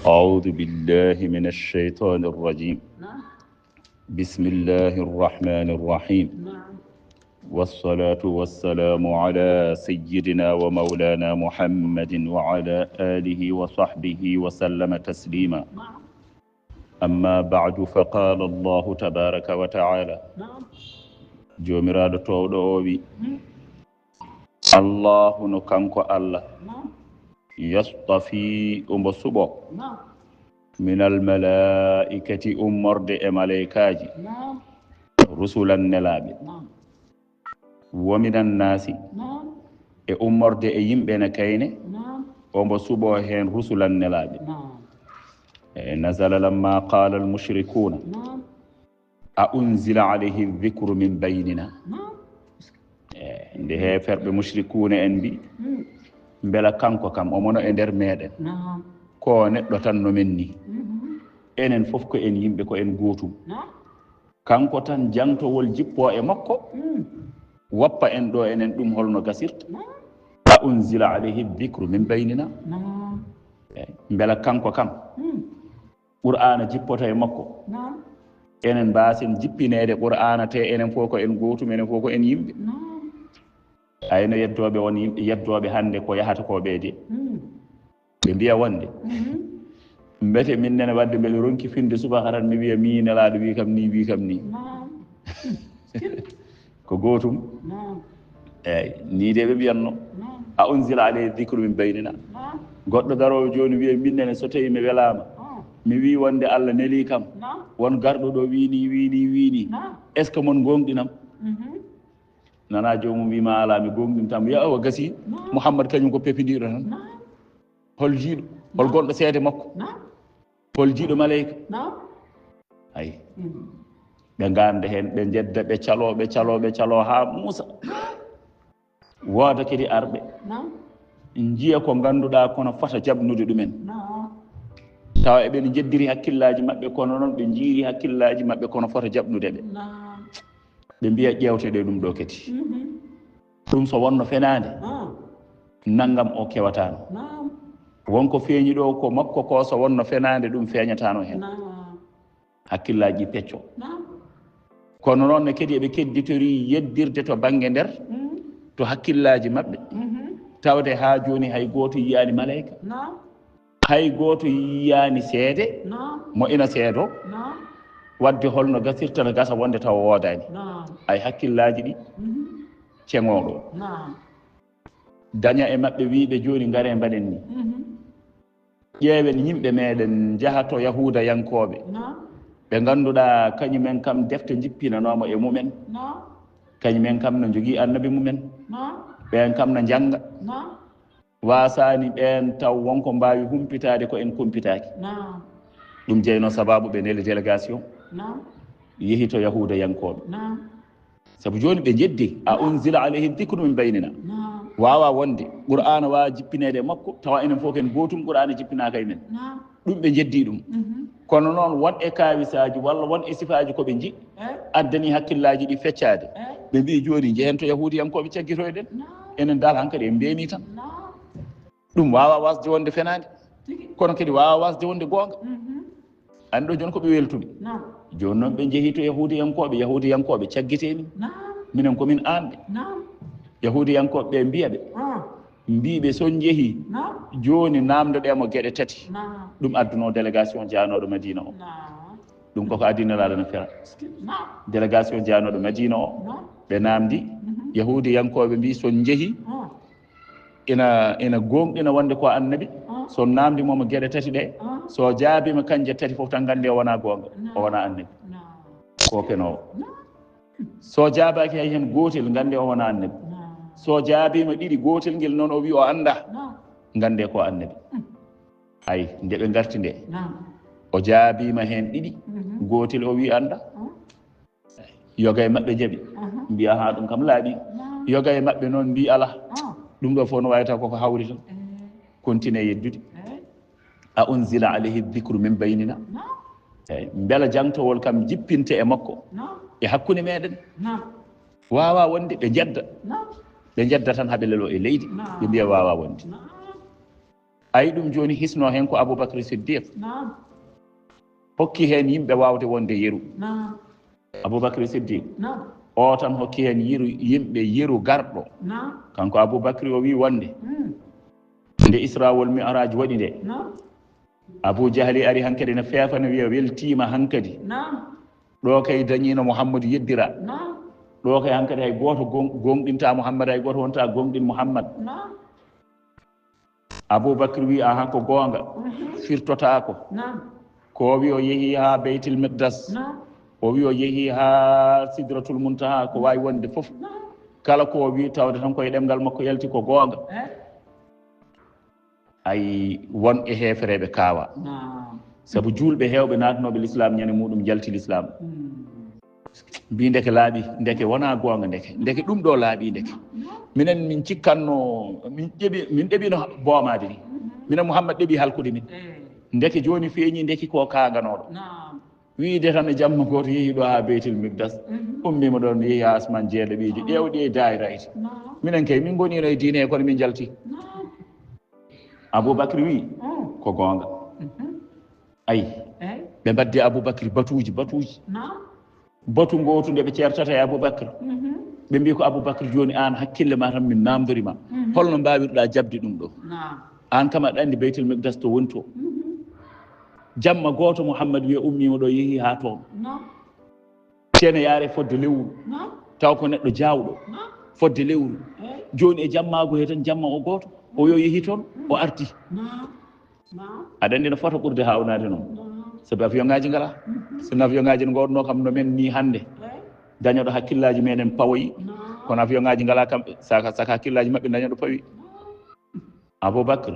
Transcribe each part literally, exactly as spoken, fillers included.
أعوذ بالله من الشيطان الرجيم. بسم الله الرحمن الرحيم. والصلاة والسلام على سيدنا ومولانا محمد وعلى آله وصحبه وسلم تسليما. أما بعد، فقال الله تبارك وتعالى، Joomiraaɗo toowɗo o wi, Allahu no kanko Allah, yastafi, omo suɓo, minal malaa'ikati, ummorde e maleykaaji, rusulan, nelaaɓe, wa minan naasi, e ummorde e yimɓe na kayne, omo suɓo heen rusulan, nelaaɓe. E nazala lamma qaala al mushrikuuna, a unzila alayhi dhikru min baynina. E nde heeferɓe mushrikuuna en mbi, mbela kanko kam omo no e nder meɗen? Ko neɗɗo tan no men ni. Enen fof ko en yimɓe, ko en gootum. Kanko tan jangtowol jippo e makko, woppa en ɗo enen, ɗum holno gasirta? A unzila alayhi dhikru min baynina. E mbela kanko kam Qur'aana jippoto e makko? Enen mbaasen jippineede Qur'aana, te enen fof ko en gootum, enen fof ko en yimɓe. Ayno yeddooɓe won yimɓe, yeddooɓe hannde ko yahata ko ɓe de. Ɓe mbiya wonde, mbete min nene wadde mbeɗa ronki finde subaka tan mi wiya mi nelaaɗo wi kam ni, wi kam ni. Ko gootum. Eyyi, ni de ɓe mbiyanno. A unzila alayhi dhikru min baynina. Goɗɗo daroowo jooni wiya min nene so tawi mi welaama, mi wi wonde Allah neli kam, won garɗo ɗo wi ni, wi ni, wi ni. Est-ce que mon goongɗinam? Nana joomum wi ma ala, mi goongɗintam. Wiya awa gasi, Muhammad kañum ko pepiniɗo tan. Hol jiiɗo, hol gonɗo seede makko? Hol jiiɗo maleyka? Ay. Ɓe ganda heen, ɓe njedda, ɓe calo, ɓe calo, ɓe calo haa muusa. Wooda kadi arɓe njiya ko ngannduɗaa kono fota jaɓnude ɗumen. Tawa eɓen njeddiri hakkillaaji maɓɓe, kono noon ɓe njiiri hakkillaaji maɓɓe kono fota jaɓnude ɓe. Ɓe mbiya ƴeewte ɗe ɗum ɗo kadi. Ɗum so wonno fenaande, nanngam o kewataano. Won ko feeñi ɗo ko makko ko, so wonno fenaande, ɗum feeñataano heen. Hakkillaaji ɗi pecco. Kono noon ne kadi eɓe kedditori yeddirde to bannge nder, to hakkillaaji maɓɓe, tawde haa jooni hay gooto yiyaani maleyka. Hay gooto yiyaani seede mo ina seedo, wadde holno gasirta no gasa wonde tawa woodaani. Ay hakkillaaji ɗi ceŋooɗo. Daña e maɓɓe wiyɓe jooni ngare mbaɗen ni. Ƴeewen yimɓe meɗen njaha to Yahuudayankooɓe, ɓe ngannduɗaa kañumen kam defte njippinanooma e mumen. Kañumen kam no njogii annabi mumen. Ɓeen kam no njannga. Waasaani ɓeen taw won ko mbaawi humpitaade ko en kumpitaaki. Ɗum jeyno sababu ɓe neli délégation yehi to Yahuudayankooɓe. Sabu jooni ɓe njeddi, a unzila alayhi dhikru min baynina. Waawa wonde Qur'aana waawa jippineede e makko, tawa enen fof ken gootum, Qur'aana jippinaaka e men. Ɗum ɓe njeddi ɗum. Kono noon won e kaawisaaji walla won e sifaaji ko ɓe nji addani hakkillaaji ɗi feccaade. Ɓe mbii jooni njehen to Yahuudiyankooɓe caggitoyɗen. Enen dal hankadi en mbeemi tan. Ɗum waawa wasde wonde fenaande, kono kadi waawa wasde wonde goonga. Anndi ɗo jooni ko ɓe weltuɓe. Jooni noon ɓe njehi to Yahuudiyankooɓe, Yahuudiyankooɓe caggitee min. Minen ko min aanɓe. Yahuudiyankooɓe ɓe mbiya ɓe, mbii ɓe so njehi jooni naamndoɗee mo geɗe tati. Ɗum addunoo délégation jaanooɗo Madiina o. Ɗum koko adii Nelaaɗo no fera. Délégation jaanooɗo Madiina o, ɓe naamndi, Yahuudiyankooɓe mbii so njehi, ina, ina goongɗina wonde ko annabi. So naamndi mo mo geɗe tati ɗe, so jaabiima kanje tati fof tan nganndi o wonaa goonga, o wonaa annabi. Ko penoowo. So jaabaaki hay heen gootel, nganndi o wonaa annabi. So jaabiima ɗiɗi, gootel ngel noon o wii o anndaa, nganndee ko annabi. Ay, nde ɓe ngarti nde, o jaabiima heen ɗiɗi, gootel o wii anndaa. Yoga e maɓɓe jaɓi, mbiya haa ɗum kam laaɓi. Yoga e maɓɓe noon mbii alaa. Ɗum ɗo fof no waawi taw koko hawri tan. Continue yeddude. A unzila alayhi dhikru min baynina. Eyi, mbela jangtowol kam jippinte e makko, e hakkunde meɗen? Waawa wonde, ɓe njedda. Ɓe njedda tan haa ɓe lelo e leydi, ɓe mbiya waawa wonde. Ay ɗum jooni hisno heen ko Abubakri Siddiq. Naam. Hokki heen yimɓe waawde wonde yeru. Naam. Abubakri Siddiq. Naam. O tan hokki heen yeru yimɓe yeru garɗo. Naam. Kanko Abubakri o wi wonde. Mm. Nde Isra wal Mi'raj waɗi nde. Naam. Abu Jahli ari hankadi no feefa no wiya weltiima hankadi. Naam. Ɗo kay dañiino Muhammadu yeddira. Naam. Ɗo kay hankadi hay gooto gon-, gonɗinta Muhammad, hay gooto wonta gonɗin Muhammad. Naam. Abubakar wi, "Aha, ko goonga." Mhm. Firtotaako. Naam. Ko o wi o yehi haa Beytil Miqdas. Naam. O wi o yehi haa Sidratul Muntaha, ko waawi wonde fof. Naam. Kala ko o wi tawde tan ko e ɗemngal makko yalti ko goonga. Eh? Ay, won e heefereeɓe kaawa. Naam. Sabu juulɓe heewɓe naatnooɓe lislaam ñande muɗum njalti lislaam. Hmm. Mbi ndeke laaɓi, ndeke wonaa goonga ndeke. Ndeke ɗum ɗo laaɓi ndeke. Naam. Minen min cikkanno, min ɗeɓi, min ɗeɓino boomaade ni. Mhm. Minen Muhammad ɗeɓi halkude min. Eh. Ndeke jooni feeñi, ndeke ko kaanganooɗo. Naam. Wiide tan e jamma gooto yehi ɗo haa Beytil Miqdas. Mhm. Ummiima ɗoon yehi haa asmaan jeeɗaɓiijo. Ah. Ƴeewɗi e daayira ete. Naam. Minen kay min ngoniino e diine he kono min njalti. Naam. Abubakri wi, Mm. ko goonga. Mhm. Ay, Eey. ɓe mbaddi Abubakri batuuji, batuuji. Naam. Batu ngootu nde ɓe ceertata e Abubakri. Mhm. Ɓe mbi ko Abubakri jooni aan hakkille ma tan min naamndori ma. Mhm. Holno mbaawirɗa jaɓde ɗum ɗo? Naam. Aan kam aɗa anndi Beytul Miqdas to woni to. Mhm. Jamma gooto Muhammad wiya ummiima ɗo yehi haa toon. Naam. Ceene yaare fodde lewru. Naam. Taw ko neɗɗo jaawɗo. Naam. Fodde lewru. Eey. Jooni e jammaagu he tan jamma o gooto. O yo yehi toon, o arti. Naam. Naam. Aɗa anndi no fota ɓurde haawnaade noon. Naam. Sabu avion ŋaaji ngalaa. Mhm. Sinno avion ŋaaji no ngoodnoo kam no men nii hannde. Eey. Dañoɗo hakkillaaji meɗen pawoyi. Naam. Kono avion ŋaaji ngalaa kamɓe, saka, saka hakkillaaji maɓɓe dañoɗo pawi. Naam. Abubakar,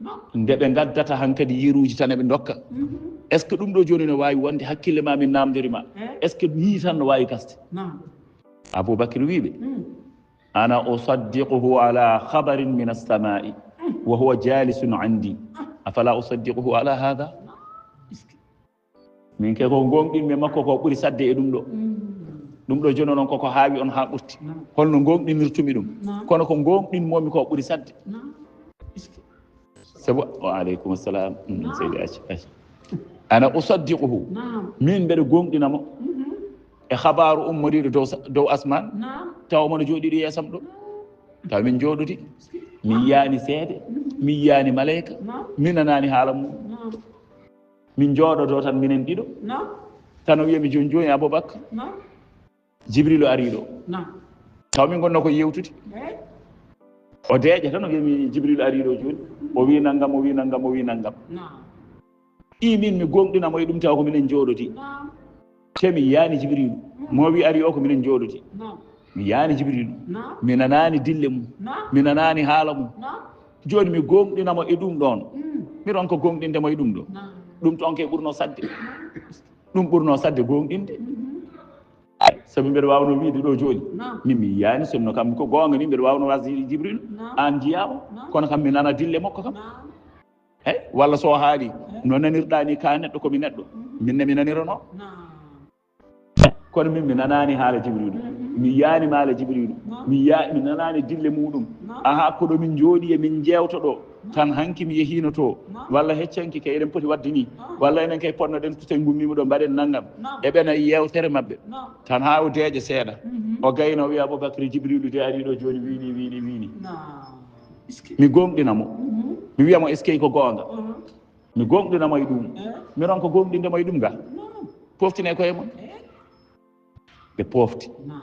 Naam. Nde ɓe ngaddata hankadi yeruuji tan eɓe ndokka. Mhm. Est-ce que ɗum ɗo jooni no waawi wonde hakkille ma min naamndori ma? Eh? Est-ce que nii tan no waawi gasde? Naam. Abubakar wii ɓe, Mm. "Ana usaddiquhu ala khabarin min as-samai, Mm. wa huwa jalisun indi. Ah. Afala usaddiquhu ala hadha?" Naam. Min ke ko ngoonɗinmi makko ko ɓuri saɗde e ɗum ɗo. Mm. Ɗum ɗo jono noon koko haawi on haa ɓurti. Naam. Holno ngoonɗinirtumi ɗum? Naam. Kono ko ngoonɗinmomi ko ɓuri saɗde. Naam. Sabu, wa aleykum salam. Mm, Naam. Seydi Acca, Acca. Ana usaddiquhu. Naam. Min mbeɗa goonɗina mo. Mhm. E habaaru ummoriiɗo dow sa-, dow asmaan. Naam. Tawa mo no jooɗiiɗo yeesam ɗo. Naam. Tawa min njooɗodi. Min yiyaani seede. Mhm. Min yiyaani maleyka. Naam. Min nanaani haala mum. Naam. Min njooɗodoo tan minen ɗiɗo. Naam. Tan o wiya mi jooni jooni Abubakar. Naam. Jibrilu arii ɗo. Naam. Taw min ngonno ko yewtude. Eey. O deeƴa tan o wiya mi Jibrilu arii ɗo jooni. O wii nanngam, o wii nanngam, o wii nanngam. Naam. Ɗi min mi goonɗina mo e ɗum tawa ko minen njooɗodi. Naam. Te mi yiyaani Jibrilu. Mm. Mo wi arii o ko minen njooɗodi. Naam. Mi yiyaani Jibrilu. Naam. Mi nanaani dille mum. Naam. Mi nanaani haala mum. Naam. Jooni mi goonɗina mo e ɗum ɗoon. Mm. Mi ronka goonɗinde mo e ɗum ɗo. Naam. Ɗum toon kay ɓurnoo saɗde. Naam. Ɗum ɓurnoo saɗde goonɗinde. Mhm. Sabu mbeɗa waawnoo wiide ɗo jooni. Naam. Min mi yiyaani sinno kam ko goonga ni mbeɗa waawnoo wasde Jibrilu. Naam. Aan njiyaa mo. Naam. Kono kam mi nana dille makko kam. Naam. Hey, walla so o haali, Hey. no nanirɗaa ni ka neɗɗo ko mi neɗɗo. Mhm. Min ne mi naniranoo. Naam. Kono min mi nanaani haala Jibrilu. Mhm. Mi yiyaani haala Jibrilu. Naam. Mi yiya-, mi nanaani dille muɗum. Naam. Aha, ko ɗo min njooɗi e min njeewta ɗo. Naam. Tan hanki mi yehiino to. Naam. Walla heccanki kay eɗen poti waɗde ni. Naam. Walla enen kay potnoɗen so tawi ngummiima ɗo mbaɗen nanngam. Naam. E ɓena yeewtere maɓɓe. Naam. Tan haa o deeƴa seeɗa. Mhm. O gayno o wiya Abubakar Jibrilu de arii ɗo jooni wiini, wiini, wiini. Naam. Mi goonɗina mo. Mhm. Mi wiya mo eskey ko goonga. Mhm. Mi goonɗina mo e ɗum. Eh? Mi ronka goonɗinde mo e ɗum ga. Naam. Pooftine koye mon. Eh? Ɓe poofti. Naam.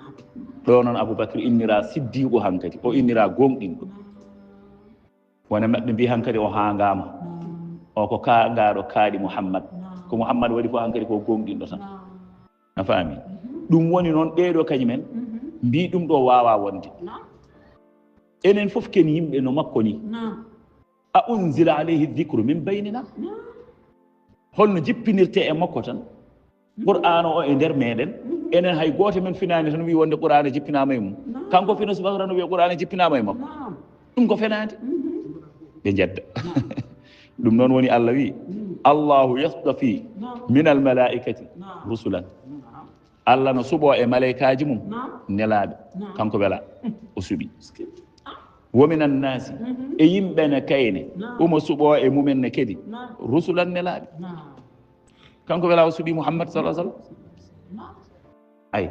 Ɗo noon Abubakar innira siddiiqu hankadi. O innira goonɗinɗo. Naam. Wona maɓɓe mbi hankadi o haangaama. Naam. O ko kaangaaɗo kaaɗi Muhammad. Naam. Ko Muhammad waɗi fof hankadi ko goonɗinɗo tan. Naam. A faami? Mhm. Ɗum woni noon ɓeeɗo kañumen Mhm. mbi ɗum ɗo waawaa wonde. Naam. Enen fof ken yimɓe no makko ni. Naam. A unzila alayhi dhikru min baynina? Naam. Holno jippinirte e makko tan? Mhm. Qur'aana o e nder meɗen. Mhm. Enen hay gooto men finaani tan wi wonde Qur'aana jippinaama e mum. Naam. Kanko fina subaka tan o wiya Qur'aana jippinaama e makko. Naam. Ɗum ko fenaande. Mhm. Ɓe njedda. Naam. Ɗum noon woni Allah wi, Mhm. "Allahu yastafi Naam. min al malaikati Naam. rusulan." Naam. Allah no suɓoo e maleykaaji mum Naam. nelaaɓe. Naam. Kanko wela Mhm. o suɓi. Eskey. Ah. Wa minan nasi, e yimɓe ne kayne, omo suɓoo e mumen ne kadi, rusulan nelaaɓe. Kanko wela o suɓii Muhammad sallallahu alaihi wasallam. Ay,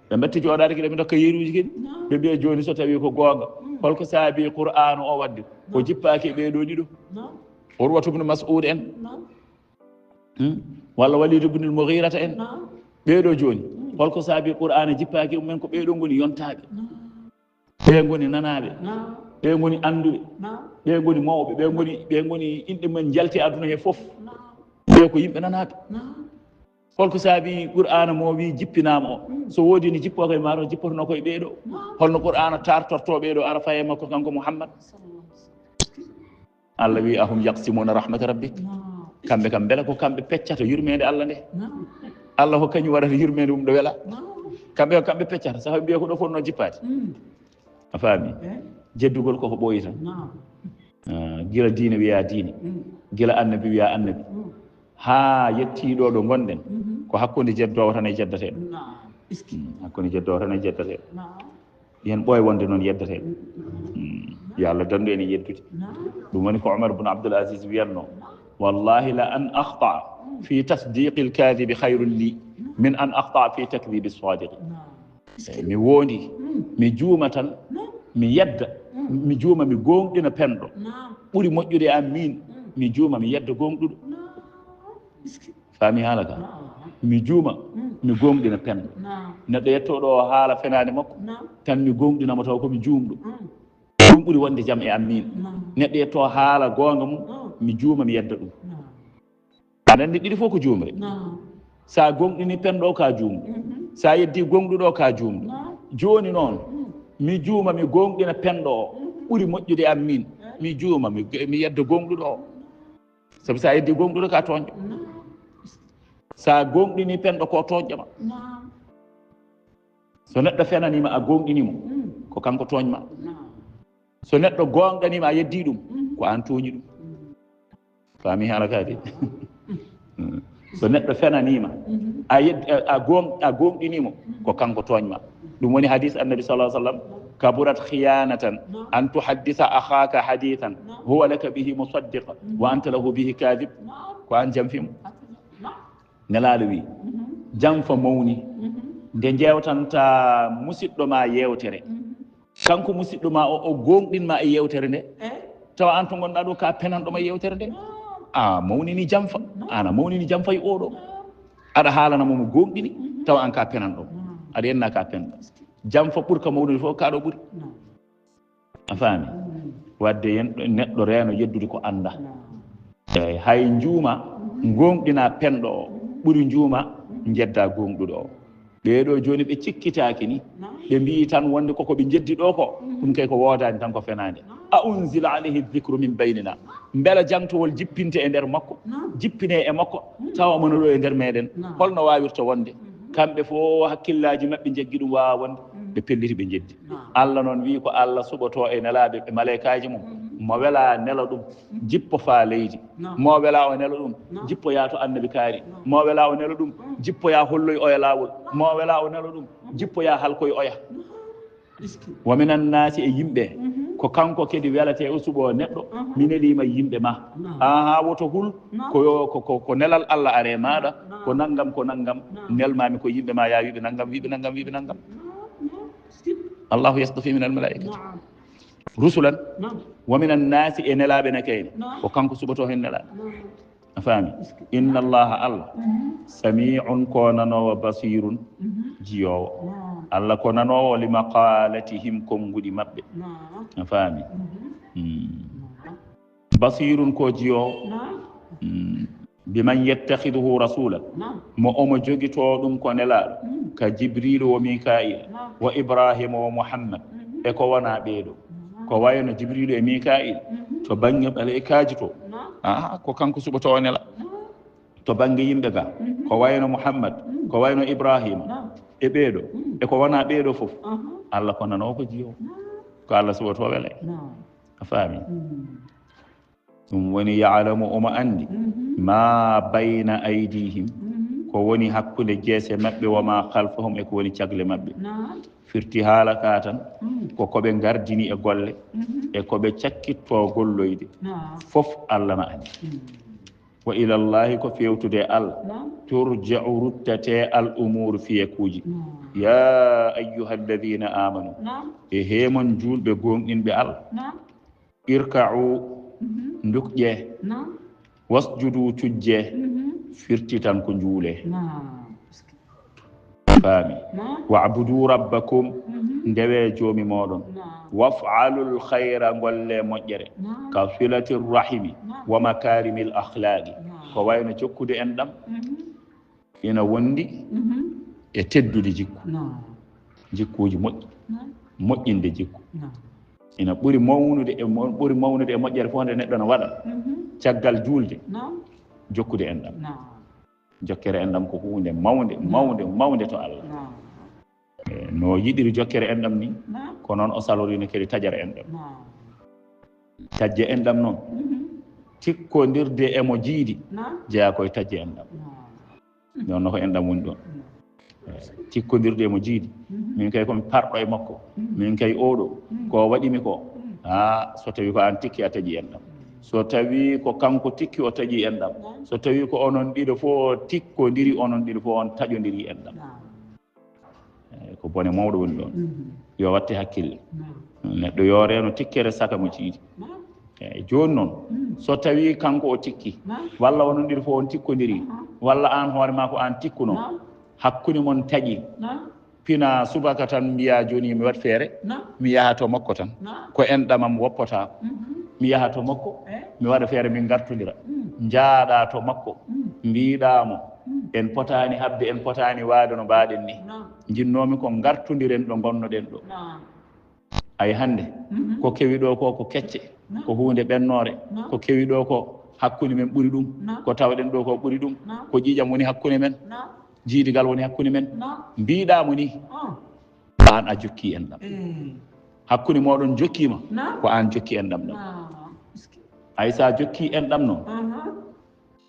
ɓe mbatti jooɗaade kadi, ɓe ndokka yeruuji kadi. Ɓe mbiya jooni so tawii ko goonga, holko saabii Qur'aana o waɗde o jippaaki e ɓee ɗoo ɗiɗo? Urwatu bnu Mas'ud en. Hmm? Walla Walidu bnul Mughirata en. Ɓee ɗoo jooni, holko saabii Qur'aana jippaaki e mumen? Ko ɓee ɗoo ngoni yontaaɓe. Ɓee ngoni nanaaɓe. Ɓee ngoni annduɓe. Ɓee ngoni mawɓe. Ɓee ngoni, ɓee ngoni inɗe mumen njalti aduna he fof. Ɓee ko yimɓe nanaaɓe. Holko saabii Qur'aana mo wii jippinaama o? So woodi ne jippoo koye maaro, jippotonoo koye ɓee ɗoo. Holno Qur'aana taartortoo ɓee ɗoo, ara faye makko kanko Muhammad? Allah wi: "Ahum yaqsimuna rahmata rabbik?" Kamɓe kam, mbela ko kamɓe peccata yurmeende Allah nde? Allah ko kañum waɗata yurmeende mum ɗo wela. Kamɓe ko kamɓe peccata, saha mbiya ko ɗo fotnoo jippaade. A faami? Jeddugol koko ɓooyi tan. Ah, gila diine wiya diine, gila annabi wiya annabi, haa yettii ɗo ɗo ngonɗen, ko hakkunde jeddoowo tan e jeddateeɗo. Hmm, hakkunde jeddoowo tan e jeddateeɗo. Yen ɓooy wonde noon yeddateeɓe. Hmm. Yo Allah dandu en e yeddude. Ɗum woni ko Omar bun Abdul Aziz wiyatno: "Wallahi la an akhta fi tasdiqi alkadibi khayrun li min an akhta fi takdibi sadiqi." Eh, mi wondi, mi juuma tan, mi yedda, mi juuma, mi goongɗina penɗo. Ɓuri moƴƴude e am min, mi juuma, mi yedda goongɗuɗo. Faami haala ka? Mi juuma, mi goongɗina penɗo. Neɗɗo yettooɗo o haala fenaande makko, tan mi goongɗina mo taw ko mi juumɗo. Ɗum ɓuri wonde jam e am min. Neɗɗo yettoo haala goonga mum, mi juuma, mi yedda ɗum. Aɗa anndi ɗiɗi fof ko juumre. Sa goongɗini penɗo o, ka juumɗo. Sa yeddi goongɗuɗo o, ka juumɗo. Jooni noon, mi juuma, mi goongɗina penɗo o, ɓuri moƴƴude e am min. Mi juuma, mi, mi yedda goongɗuɗo o. Sabu sa yeddi goongɗuɗo, ka tooñɗo. Sa goongɗini penɗo, ko tooñɗo ma. So neɗɗo fenaniima, a goongɗini mo, ko kanko tooñ ma. So neɗɗo goongɗaniima, a yeddi ɗum, ko an tooñi ɗum. Faami haala ka de? So neɗɗo fenaniima, a yed-, a, a goong-, a goongɗini mo, ko kanko tooñ ma. Ɗum woni hadis Annabi sallallahu alaihi wasallam: "Kaburat khiyanatan an tuhaddisa akhaka hadithan huwa laka bihi musaddiq wa anta lahu bihi kadhib." Ko an janfi mo. Nelaaɗo wi: "Janfa mawni nde njeewtanta musiɗɗo ma yeewtere. Kanko musiɗɗo ma o, o goongɗin ma e yeewtere nde. Tawa an to ngonɗa ɗo, ka penanɗo ma yeewtere nde. A mawnini janfa, an a mawnini janfa e oɗo. Aɗa haalana mo mo goongɗini, tawa an ka penanɗo. Aɗa yenna ka penɗo. Janfa ɓurka mawnude fof, ka ɗo ɓuri." A faami? Wadde yen-, neɗɗo reeno yeddude ko annda. Eey, hay njuuma, goongɗina penɗo o, ɓuri njuuma, njedda goongɗuɗo o. Ɓee ɗo jooni ɓe cikkitaaki ni, ɓe mbiyi tan wonde koko ɓe njeddi ɗo ko, ɗum kay ko woodaani tan, ko fenaande. "A unzila alayhi dhikru min baynina?" Mbela jangtowol jippinte e nder makko? Jippine e makko, tawa omo no ɗo e nder meɗen. Holno waawirta wonde? Kamɓe fof hakkillaaji maɓɓe njaggi ɗum, waawa wonde. Ɓe pelliti, ɓe njeddi. Allah noon wiyi ko Allah suɓoto e nelaaɓe, e malaykaaji mum. Mo wela nela ɗum, jippo faa leydi. Mo wela o nela ɗum, jippoya to annabi kaari. Mo wela o nela ɗum, jippoya holloy oya laawol. Mo wela o nela ɗum, jippoya halkoy oya. Wa minan nasi, e yimɓe, ko kanko kadi welate o suɓo neɗɗo, mi neliima yimɓe ma. Aha, woto hul, ko, ko, ko, ko nelal Allah are maaɗa, ko nangam, ko nangam, nelmami ko yimɓe ma, ya wiɓe nangam, wiɓe nangam, wiɓe nangam. Allahu yastafi min al malaikati rusulan, wa minan nasi, e nelaaɓe ne kayne, ko kanko suɓoto heen nelaaɓe. A faami? Inna Allaha, Allah, sami'un, ko nanoowo, basirun, jiyoowo. Allah ko nanoowo, li maqalatihim, konnguɗi maɓɓe. A faami? Hmm. Basirun, ko jiyoowo. Hmm. Biman yattakhiduhu rasula, mo omo jogitoo ɗum ko nelaaɗo, ka Jibrilu wo Mika'il, wo Ibrahima wo Muhammad, e ko wonaa ɓee ɗo. Ko wayno Jibrilu e Mika'il, to bannge malaykaaji to, aa, ko kanko suɓotoo nela. To bannge yimɓe ga, ko wayno Muhammad, ko wayno Ibrahima, e ɓee ɗo, e ko wonaa ɓee ɗo fof, Allah ko nanoowo, ko jiyoowo. Ko Allah suɓotoo wela en. A faami? Ɗum woni, ya'lamu, omo anndi, ma bayna aydihim, ko woni hakkunde jeese maɓɓe, wa ma khalfahum, e ko woni cagle maɓɓe. Naam. Firti haala ka tan, Mm. ko ko ɓe ngardini e golle, Mhm. e ko ɓe cakkittoo golloyde. Naam. Fof Allah na anndi. Mm. Wa ilallahi, ko fewtude e Allah. Naam. Turja'u, ruttatee al umuuru, fiyekuuji. Naam. Ya ayyuha alladhina amanu. Naam. E hee mon juulɓe gooŋɗinɓe Allah. Naam. Irka'u, Mhm. ndukƴee. Naam. Wasjudu, cujjee. Mhm. Firti tan ko njuulee. Naam. Faami. Naam. Wa'budu rabbakum, Mhm. ndewee joomi mooɗon. Naam. Waf'alul khayra, ngollee moƴƴere. Naam. Ka silati rahimi, Naam. wa makarimil akhlaqi. Naam. Ko wayno jokkude enɗam. Mhm. Ina wondi Mhm. e teddude jikku. Naam. Jikkuuji moƴƴi. Naam. Moƴƴinde jikku. Naam. Ina ɓuri mawnude e mo-, ɓuri mawnude e moƴƴere fof nde neɗɗo no waɗa. Mhm. Caggal juulde. Naam. Jokkude enɗam. Naam. Jokkere enɗam ko huunde mawnde, Naam. mawnde, mawnde to Allah. Naam. E, no yiɗiri jokkere enɗam ni, Naam. ko noon o salorino kadi taƴere enɗam. Naam. Taƴde enɗam noon, Mhm. tikkondirde e mo jiidi, Naam. jeyaa ko e taƴde enɗam. Naam. Noon no ko enɗam woni ɗoon. Naam. E, tikkondirde e mo jiidi. Mhm. Min kay ko mi parɗo e makko. Mhm. Min kay oɗo, Mhm. ko o waɗi mi ko. Mhm. Haa, so tawi ko aan tikki a taƴi enɗam. Mhm. So tawi ko kanko tikki o taƴi enɗam. Naam. So tawi ko onon ɗiɗo fof tikkondiri, onon ɗiɗo fof on taƴondiri enɗam. Naam. Eey, ko bone mawɗo woni ɗoon. Mhm. Yo watte hakkille. Naam. Neɗɗo yo reeno tikkere saka mo jiidi. Naam. Eey, jooni noon, Mm. so tawii kanko o tikki, Naam. walla onon ɗiɗo fof on tikkondiri, Naam. walla aan hoore maa ko aan tikkuno, Naam. hakkunde mon taƴi, Naam. pina subaka tan mbiyaa jooni mi waɗ feere, Naam. mi yaha to makko tan. Naam. Ko enɗam am woppotaako. Mhm. Mi yaha to makko, Eey. mi waɗa feere min ngartondira. Mm. Njaaɗa to makko, Mm. mbiɗaa mo, Mm. en potaani haɓde, en potaani waade no mbaɗen ni. Naam. Njinnoomi ko ngartondiren ɗo ngonnoɗen ɗo. Naam. Ay hannde, Mhm. ko kewi ɗo ko, ko kecce, Naam. ko huunde ɓennoore, Naam. ko kewi ɗo ko hakkunde men ɓuri ɗum, Naam. ko tawɗen ɗo ko ɓuri ɗum, Naam. ko ƴiiƴam woni hakkunde men, Naam. jiidigal woni hakkunde men. Naam. Mbiɗaa mo ni, Ah. aan a jokki enɗam. Eey. Hakkunde mooɗon jokkiima, Naam. ko aan jokki enɗam ɗam. Naam. Ay so a jokki enɗam noon, Aha.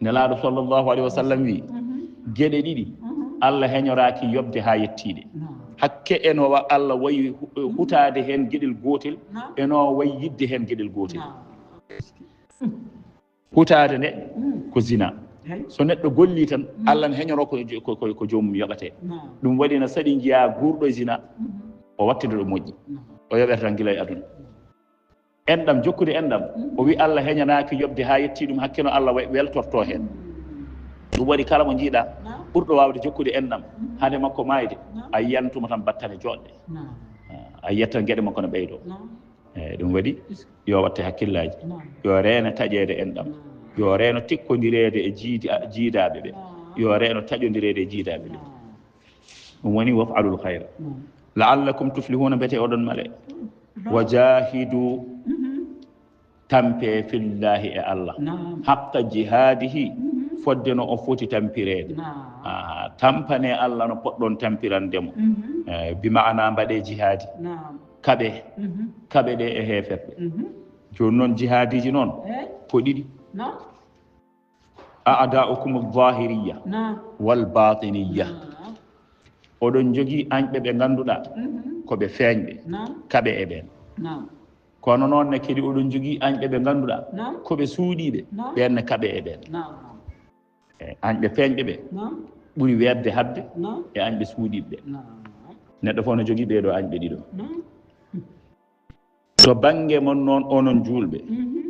Nelaaɗo sallallahu alayhi wa sallam wi, Mhm. geɗe ɗiɗi, Mhm. Allah heñoraaki yoɓde haa yettiiɗe. Naam. Hakke eno wa Allah wayi hu-, hutaade heen geɗel gootel, Naam. eno wayi yiɗde heen geɗel gootel. Naam. Hutaade nde Mm. ko zina. Hay. So neɗɗo gollii tan, Mm. Allah ne heñoroo ko, ko, ko, ko joomum yoɓatee. Naam. Ɗum waɗi na saɗi njiyaa guurɗo e zina, Mhm. o wattida ɗo moƴƴi. Naam. O yoɓete tan gila e aduna. Enɗam, jokkude enɗam, Mm. o wi Allah heñanaaki yoɓde haa yettii ɗum, hakke no Allah we-, weltortoo heen. Mm. Ɗum waɗi kala mo njiiɗaa, Naam. ɓurɗo waawde jokkude enɗam, Mm. hade makko maayde, Naam. a yiyat tuma tan battane jooɗɗe. Naam. A yiyat tan geɗe makko no ɓeydoo. Naam. Eey, ɗum waɗi, Is- yo watte hakkillaaji, Naam. yo reene taƴeede enɗam, Naam. yo reeno tikkondireede e jiidi-, a-, jiidaaɓe ɓe, Naam. yo reeno taƴondireede e jiidaaɓe ɓe. Naam. Ɗum woni waf'alul khayra. Naam. La'allakum tuflihuna, mbete oɗon male. Naam. Wa jahidu, Mhm. tampe fillahi e Allah. Naam. Haqqa jihadihi, Mhm. fodde no o foti tampireede. Naam. Ah, tampane Allah no poɗɗon tampirande mo. Mhm. Eh, bi ma'ana mbaɗe jihaadi. Naam. Kaɓe, Mhm. kaɓe ɗe e heeferɓe. Mhm. Jooni noon jihaadiiji noon, Eey. ko ɗiɗi. Naam. A'da'ukum adh-dhahiriyya Naam. wal batiniyya. Naam. Oɗon njogii añɓe ɓe ngannduɗaa Mhm. ko ɓe feeñɓe, Naam. kaɓe e ɓeen. Naam. Kono noon ne kadi oɗon njogii añɓe ɓe ngannduɗaa Naam. ko ɓe suuɗiiɓe, Naam. ɓeen ne kaɓe e ɓeen. Naam. E añɓe feeñɓe ɓe Naam. ɓuri weeɓde haɓde Naam. e añɓe suuɗiiɓe ɓe. Naam. Neɗɗo fof no jogii ɓee ɗoo añɓe ɗiɗo. Naam. To bannge mon noon, onon juulɓe, Mhm.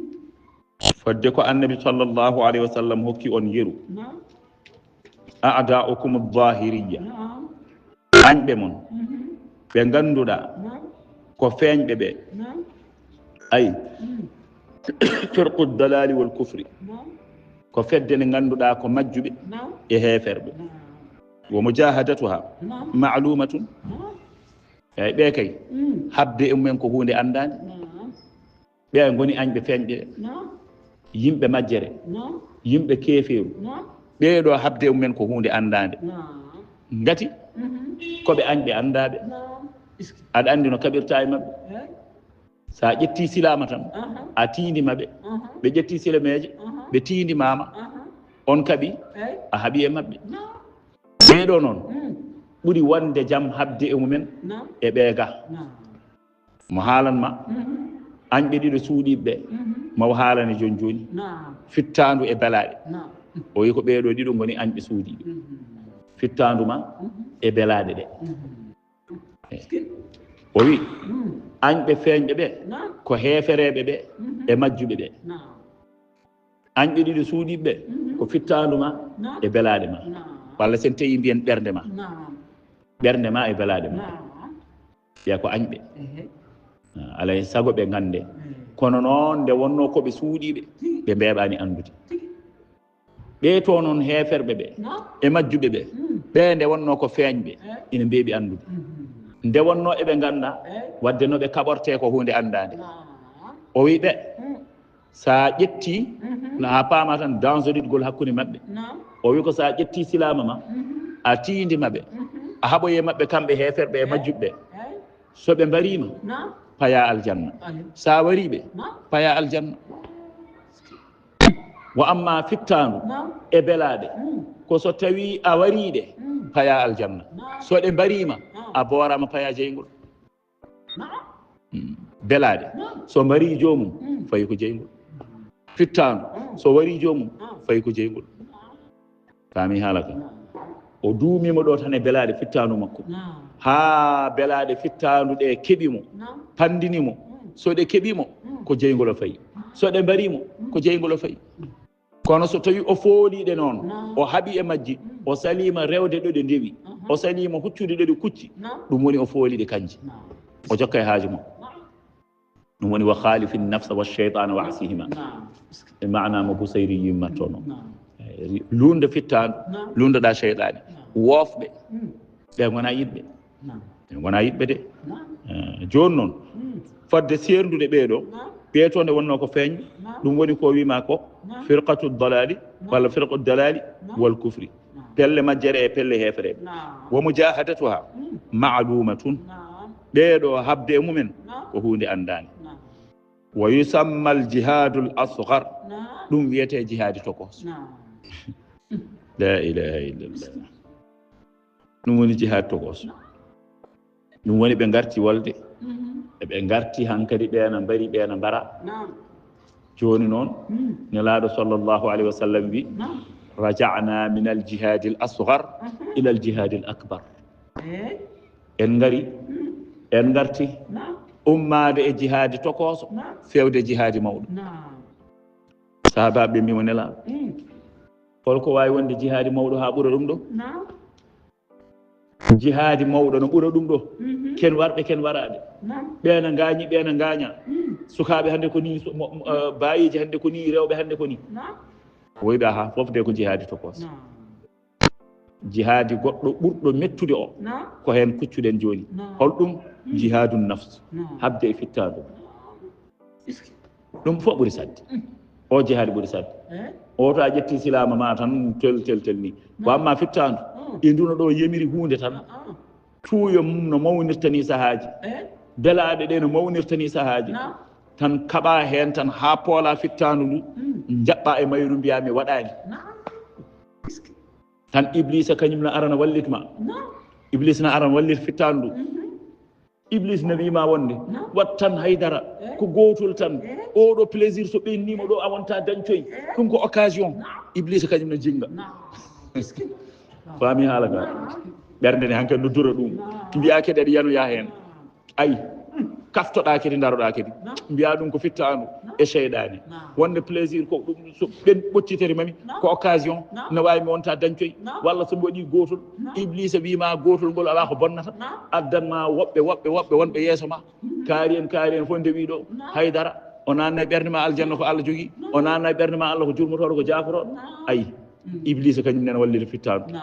fodde ko Annabi sallallahu alayhi wa sallam hokki on yeru, Naam. a'da'ukum adh-dhahiriyya, Naam. añɓe mon, Mhm. ɓe ngannduɗaa Naam. ko feeñɓe ɓe, Naam. ay, Mm. firqu dalali wal kufri, Naam. ko fedde nde ngannduɗaa ko majjuɓe Naam. e heeferɓe. Naam. Wa mujahadatuha Naam. ma'lumatun. Naam. Eey, ɓe kay, Mm. haɓde e mumen ko huunde anndaande. Naam. Ɓe ngoni añɓe feeñɓe, Naam. yimɓe majjere, Naam. yimɓe keefeeru. Naam. Ɓee ɗoo haɓde e mumen ko huunde anndaande. Naam. Ngati Mhm. ko ɓe añɓe anndaaɓe. Naam. Aɗa anndi no kaɓirta e maɓɓe. Eey. So a ƴettii silaama tan, Aha. a tiindima ɓe. Aha. Ɓe ƴettii silameeje, Aha. ɓe tiindimaama. Aha. On kaɓi, Eey. a haɓi e maɓɓe. Naam. Ɓee ɗoo noon ɓuri wonde jam haɓde e mumen e ɓee ga. Mo haalan ma añɓe ɗiɗo suuɗiiɓe ɓe, mawo haalane jooni jooni. Fittaandu e belaaɗe. O wi ko ɓee ɗoo ɗiɗo ngoni añɓe suuɗiiɓe. Fittaandu ma e belaaɗe ɗe. O wi añɓe feeñɓe ɓe ko heefereeɓe ɓe e majjuɓe ɓe. Añɓe ɗiɗo suuɗiiɓe ɓe ko fittaandu ma e belaaɗe ma. Walla sen tawi mbiyen ɓernde ma. Ɓernde ma e belaaɗe ma. Ɓiya ko añɓe. Alay sago ɓe ngannde. Kono noon nde wonnoo ko ɓe suuɗiiɓe, ɓe mbeeɓaani anndude. Ɓee to noon heeferɓe ɓe e majjuɓe ɓe, ɓee nde wonnoo ko feeñɓe, ina mbeeɓi anndude. Nde wonnoo eɓe ngannda wadde no ɓe kaɓortee ko huunde anndaande. O wi ɓe, so a ƴetti, no a paama tan dangereugol hakkunde maɓɓe. O wi ko so a ƴetti silaama ma, a tiindi maɓɓe, a haɓoyi e maɓɓe kamɓe heeferɓe e majjuɓe ɓe. So ɓe mbariima, paya aljanna. So a warii ɓe, paya aljanna. Wa amma fittaandu e belaaɗe, ko so tawii a warii ɗe, paya aljanna. So ɗe mbariima, a booraama paya jeyngol. Mm. Belaaɗe, so mbarii joomum, fayi ko jeyngol. Fittaandu, so warii joomum, fayi ko jeyngol. Faami haala ka? O duumiima ɗo tan e belaaɗe fittaandu makko. Haa belaaɗe fittaandu ɗe keɓi mo, panndini mo. So ɗe keɓii mo, ko jeyngol o fayi. So ɗe mbarii mo, ko jeyngol o fayi. Kono so tawii o foolii ɗe noon, o haɓi e majji, o saliima rewde ɗo ɗe ndewi, o saliima huccude ɗo ɗe kucci, ɗum woni o foolii ɗe kanji. O jokka e haaju makko. Ɗum woni, "Wa khalifi nafsa wa shaytana wa asihima." E maana mo Busayri yimmatto noon. Eh, luunde fittaandu, luundoɗaa seyɗaane. Woofɓe, ɓe ngonaa yiɗɓe. Ɓe ngonaa yiɗɓe de. Eh, jooni noon, fodde seerndude ɓee ɗo, ɓee to nde wonnoo ko feeñ, ɗum woni ko wiima ko firqatu dalali walla firqu dalali wal kufri. Pelle majjere e pelle heefereɓe. Wa mujahadatuha ma'lumatun. Ɓee ɗo haɓde e mumen ko huunde anndaande. Wa yusamma al jihadul asghar. Ɗum wiyetee jihaadi tokos. La ilaha illallah. Ɗum woni jihaadi tokos. Ɗum woni ɓe ngarti wolde. Eɓe ngarti hankadi ɓeena mbari, ɓeena mbara. Jooni noon, Nelaaɗo sallallahu alayhi wa sallam wi, "Raja'na min al jihadi al asghar ila al jihadi al akbar." En ngari, en ngarti ummaade e jihaadi tokooso, feewde jihaadi mawɗo. Sahaabaaɓe ɓe mbiimo, "Nelaaɗo, holko waawi wonde jihaadi mawɗo haa ɓura ɗum ɗo?" Jihaadi mawɗo no ɓura ɗum ɗo. Ken warɓe, ken waraaɓe. Ɓeena ngaañi, ɓeena ngaaña. Sukaaɓe hannde ko nii, so-, mo-, mo-, eh, baayeeji hannde ko nii, rewɓe hannde ko nii. Woyɓe, aha, fof de ko jihaadi tokos. Jihaadi goɗɗo ɓurɗo mettude o, ko heen kuccuɗen jooni. Holɗum? Jihaadu nafs. Haɓde e fittaandu. Ɗum fof ɓuri saɗde. O jihaadi ɓuri saɗde. O to a ƴetti silaama ma tan tel, tel, tel ni. Ko amma fittaandu, e nduno ɗo yemiri huunde tan. Tuuyo mum no mawnirta ni sahaaji. Belaaɗe ɗe no mawnirta ni sahaaji. Tan kaɓa heen tan haa poola fittaandu ndu, njaɓɓa e mayru mbiya mi waɗaani. Tan Ibliisa kañum na arana wallit ma. Ibliisa na arana wallit fittaandu ndu. Iblis ne wiima wonde, wat tan haydara, ko gootol tan. Oɗo plaisir so ɓennima ɗo a wonta dañcoy. Ɗum ko occasion. Iblis kañum ne jinga. Faami haala ka? Ɓernde ne hankadi no dura ɗum. Mbiya kadi aɗa yanoya heen. Ayi, kaftoɗa kadi, daroɗa kadi. Mbiya ɗum ko fittaandu e seyɗaane. Wonde plaisir ko ɗum, so ɓen ɓoccitere mami, ko occasion. No waawi mi wonta dañcoy. Walla so mi waɗi gootol, Iblisa wiima gootol ngol alaa ko bonnata. Addan ma woɓɓe, woɓɓe, woɓɓe wonɓe yeeso ma. Kaari en, kaari en fof ndewi ɗo. Haydara. O naatna e ɓernde ma aljanna ko Allah jogii. O naatna e ɓernde ma Allah ko jurmotooɗo, ko jaaforooɗo. Ayi, Iblisa kañum nena wallita fittaandu.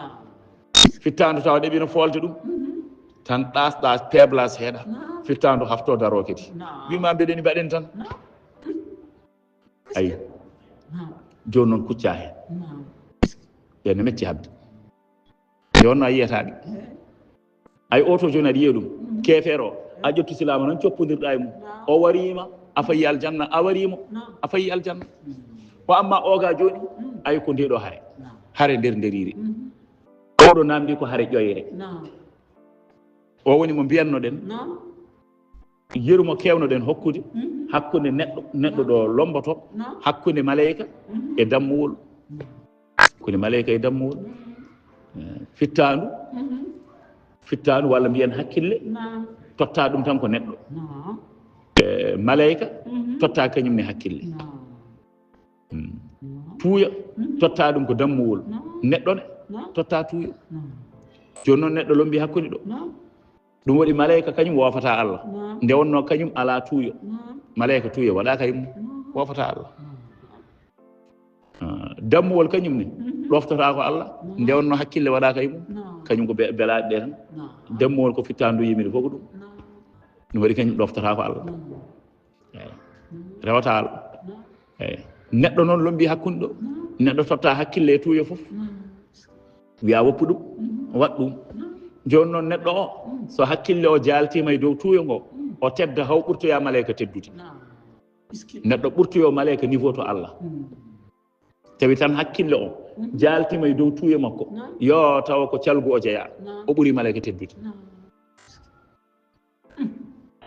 Fittaandu tawa ɗeɓino foolde ɗum. Tan ɗas, ɗas, peebla seeɗa. Fittaandu hafto daro kadi. Wiima mbeɗeni mbaɗen tan. Ayi. Jooni noon kucca heen. Ɓe no metti haɓde. Nde wonno a yiyata ɓe. Ayi, oto jooni aɗa yiya ɗum. Keefeero, a ƴettu silaama noon coppondirɗa e mum. O wariima, a fayi aljanna, a wariimo, a fayi aljanna. Ko amma oga jooni, ayi ko nde ɗo hare. Hare nder nderire. O Oɗo namdi ko hare ƴoyre. O woni mo mbiyannoɗen. Yeru mo kewnoɗen hokkude hakkunde neɗɗo, neɗɗo ɗo lomboto, hakkunde maleyka e dammuwol. Hakkunde maleyka e dammuwol. Eh, fittaandu, fittaandu walla mbiyen hakkille, totta ɗum tan ko neɗɗo. Eh, maleyka, totta kañum ne hakkille. Mm. Tuuya, totta ɗum ko dammuwol. Neɗɗo ne, totta tuuya. Jooni noon neɗɗo lombi hakkunde ɗo. Ɗum waɗi maleyka kañum woofata Allah. Nde wonno kañum ala tuuyo. Maleyka tuuyo waɗaka e mum. Woofata Allah. Ah, dammuwol kañum ne, ɗoftata ko Allah. Nde wonno hakkille waɗaka e mum. Kañum ko be-, belaaɗe ɗe tan. Dammuwol ko fittaandu yimiri fof ko ɗum. Ɗum waɗi kañum ɗoftata ko Allah. Eyi. Rewata Allah. Eyi. Neɗɗo noon lombi hakkunde ɗo. Neɗɗo totta hakkille e tuuyo fof. Wiya woppu ɗum, waɗ ɗum. Jooni noon neɗɗo o, so hakkille o jaaltima e dow tuuyo ngo, o tedda haw ɓurtoya maleyka teddude. Neɗɗo ɓurtoyo maleyka niveau to Allah. Tawi tan hakkille o jaaltima e dow tuuyo makko, yo tawa ko calgu o jeya. O ɓuri maleyka teddude.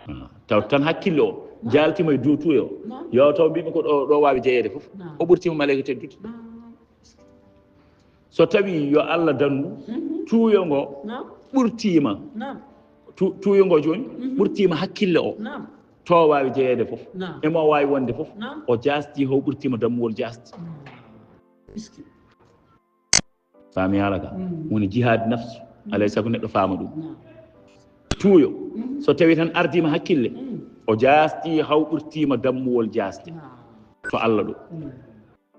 Ah, taw tan hakkille o jaaltima e dow tuuyo o. Yo taw mbimi ko ɗo, ɗo waawi jeyeede fof. O ɓurtima maleyka teddude. So tawi yo Allah dandu tuuyo ngo ɓurtima. Tu-, tuuyo ngo jooni ɓurtima hakkille o. To waawi jeyeede fof. Emo waawi wonde fof. O jaasti haw ɓurtima dammuwol jaasti. Faami haala ka? Woni jihaad nafsu. Alay sago neɗɗo faama ɗum. Tuuyo. So tawi tan ardima hakkille, o jaasti haw ɓurtima dammuwol jaasde. To Allah ɗo.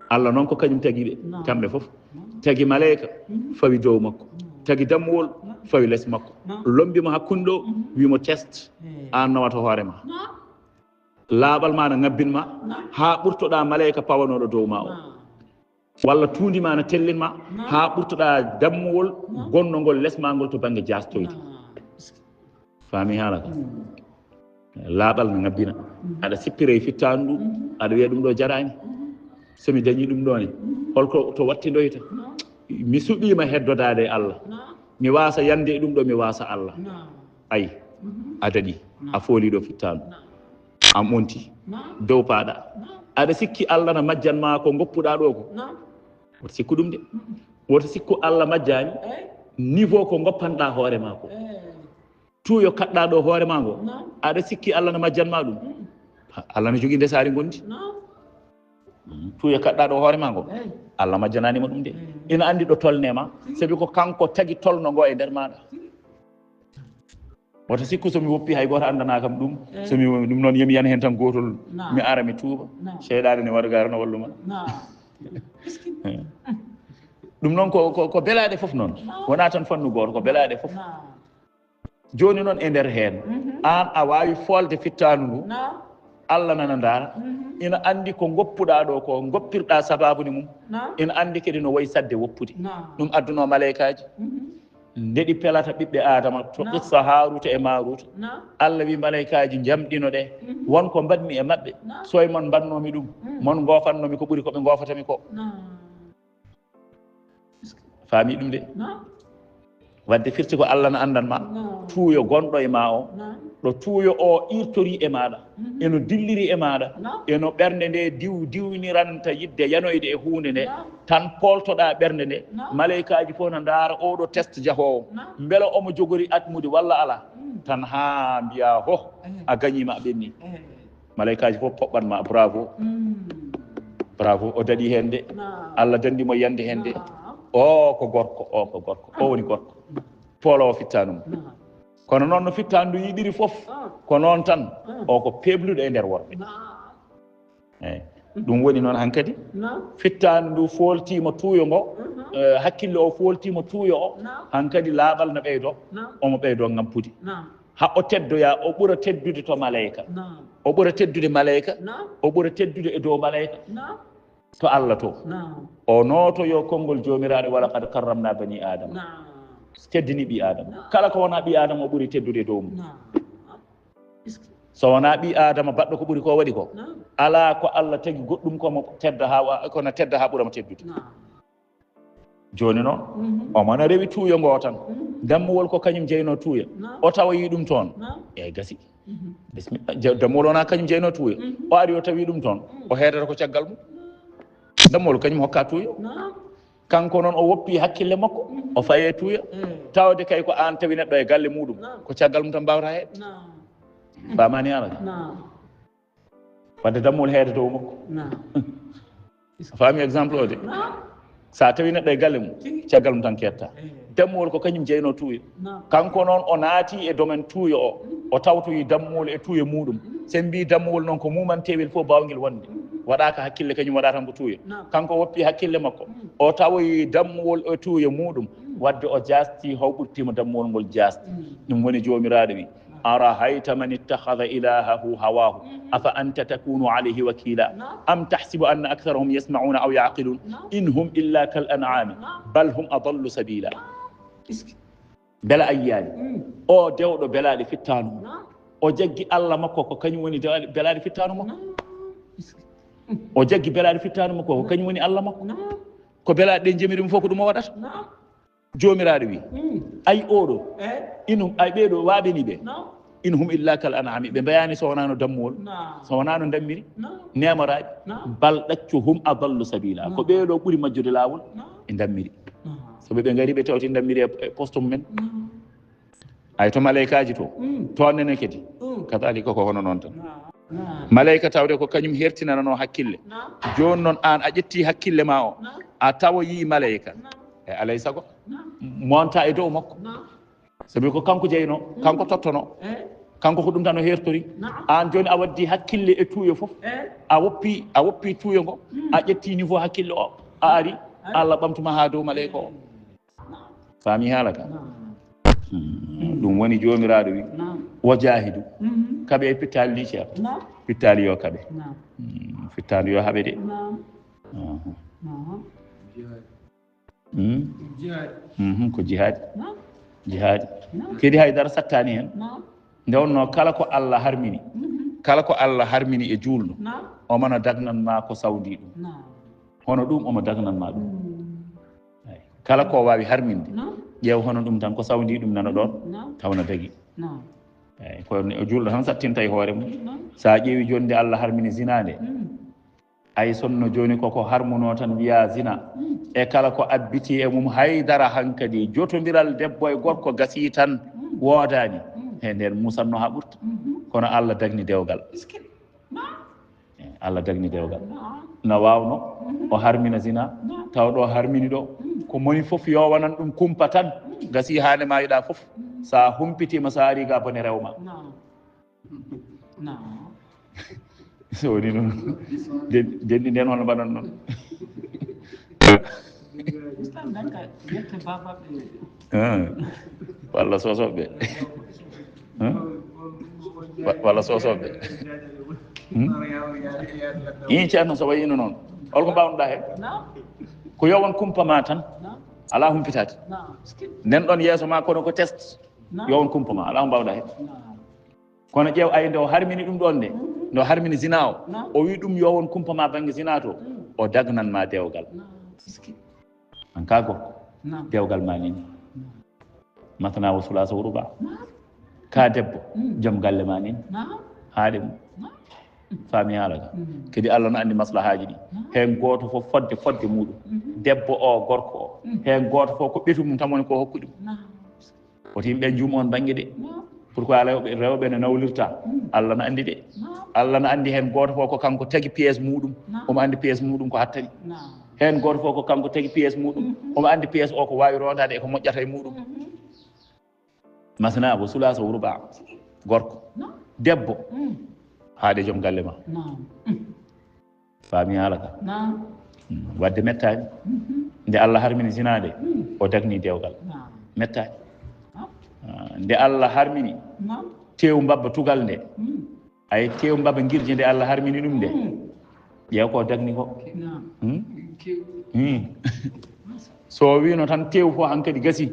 Allah noon ko kañum tagi ɓe, kamɓe fof. Tagi maleyka, fawi dow makko. Tagi dammuwol, fawi les makko. Lombima hakkunde ɗo, wimo test, an nawata hoore ma. Laaɓal ma na ngabbin ma, haa ɓurtoɗa maleyka pawanoɗo dow ma o. Walla tuundi ma na tellin ma, haa ɓurtoɗa dammuwol gonnongol les ma ngol to bannge jaastoyde. Faami haala ka? Laaɓal na ngabbina. Aɗa sippira e fittaandu ndu, aɗa wiya ɗum ɗo jaraani. So mi dañi ɗum ɗo ne, holko to wattindoyta? Mi suɓiima heddodaade e Allah. Mi waasa yande e ɗum ɗo, mi waasa Allah. Ay, a daɗi, a fooli ɗo fittaandu. A monti, dow paaɗa. Aɗa sikki Allah na majjan ma ko ngoppuɗa ɗo ko? Woto sikku ɗum de. Woto sikku Allah majjani niveau ko ngoppanɗa hoore ma ko. Tuuyo kaɗɗa ɗo hoore ma ngo. Aɗa sikki Allah na majjan ma ɗum? Ha, Allah na jogii ndesaari ngondi. Mm, tuuyo kaɗɗa ɗo hoore ma ngo. Allah majjanani ma ɗum de. Ina andi ɗo tolne ma. Sabi ko kanko tagi tolno ngo e nder maɗa. Woto sikku so mi woppi hay gooto andana kam ɗum. So mi ɗum noon, yomi yan hen tan gootol, mi ara mi tuuba. Seyɗaane ne waɗa gara no walluma. Ɗum noon ko, ko, ko belaɗe fof noon. Wona tan fannu gooto, ko belaɗe fof. Jooni noon e nder heen, aan a waawi foolde fittaandu ndu, Allah nana ndaara, ina anndi ko ngoppuɗaa ɗo ko, ngoppirɗaa sabaabu ni mum, ina anndi kadi no wayi sadde woppude. Ɗum addunoo maleykaaji, nde ɗi pelata ɓiɓɓe Aadama, to qissa Haaruuta e Maaruuta, Allah wi maleykaaji, njamɗino ɗe, won ko mbaɗmi e maɓɓe, so e mon mbaɗnoomi ɗum, mon ngoofannoomi ko ɓuri ko ɓe ngoofatami ko. Faami ɗum de. Wadde firti ko Allah na anndan ma. Tuuyo gonɗo e ma o. Ɗo tuuyo o irtori e maɗa. Eno dilliri e maɗa. Eno ɓernde nde diw diwniranta yidde yanoyde e huunde nde. Tan poltoɗa ɓernde nde. Maleykaaji fof na ndaara oɗo test jahoowo. Mbela omo jogori atmude walla ala. Tan haa mbiya ho, a gañima a ɓenni. Maleykaaji fof poɓɓan ma bravo. Bravo, o daɗi heen de. Allah danndi mo yande heen de. O ko gorko, o ko gorko, o woni gorko. Poolowo fittandu mum. Kono noon no fittandu ndu yiɗiri fof, ko noon tan, o ko peebluɗo e nder worɓe. Eyi. Ɗum woni noon hankadi. Fittandu ndu fooltiima tuuyo ngo, eh, hakkille o fooltiima tuuyo o, hankadi laaɓal no ɓeydo, omo ɓeydo ngabbude. Haa o teddoya, o ɓura teddude to maleyka. O ɓura teddude maleyka, o ɓura teddude e dow maleyka. To Allah to. O nootoyo konngol Joomiraaɗo, "Wa laqad karramna bani Aadama." Teddini ɓii Aadama. Kala ko wona ɓii Aadama, o ɓuri teddude e dow mum. So wona ɓii Aadama baɗɗo ko ɓuri ko waɗi ko, alaa ko Allah tagi goɗɗum ko mo tedda haa wa-, ko na tedda haa ɓura mo teddude. Jooni noon, omo na rewi tuuyo ngoo tan. Dammuwol ko kañum jeynoo tuuyo. O tawoyii ɗum toon. Eey, gasi. Bismi-, je-, dammuwol wonaa kañum jeynoo tuuyo. O ari o tawi ɗum toon. O heedata ko caggal mum. Dammuwol kañum hokkaa tuuyo. Kanko noon o woppi hakkille makko. O fayi e tuuyo. Tawde kay ko aan tawi neɗɗo e galle muuɗum. Ko caggal mum tan mbaawata heedde. Faamaani haala ka? Wadde dammuwol heeda dow makko. A faami exemple o de? Sa tawi neɗɗo e galle mum, caggal mum tan ketta. Dammuwol ko kañum jeynoo tuuyo. Kanko noon o naati e domaine tuuyo o. O tawtoyi dammuwol e tuuyo muuɗum. Sen mbi dammuwol noon ko mumantewel fof bawngel wonde. Waɗaaka hakkille, kañum waɗa tan ko tuuyo. Kanko woppi hakkille makko. O tawoyi dammuwol e tuuyo muuɗum. Wadde o jaasti, hawɓurtiima dammuwol ngol jaasti. Ɗum woni Joomiraaɗo wi: "أرأيت من اتخذ إلهه هواه أفأنت تكون عليه وكيلا أم تحسب أن أكثرهم يسمعون أو يعقلون إن هم إلا كالأنعام بل هم أضل سبيلا." Mbela a yiyaani? O dewɗo belaaɗe fittaandu mum. O jaggi Alla makko, ko kañum woni dewɗe-, belaaɗe fittaandu makko. O jaggi belaaɗe fittaandu makko, ko kañum woni Alla makko. Ko belaaɗe ɗe njemiri ɗum fof, ko ɗum o waɗata. Joomiraaɗo wi: "Ay oɗo, inum, ay ɓeeɗo waaɓeni ɓe. In hum illa kal an'ami, ɓe mbayaani so wonaa no dammuwol, so wonaa no ndammiri, neemoraaɓe. Bal ɗaccu hum adallu sabila, ko ɓeeɗo ɓuri majjude laawol e ndammiri. Sabu ɓe ngari ɓe tawti ndammiri e, e poste mumen." Ay to malaykaaji to, to nene kadi. Kadalika ko hono noon tan. Malayka tawde ko kañum hertinanano hakkille. Jooni noon aan a ƴetti hakkille ma o, a tawa yii malayka. E alay sago, monta e dow makko. Sabi ko kanko jeyno, kanko tottono. Kanko ko ɗum tan o hertori. Aan jooni a waddi hakkille e tuuyo fof. A woppi, a woppi tuuyo ngo, a ƴetti niveau hakkille o, a ari, Allah ɓamtuma haa dow malayka o. Faami haala ka? Hmm, ɗum woni Joomiraaɗo wi: "Wa jaahidu." Kaɓe e pittaali ɗi, ceerno. Pittaali yo kaɓe. Hmm, pittaali yo haɓe de. Aha. Hmm? Mhm, ko jihaadi. Jihaadi. Kadi hay dara sattaani heen. Nde wonnoo kala ko Allah harmini, kala ko Allah harmini e juulɗo, omo na dagnan ma ko sawndi ɗum. Hono ɗum omo dagnan ma ɗum. Eey. Kala ko waawi harminde, ƴeew hono ɗum tan, ko sawndi ɗum nana ɗoon, taw na dagi. Eey, ko o juulɗo tan sattinta e hoore mum. So a ƴeewi jooni nde Allah harmini zinaa nde, ay sonno jooni koko harmunoo tan wiyaa zina. E kala ko abbiti e mum, hay dara hankadi, jotondiral debbo e gorko gasii tan, woodaani. He ndeen musanno haa ɓurta. Kono Allah dagni dewgal. Eh, Allah dagni dewgal. Na waawno o harmina zina, taw ɗo harmini ɗo, ko moni fof yowanan ɗum kumpa tan. Gasi haande ma yiɗa fof. Sa humpitiima, sa ari ga bone rewma. So woni noon, den-, denɗi nden hono mbaɗan noon? Ah, walla sosoɓe. Ah? Wa-, walla sosoɓe. Hmm? Ii, ceerno, so wayino noon, holko mbawnoɗa hen? Ko yo won kumpa ma tan, ala humpitaade. Nden ɗon yeeso ma kono ko test, yo won kumpa ma, ala ko mbawɗa hen. Kono ƴeew, ay, nde o harmini ɗum ɗoon nde, nde o harmini zina o, o wi ɗum yo won kumpa ma bannge zina to, o dagnan ma dewgal. An ka gorko, dewgal ma nini. Masna wa sulaasa wa ruba. Ka debbo, joom galle ma nini. Haaɗe mum. Faami haala ka? Kadi Allah no anndi maslahaaji ɗi. Heen gooto fof fodde, fodde muɗum. Debbo o, gorko o. Heen gooto fof ko ɓetu mum tan woni ko hokku ɗum. Woto yimɓe njuum oon bannge de. Pourquoi rewɓe, rewɓe no nawlirta? Allah no anndi de. Allah no anndi heen gooto fof ko kanko tagi pièce muɗum. Omo anndi pièce muɗum ko hattani. Heen gooto fof ko kanko tagi pièce muɗum. Omo anndi pièce o ko waawi rondaade e ko moƴƴata e muɗum. Masna wa sulaasa wa ruba. Gorko. Debbo. Haaɗe joom galle ma. Faami haala ka? Mm, wadde mettaani. Nde Allah harmini zina nde, o dagni dewgal. Mettaani. Ah, nde Allah harmini teewu mbabba tugal nde, ay, teewu mbabba ngirje nde Allah harmini ɗum nde, ƴeew ko dagni ko. Hmm? Hmm. So o wino tan teewu fof hankadi gasi.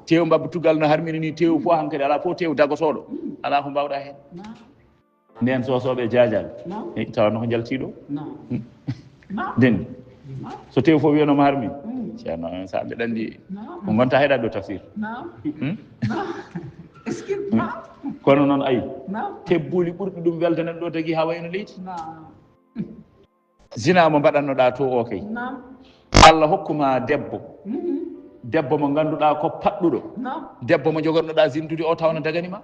Teewu mbabba tugal no harmini ni teewu fof hankadi, ala fof teewu dagotooɗo. Ala ko mbawɗa heen. Nden sosoɓe jaajaɓe. Naam. Eh, tawa no ko jaltiɗo. Naam. Hmm. Naam. Den. Naam. So tew fof wiyano mo harmi. Hmm. Ceerno, sa mbiɗa anndi ko gonta heɗaɗo tafsir. Kono noon ayi, tebbuuli ɓurɗi ɗum weldenen ɗo tagi ha wayno leydi. Zina mo mbaɗannoɗa to o kay, Allah hokkuma debbo, debbo mo ngannduɗa ko paɗɗuɗo, debbo mo jogornoɗa zindude o tawno daganima.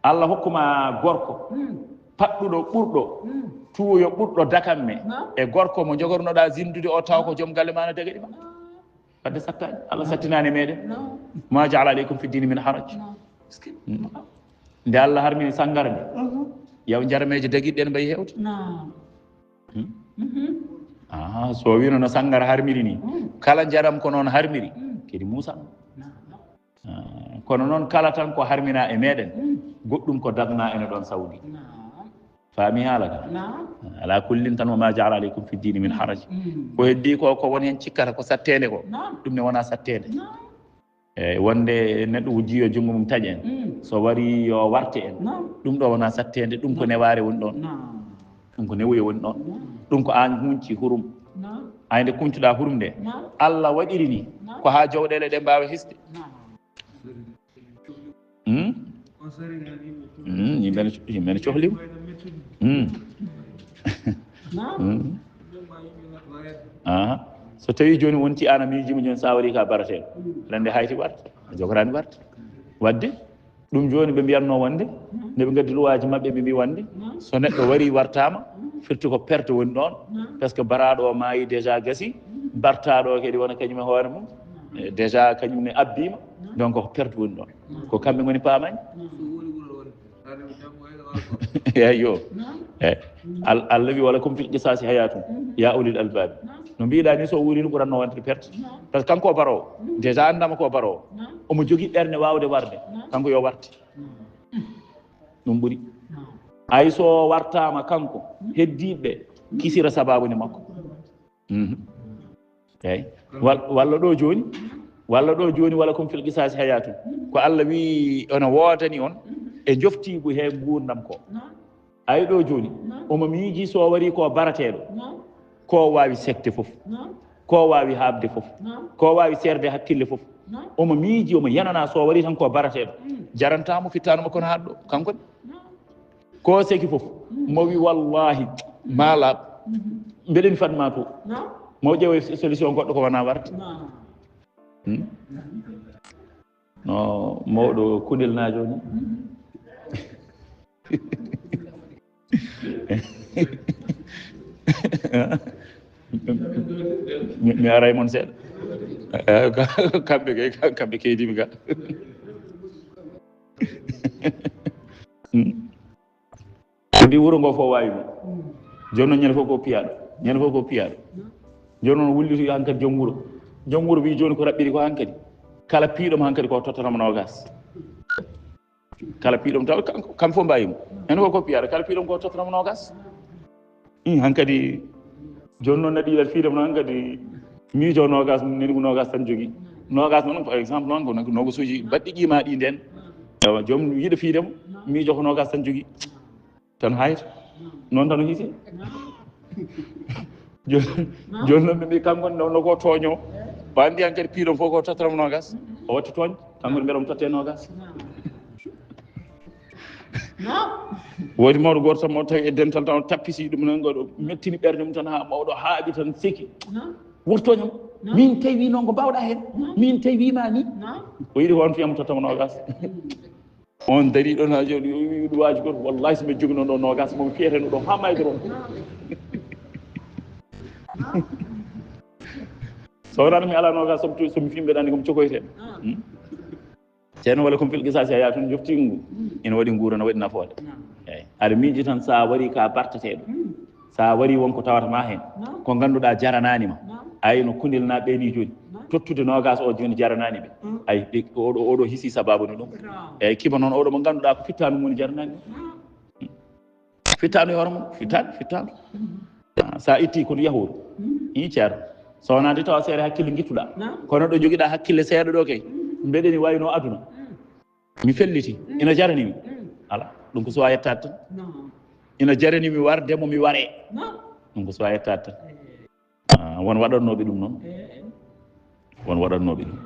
Allah hokkuma gorko paɗɗuɗo ɓurɗo tuuyo ɓurɗo dakamme e gorko mo jogornoɗa zindude o taw ko joom galle ma no dagaɗima. Wadde sattaani, Allah sattinaani meɗen. Ma jaala aleykum fi dini min haraj. Nde Allah harmini sangara nde, yaw jarameeje dagiɗɗen mbayi hewde. Ah, so wino no sangara harmiri ni, kala jaram ko noon harmiri kedi muusa. Ah, kono noon kala tan ko harmina e meɗen, goɗɗum ko dagna ene ɗon sawdi. Faami haala ka? Ala kullin tan, wa ma jaala aleykum fi dini min haraj. Ko heddi ko, ko won hen cikkata ko sattende ko, ɗum ne wona sattende. E wonde neɗɗo wujji yo junngo mum taƴ en, so wari yo warte en, ɗum ɗo wona sattende, ɗum ko newaare woni ɗon. Ɗum ko newuye woni ɗon. Ɗum ko an hunci hurum. Ay nde kuncuɗa hurum nde, Allah waɗiri ni ko ha jawɗele ɗe mbawa hisde. Hmm? Hmm, yimɓe ne, yimɓe ne cohli mo. Hmm. Hmm. Aha. So tawi joni wonti an a miijima joni sa wari ka barateɗo, aɗa andi hayti warta, a jogorani warta. Wadde ɗum joni ɓe mbiyatno wonde, nde ɓe gaddi luwaji maɓɓe ɓe mbi wonde so neɗɗo wari wartama, firti ko perte woni ɗon, parce que baraɗo o maayi déjà gasi, bartaɗo o kadi wona kañum e hoore mum, eh, déjà kañum ne abbima, donc ko perte woni ɗon. Ko kamɓe ngoni paamani. Eyyo. Eh, Al-, Allah wi, "Walakum fil qisasi hayatun ya ulil albabi." No mbiɗa ni, so wuurino ɓuranno wonde perte. Parce que kanko o barowo. Déjà andama ko barowo. Omo jogii ɓernde wawde warde. Kanko yo warte. Ɗum ɓuri. Ay so wartama kanko, heddiɓe kisira sababu ni makko. Mhm. Eyi. Wal-, walla ɗo joni, walla ɗo joni, "Walakum fil qisasi hayatun." Ko Allah wi, "Ono woodani on e joftigu he ngurdam ko." Ay ɗo joni, omo miiji so wari ko barateɗo, ko wawi sekte fof, ko wawi habde fof, ko wawi serde hakkille fof. Omo miiji, omo yanana so wari tan ko barateɗo. Jarantamo fittano makko no haɗɗo, kanko ne. Ko seki fof, mo wi, "Wallahi, ma laaɓ, mbeɗen fadma to." Mo ƴeewa solution goɗɗo ko wona warde. Hmm? No mawɗo Kunel Naajo ni. Mi, mi aray mon seeɗa. Eh, ka-, kamɓe kay, kamɓe keydimi ga. Hmm. Ko mbi wuro ngo fof wawi mo. Jooni noon ñande fof ko piyaɗo. Ñande fof ko piyaɗo. Jooni noon wulliti hankadi joom wuro. Joom wuro wi jooni ko raɓɓiri ko hankadi. Kala piiɗo mo hankadi ko tottanamo nogas. Kala piiɗo mo taw kam, kam fof mbawi mo. Ñande fof ko piyaɗo. Kala piiɗo mo ko tottanamo nogas. Ih, hankadi jooni noon neɗɗo yiɗat fiide mo noon hankadi miijo nogas, nenigu nogas tan jogui. Nogas noon par exemple noon ko nogasuji baɗɗi qima ɗi nden. Ewa, joom yiɗa fiide mo, miijo ko nogas tan jogui. Tan hayta. Noon tan o hiiti. Jooni, jooni noon ɓe mbi kanko no, no ko tooño. O andi hankadi piiɗo fof ko tottanamo nogas. O watti tooñ. Kanko ne mbeɗa mo totte nogas. Woodi mawɗo goto tan mawɗo tawi e dental tan o tappisi ɗum noon, goɗo mettini ɓernde mum tan ha mawɗo haaɓi tan seki. Wurtoñam. Min tawi noon ko mbawɗa hen. Min tawi ma ni. O yiɗi ko on fiyamo tottamo nogas. On dari ɗon ha joni, o wi ɗum waaji goto, "Wallahi so mi joguino ɗo nogas, mo mi fiyete no ɗo ha mayde ɗon." So wonano mi ala nogas, so mi tu-, so mi fimɓe ɗani ko mi cokoyte. Hmm? Ceerno, "Walakum fil qisasi hayatun", joftingu ina waɗi nguura, no waɗi nafoore. Eyyi. Aɗa miiji tan sa wari ka barteteɗo. Sa wari wonko tawata ma hen. Ko ganduɗa jaranani ma. Ay no Kunel na ɓe ni joni. Tottude nogas o joni jaranani ɓe. Ay ɓe, oɗo, oɗo hisi sababu no ɗum. Eyyi, kiba noon oɗo mo ganduɗa ko fittanu mum woni jaranani mo. Fittanu e hoore mum, fittanu, fittanu. Ah, sa itti ko yahuru. I ceerno. So wona nde tawa seere hakkille gittuɗa. Kono ɗo joguiɗa hakkille seeɗa ɗo kay. Mbeɗeni wayno aduna. Mi felliti. Ina jarani mi. Ala, ɗum ko suwa yettaade tan. Ina jarani mi warde mo mi ware. Ɗum ko suwa yettaade tan. Ah, Won waɗannooɓe ɗum noon. Won waɗannooɓe ɗum.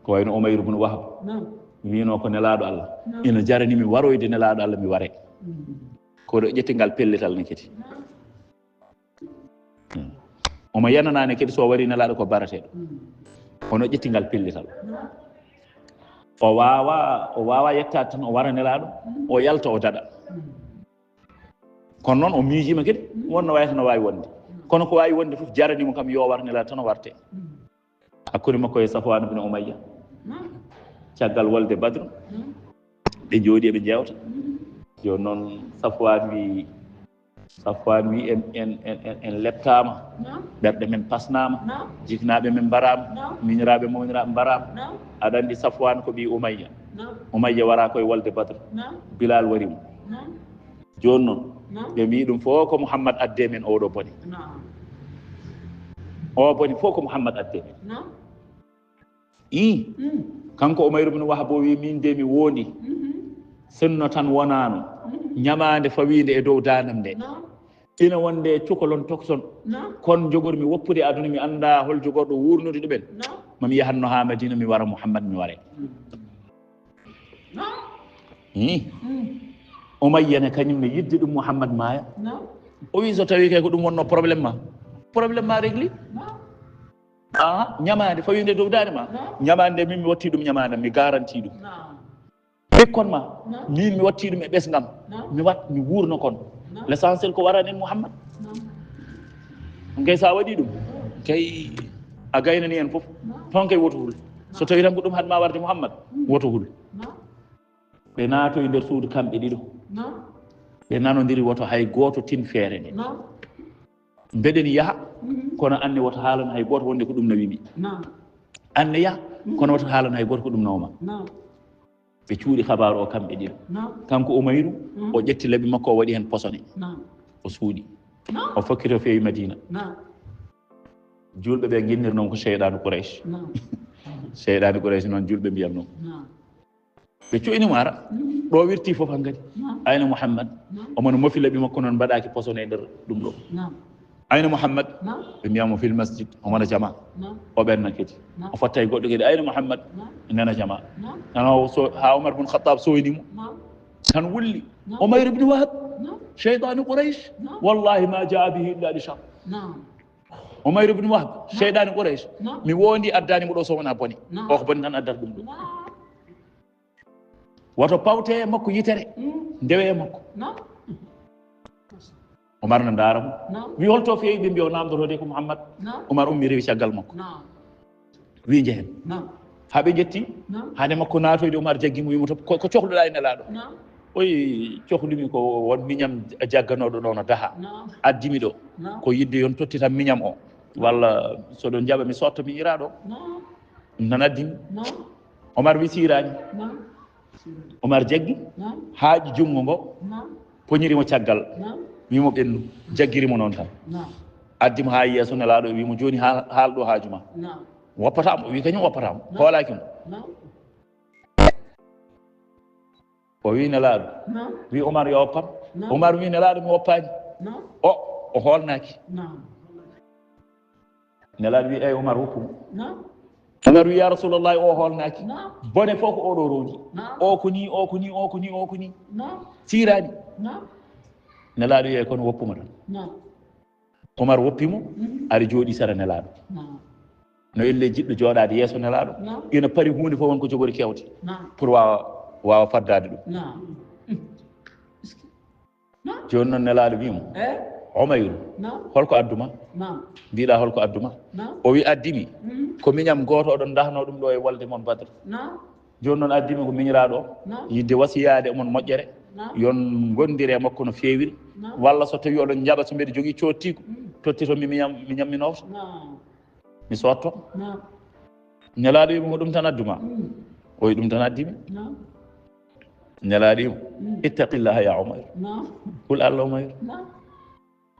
Ko wayno Umayr ibn Wahb. Naam. Wiino ko Nelaaɗo Allah. Naam. Ina jarani mi waroyde Nelaaɗo Allah, mi ware. Mm. Kono ƴetti ngal pellital ne kadi. Naam. Hmm. Omo yananaani kadi so wari Nelaaɗo ko barateeɗo. Mm. Kono ƴetti ngal pellital. Naam. O waawa, o waawa yettaade tan, o wara Nelaaɗo, mm, o yalta, o daɗa. Mm. Kono noon o miijiima kadi, mm, wonno wayata no waawi wonde. Mm. Kono ko waawi wonde fof jarani mo kam yo war Nelaaɗo tan o warte. Mm. Hakkunde makko e Safwan bin Umayya. Naam. Caggal wolde Badr, naam, ɓe njooɗi eɓe njeewta. Mm. Jooni noon Safwan wi, Safwan wi en, en, en, en, en lettaama. Naam. Ɓerɗe men pasnaama. Naam. Jiknaaɓe men mbaraama. Naam. Miñiraaɓe mawniraaɓe mbaraama. Naam. Aɗa anndi Safwan ko ɓii Umayya. Naam. Umayya waraa ko e wolde Badr. Naam. Bilal wari mo. Naam. Jooni noon, naam, ɓe mbii ɗum fof ko Muhammad adde men oɗo bone. Naam. O bone fof ko Muhammad adde men. Naam. Ii. Mm. Kanko Umayr ibn Wahab o wi, min de mi wondi. Mhm. Sinno tan wonaano. Mhm. Ñamaande fawiinde e dow daandam nde. Naam. Ina wonde cukalon tokson. Naam. Kon njogormi woppude aduna, mi annda hol jogorɗo wuurnude ɗumen. Naam. Mami yahanno haa Madina, mi wara Muhammad, mi ware. Naam. Ii. Mm. Umayya ne kañum ne yidde ɗum Muhammad maaya. Naam. O wi, so tawi kay ko ɗum wonno problème ma, problème ma régli. Naam. Aha, ñamaande fawiinde dow daande ma. Naam. Ñamaande nde min mi watti ɗum ñamaande, mi garanti ɗum. Naam. Ɓikkon ma, naam, min mi watti ɗum e ɓesngam. Naam. Mi wat, mi wuurno kon. Naam. L'essentiel ko waranen Muhammad. Naam. Ɗum kay sa waɗi ɗum, naam, kay a gaynani en fof. Naam. Toon kay woto hul. So, naam, tawi tan ko ɗum haɗ ma warde Muhammad, mm, woto hul. Naam. Ɓe naatoyi nder suudu kamɓe ɗiɗo. Naam. Ɓe nanodiri woto hay gooto tin feere nde. Naam. Mbeɗen yaha, mhm, kono anne woto haalan hay gooto wonde ko ɗum nawimi. Naam. Anne yaha, mhm, kono woto haalan hay gooto ko ɗum nawma. Naam. Ɓe cuuɗi kabaaru o kamɓe ɗiɗo. Naam. Kanko Umayru, mhm, o ƴetti laɓi makko, o waɗi heen posone. Naam. O suuɗi. Naam. O fokkiti, o feewi Madina. Naam. Juulɓe ɓe nginnir noon ko seyɗaanu Quraysh. Naam. Seyɗaanu Quraysh noon juulɓe mbiyam noon. Naam. Ɓe cuɗini mo ara. Mhm. Ɗo wirti fof hankadi. Naam. Ayna Muhammad? Naam. Omo no mofi laɓi makko noon mbaɗaaki posone e nder ɗum ɗo. Naam. Ayna Muhammad? Naam. Ɓe mbiya mo fil masjid, omo na jama. Naam. O ɓenna kadi. Naam. O fotta e goɗɗo kadi, ayna Muhammad? Naam. Nana jama. Naam. Tan o so, haa Umar bun Khattab soyni mo. Naam. Tan wulli. Naam. Umayr ibn Wahab, naam, shaytanu Quraysh. Naam. Wallahi ma jaa bihi illa li shar. Naam. Umayr ibn Wahab, naam, shaytanu Quraysh. Naam. Mi wondi addani mo ɗo so wona bone. Naam. O ko bone tan addata ɗum ɗo. Naam. Woto pawte e makko yitere. Mm. Ndewe e makko. Naam. Omar na ndaara mo. Naam. Wi, holto feewi? Ɓe mbiya o namdotoo de ko Muhammad. Naam. Omar ummi rewi caggal makko. Naam. Wi, njehen. Naam. Haa ɓe njetti. Naam. Hade makko naatoyde, Omar jaggi mo, wi mo to, ko, ko cohluɗaa e Nelaaɗo? Naam. Oyi, cohlumi ko won miñam jagganooɗo ɗo no daha. Naam. Addi mi ɗo. Naam. Ko yidde yon tottitam miñam o. Walla so ɗon jaɓa mi sotta miñiraaɗo. Naam. Ɗum tan addi mi. Naam. Omar wi siiraani. Naam. Omar jaggi, naam, haaƴi junngo ngo, naam, poñiri mo caggal, naam, wi mo ɓennu, jaggiri mo noon tan. Naam. Addi mo haa yeeso Nelaaɗo, wi mo, "Jooni haal, haal ɗo haaju ma." Naam. Woppata mo, wi kañum woppata mo, naam, hoolaaki mo. Naam. O wi Nelaaɗo, naam, wi Omar yo woppam. Naam. Omar wi Nelaaɗo, "Mi woppaani." Naam. O, o hoolnaaki. Naam. Nelaaɗo wi, "Eey, Omar, woppu mo." Naam. Omar wi, "Ya Rasulallah, o hoolnaaki. Naam. Bone fof ko oɗo rondi. Naam. O ko ni, o ko ni, o ko ni, o ko ni. Naam. Siiraani." Naam. Nelaaɗo wi, "Eey, kono woppu mo tan." Naam. Omar woppi mo, mhm, ari jooɗi sara Nelaaɗo. Naam. No elle jiɗɗo jooɗaade yeeso Nelaaɗo. Naam. Ina pari huunde fof won ko jogori kewte. Naam. Pour waawa, waawa faddaade ɗum. Naam. Naam. Jooni noon Nelaaɗo wii mo, eh? Umayru, naam, holko adduma? Naam. Mbiɗa holko adduma? Naam. O wi, addi mi, mhm, ko miñam gooto oɗon ndahnoo ɗum ɗo e wolde mon Badr. Naam. Jooni noon addi mi ko miñiraaɗo o, naam, yidde wasiyaade mon moƴƴere, naam, yon ngondir e makko no feewiri, naam, walla so tawii oɗon njaɓa, so mbeɗa jogii coottiigu, mm, tottito mi miñam, miñam mi noofta. Naam. Mi sootto. Naam. Nelaaɗo wi mo, ko ɗum tan adduma? Mm. O wi, ɗum tan addi mi. Naam. Nelaaɗo wi mo, mm, ittaqillaha ya Umayr. Naam. Hul Allah Umayr. Naam.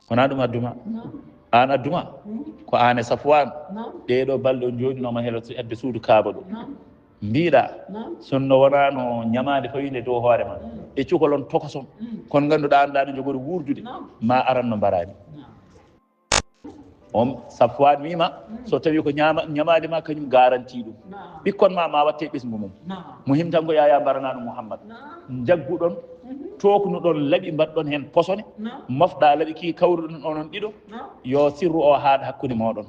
Wonaa ɗum adduma. Naam. Aan adduma. Mm. Ko aan e Safwaan. Naam. Ɗee ɗoo balɗe on njooɗinooma helo hedde suudu Kaaba ɗo. Naam. Mbiɗa, naam, sinno wonaano ñamaande fawiinde dow hoore ma, mm, e cukalon tokoson, mm, kon ngannduɗaa aan ɗaano jogori wuurdude, naam, ma aran no mbaraani. Naam. On Safwan wiima, so tawi ko ñaama-, ñamaali ma kañum garanti ɗum. Ɓikkon ma, ma watte ɓesngu mum. Muhim tan ko yaya mbaranaɗo Muhammad. Njagguɗon, toknuɗon laɓi, mbaɗɗon heen posone, mofɗa laɓi ki, kawruɗon onon ɗiɗo, yo sirru o haaɗ hakkunde moɗon.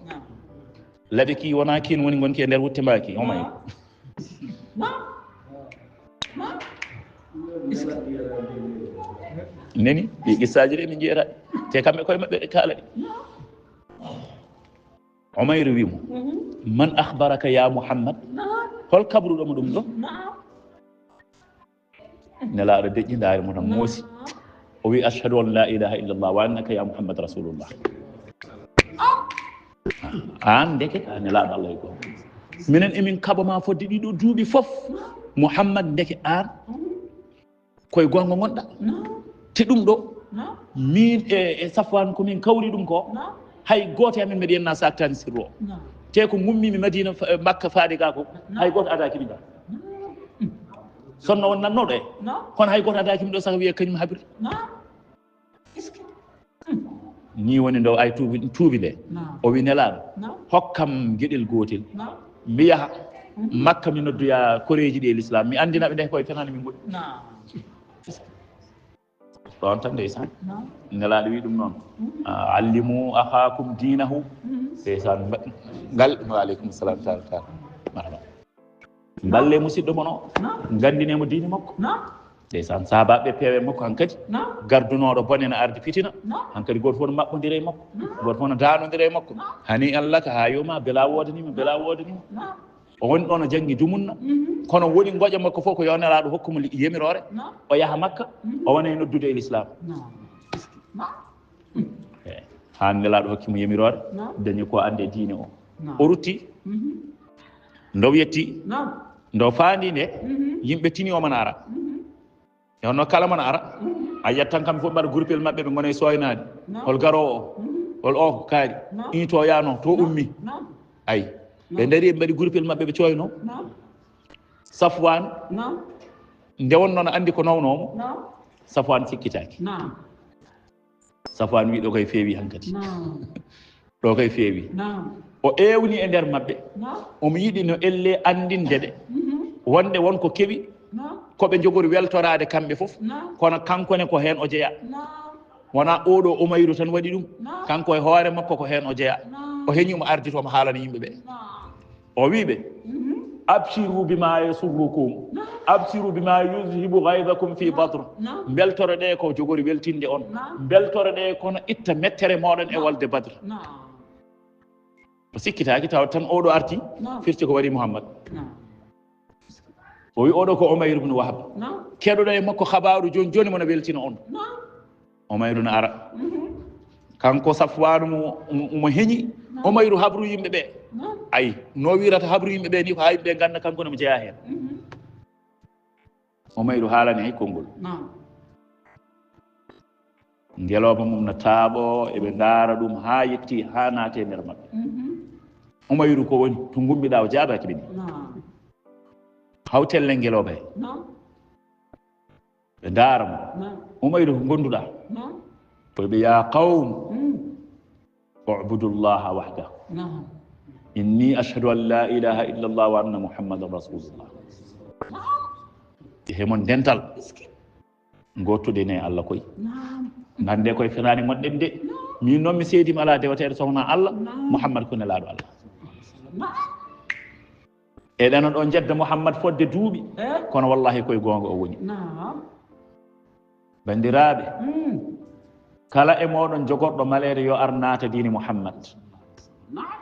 Laɓi ki wona kin woni gonki e nder wutte ma ki, Omay. Neni, ɗi qissaaji ɗi min nji'ata. Te kamɓe koye maɓɓe ɓe kaala ɗi. Umayru wi mo, "Man akhbaraka ya Muhammad?" Hol kabruɗo mo ɗum ɗo? Nelaaɗo deƴƴi ndaari mo tan moosi. O wi, "Ashhadu an la ilaha illallah wa annaka ya Muhammad rasulullah." Aan ndeke a nelaaɗo Allah e goo. Minen emin kaɓa ma fodde ɗiɗo duuɓi fof. Muhammad, ndeke aan koye goonga ngonɗa. Te ɗum ɗo, min e, e Safwan ko min kawri ɗum ko, hay gooto e amen meɗen na saktani sirru o. Te ko ngummimi Madina fa-, Makka faade ga ko, hay gooto adaaki mi ga. Sonno on nannoɗo e. Kono hay gooto adaaki mi ɗo saka wiya kañum habri. Ni woni ndo ay tuubi, tuubi nde. O wi, "Nelaaɗo, hokkam geɗel gootel. Mi yaha Makka, mi noddoya koreeji ɗi e l'islam. Mi anndina ɓe nde koye fenani min ngoni." Ɗon tan ndeysaan. Nelaaɗo wi ɗum noon. Ah, "Allimu akhaakum diinahu." Ndeysaan, mba-, ngal, wa aleykum salam taala, taala. Marhaba. Mballe musidɗo mon o. Naam. Nganndine mo diine makko. Naam. Ndeysaan, sahabaaɓe peewe makko hankadi. Naam. Gardunooɗo bone na ardi fitina. Naam. Hankadi gooto fof no maɓɓondira e makko. Naam. Gooto fof no daanondira e makko. Naam. Hani an laka, haa yoma, bela woodaniima, bela woodaniima. Naam. O woni ɗoon o janngi dumunna. Mhm. Kono woni ngoƴa makko fof ko yo Nelaaɗo hokku mo li-, yamiroore. Naam. O yaha Makka, mhm, o wona e noddude e l'islam. Naam. Naam. Eh, haa Nelaaɗo hokki mo yamiroore, naam, dañi ko annde diine o. Naam. O rutti. Mhm. Ndo yetti, naam, ndo faandi nde, mhm, yimɓe tini o mana ara. Mhm. E honno kala mana ara, mhm, a yiyat tan kamɓe fof mbaɗa groupel maɓɓe, ɓe ngona e sooynaade. Naam. Hol garoowo o? Mhm. Hol o ko kaari? Naam. Ii, to yaano, to, naam, ummi. Naam. Ay. Naam. Ɓe ndari, ɓe mbaɗi groupel maɓɓe, ɓe cooyno. Naam. Safwaan, naam, nde wonno no anndi ko nawnoo mo, naam, Safwaan sikkitaaki. Naam. Safwaan wi, "Ɗo kay feewi hankadi." Naam. Ɗo kay feewi. Naam. O ewni e nder maɓɓe. Naam. Omo yiɗi no elle anndinde ɓe. Mhm. Wonde won ko kewi, naam, ko ɓe njogori weltoraade kamɓe fof. Naam. Kono kanko ne ko heen o jeyaa. Naam. Wonaa oɗo Umayru tan waɗi ɗum. Naam. Kanko e hoore makko ko heen o jeyaa. Naam. O heñi omo ardito omo haalana yimɓe ɓe. Naam. O wi ɓe, mhm, "Abshiru bima yasurrukum. Naam. Abshiru bima yuzhibu ghayzakum fi, naam, Badr." Naam. Mbeltoro ɗe ko jogori weltinde on. Naam. Mbeltoro ɗe kono itta mettere moɗon e, naam, wolde Badr. Naam. O sikkitaaki tawa tan oɗo arti, naam, firti ko wari Muhammad. Naam. O wi, "Oɗo ko Umayr ibn Wahab." Naam. Keɗoɗo e makko habaru joni joni mo na weltina on. Naam. Umayru no ara. Mhm. Kanko Safwaanu mo, mo, mo heñi. Naam. Umayru habru yimɓe ɓe. Naam. Ay, no wirata habru yimɓe ɓe ni ko haa yimɓe ɓe ngannda kanko no mo jeyaa heen. Mhm. Umayru haalani hay konngol. Naam. Ngelooba mum no taaɓo, eɓe ndaara ɗum haa yetti, haa naati e nder maɓɓe. Mhm. Umayru ko woni, to ngummiɗaa o jaabaaki ɓe ni. Naam. Hawtelle ngelooba he. Naam. Ɓe ndaara mo. Naam. Umayru, ko ngonduɗaa? Naam. Ko ɓe, "Ya qawm, mm, u'budu Allaha wahda. Naam. Inni ashhadu an la ilaha illa Allah wa anna Muhammadan rasulullah." Naam. He mon dental. Ngottude ne Allah koy. Naam. Nande koy fenaani ngonɗen de. Naam. Min noon mi seedi mi alaa deweteeɗo sowna Allah. Naam. Muhammad ko nelaaɗo Allah. Naam. Eɗen ɗo njedda Muhammad fodde duuɓi, eh, kono wallahi koye goonga o woni. Naam. Banndiraaɓe, mm, kala e mooɗon jogorɗo maleede yo ar naata diine Muhammad. Naam.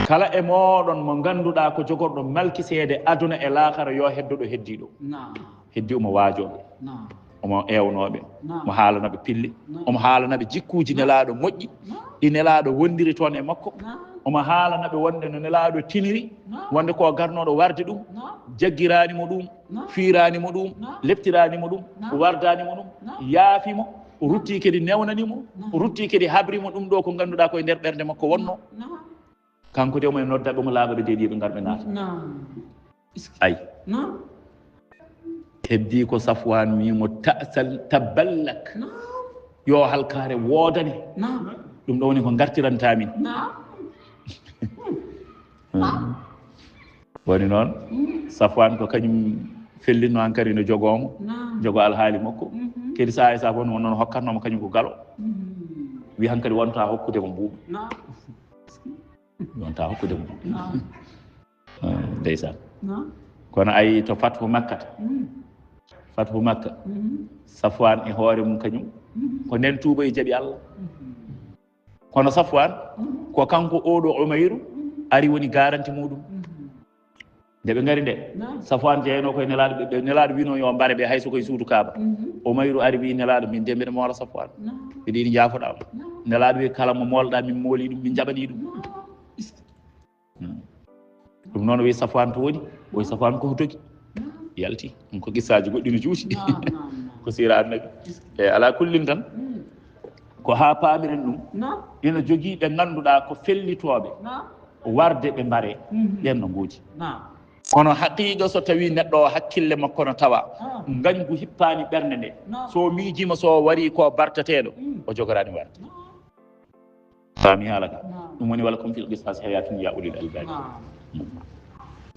Kala e mooɗon mo ngannduɗaa ko jogorɗo malkiseede aduna e laakara yo heddo ɗo heddii ɗo. Naam. Heddii omo waajooɓe. Naam. Omo eewnooɓe. Naam. Omo haalana ɓe pille. Naam. Omo haalana ɓe jikkuuji, naam, nelaaɗo moƴƴi, naam, ɗi nelaaɗo wondiri toon e makko. Naam. Omo haalana ɓe wonde no nelaaɗo tiniri, naam, wonde ko garnooɗo warde ɗum, naam, jaggiraani mo ɗum, naam, fiiraani mo ɗum, naam, leptiraani mo ɗum, naam, wardaani mo ɗum, naam, yaafi mo, o rutti kadi newnani mo, naam, o rutti kadi habri mo ɗum ɗo ko ngannduɗaa ko e nder ɓernde makko wonno. Naam. Kanko de omo e nodda ɓe mo laaɓa ɓe deeɗi ɓe ngar ɓe naata. Naam. Ay. Naam. Heddii ko Safwaan wii mo, "Ta'sal taballak." Naam. Yo halkaare woodane. Naam. Ɗum ɗo woni ko ngartiranta min. Woni noon, Safwaan ko kañum fellitno hankadi no jogoomo, jogo alhaali makko. Kadi sahaa e sahaa fof, won noon hokkatnoomo kañum ko galo. Wi hankadi wonta hokkude mo mbuuɗu. Wonta hokkude mo mbuuɗu. Ndeysaan. Kono ayi to Fathu Makkata. Fathu Makka. Safwaan e hoore mum kañum. Ko nden tuuba e jaɓi Allah. Kono Safwaan, ko kanko oɗo Umayru ari woni garanti muɗum. Nde ɓe ngari nde, Safwaan jeyano koye nelaaɗo, ɓe, ɓe nelaaɗo wino yo mbare ɓe hay so koye suudu Kaaba. Umayru ari wi nelaaɗo, min de mbeɗa moora Safwaan. Mbiɗa yiɗi njaafoɗaa mo. Nelaaɗo wi kala mo moolɗaa min mooli ɗum, min njaɓani ɗum. Ɗum noon o wi Safwaan to woni, o wi Safwaan ko dogi. Yalti. Ɗum ko qissaaji goɗɗi no juuti. Ko siira annabi. E ala kullin tan, ko haa paamiren ɗum, ina jogii ɓe ngannduɗaa ko fellitooɓe warde ɓe mbare, ɓeen no ngoodi. Kono haqiiqa so tawii neɗɗo o hakkille makko no tawa, ngañgu hippaani ɓernde nde, so miijiima so o warii ko bartateeɗo, o jogoraani warde. Faami haala ka? Ɗum woni walakum fil qisas hayatun ya ulil albabi.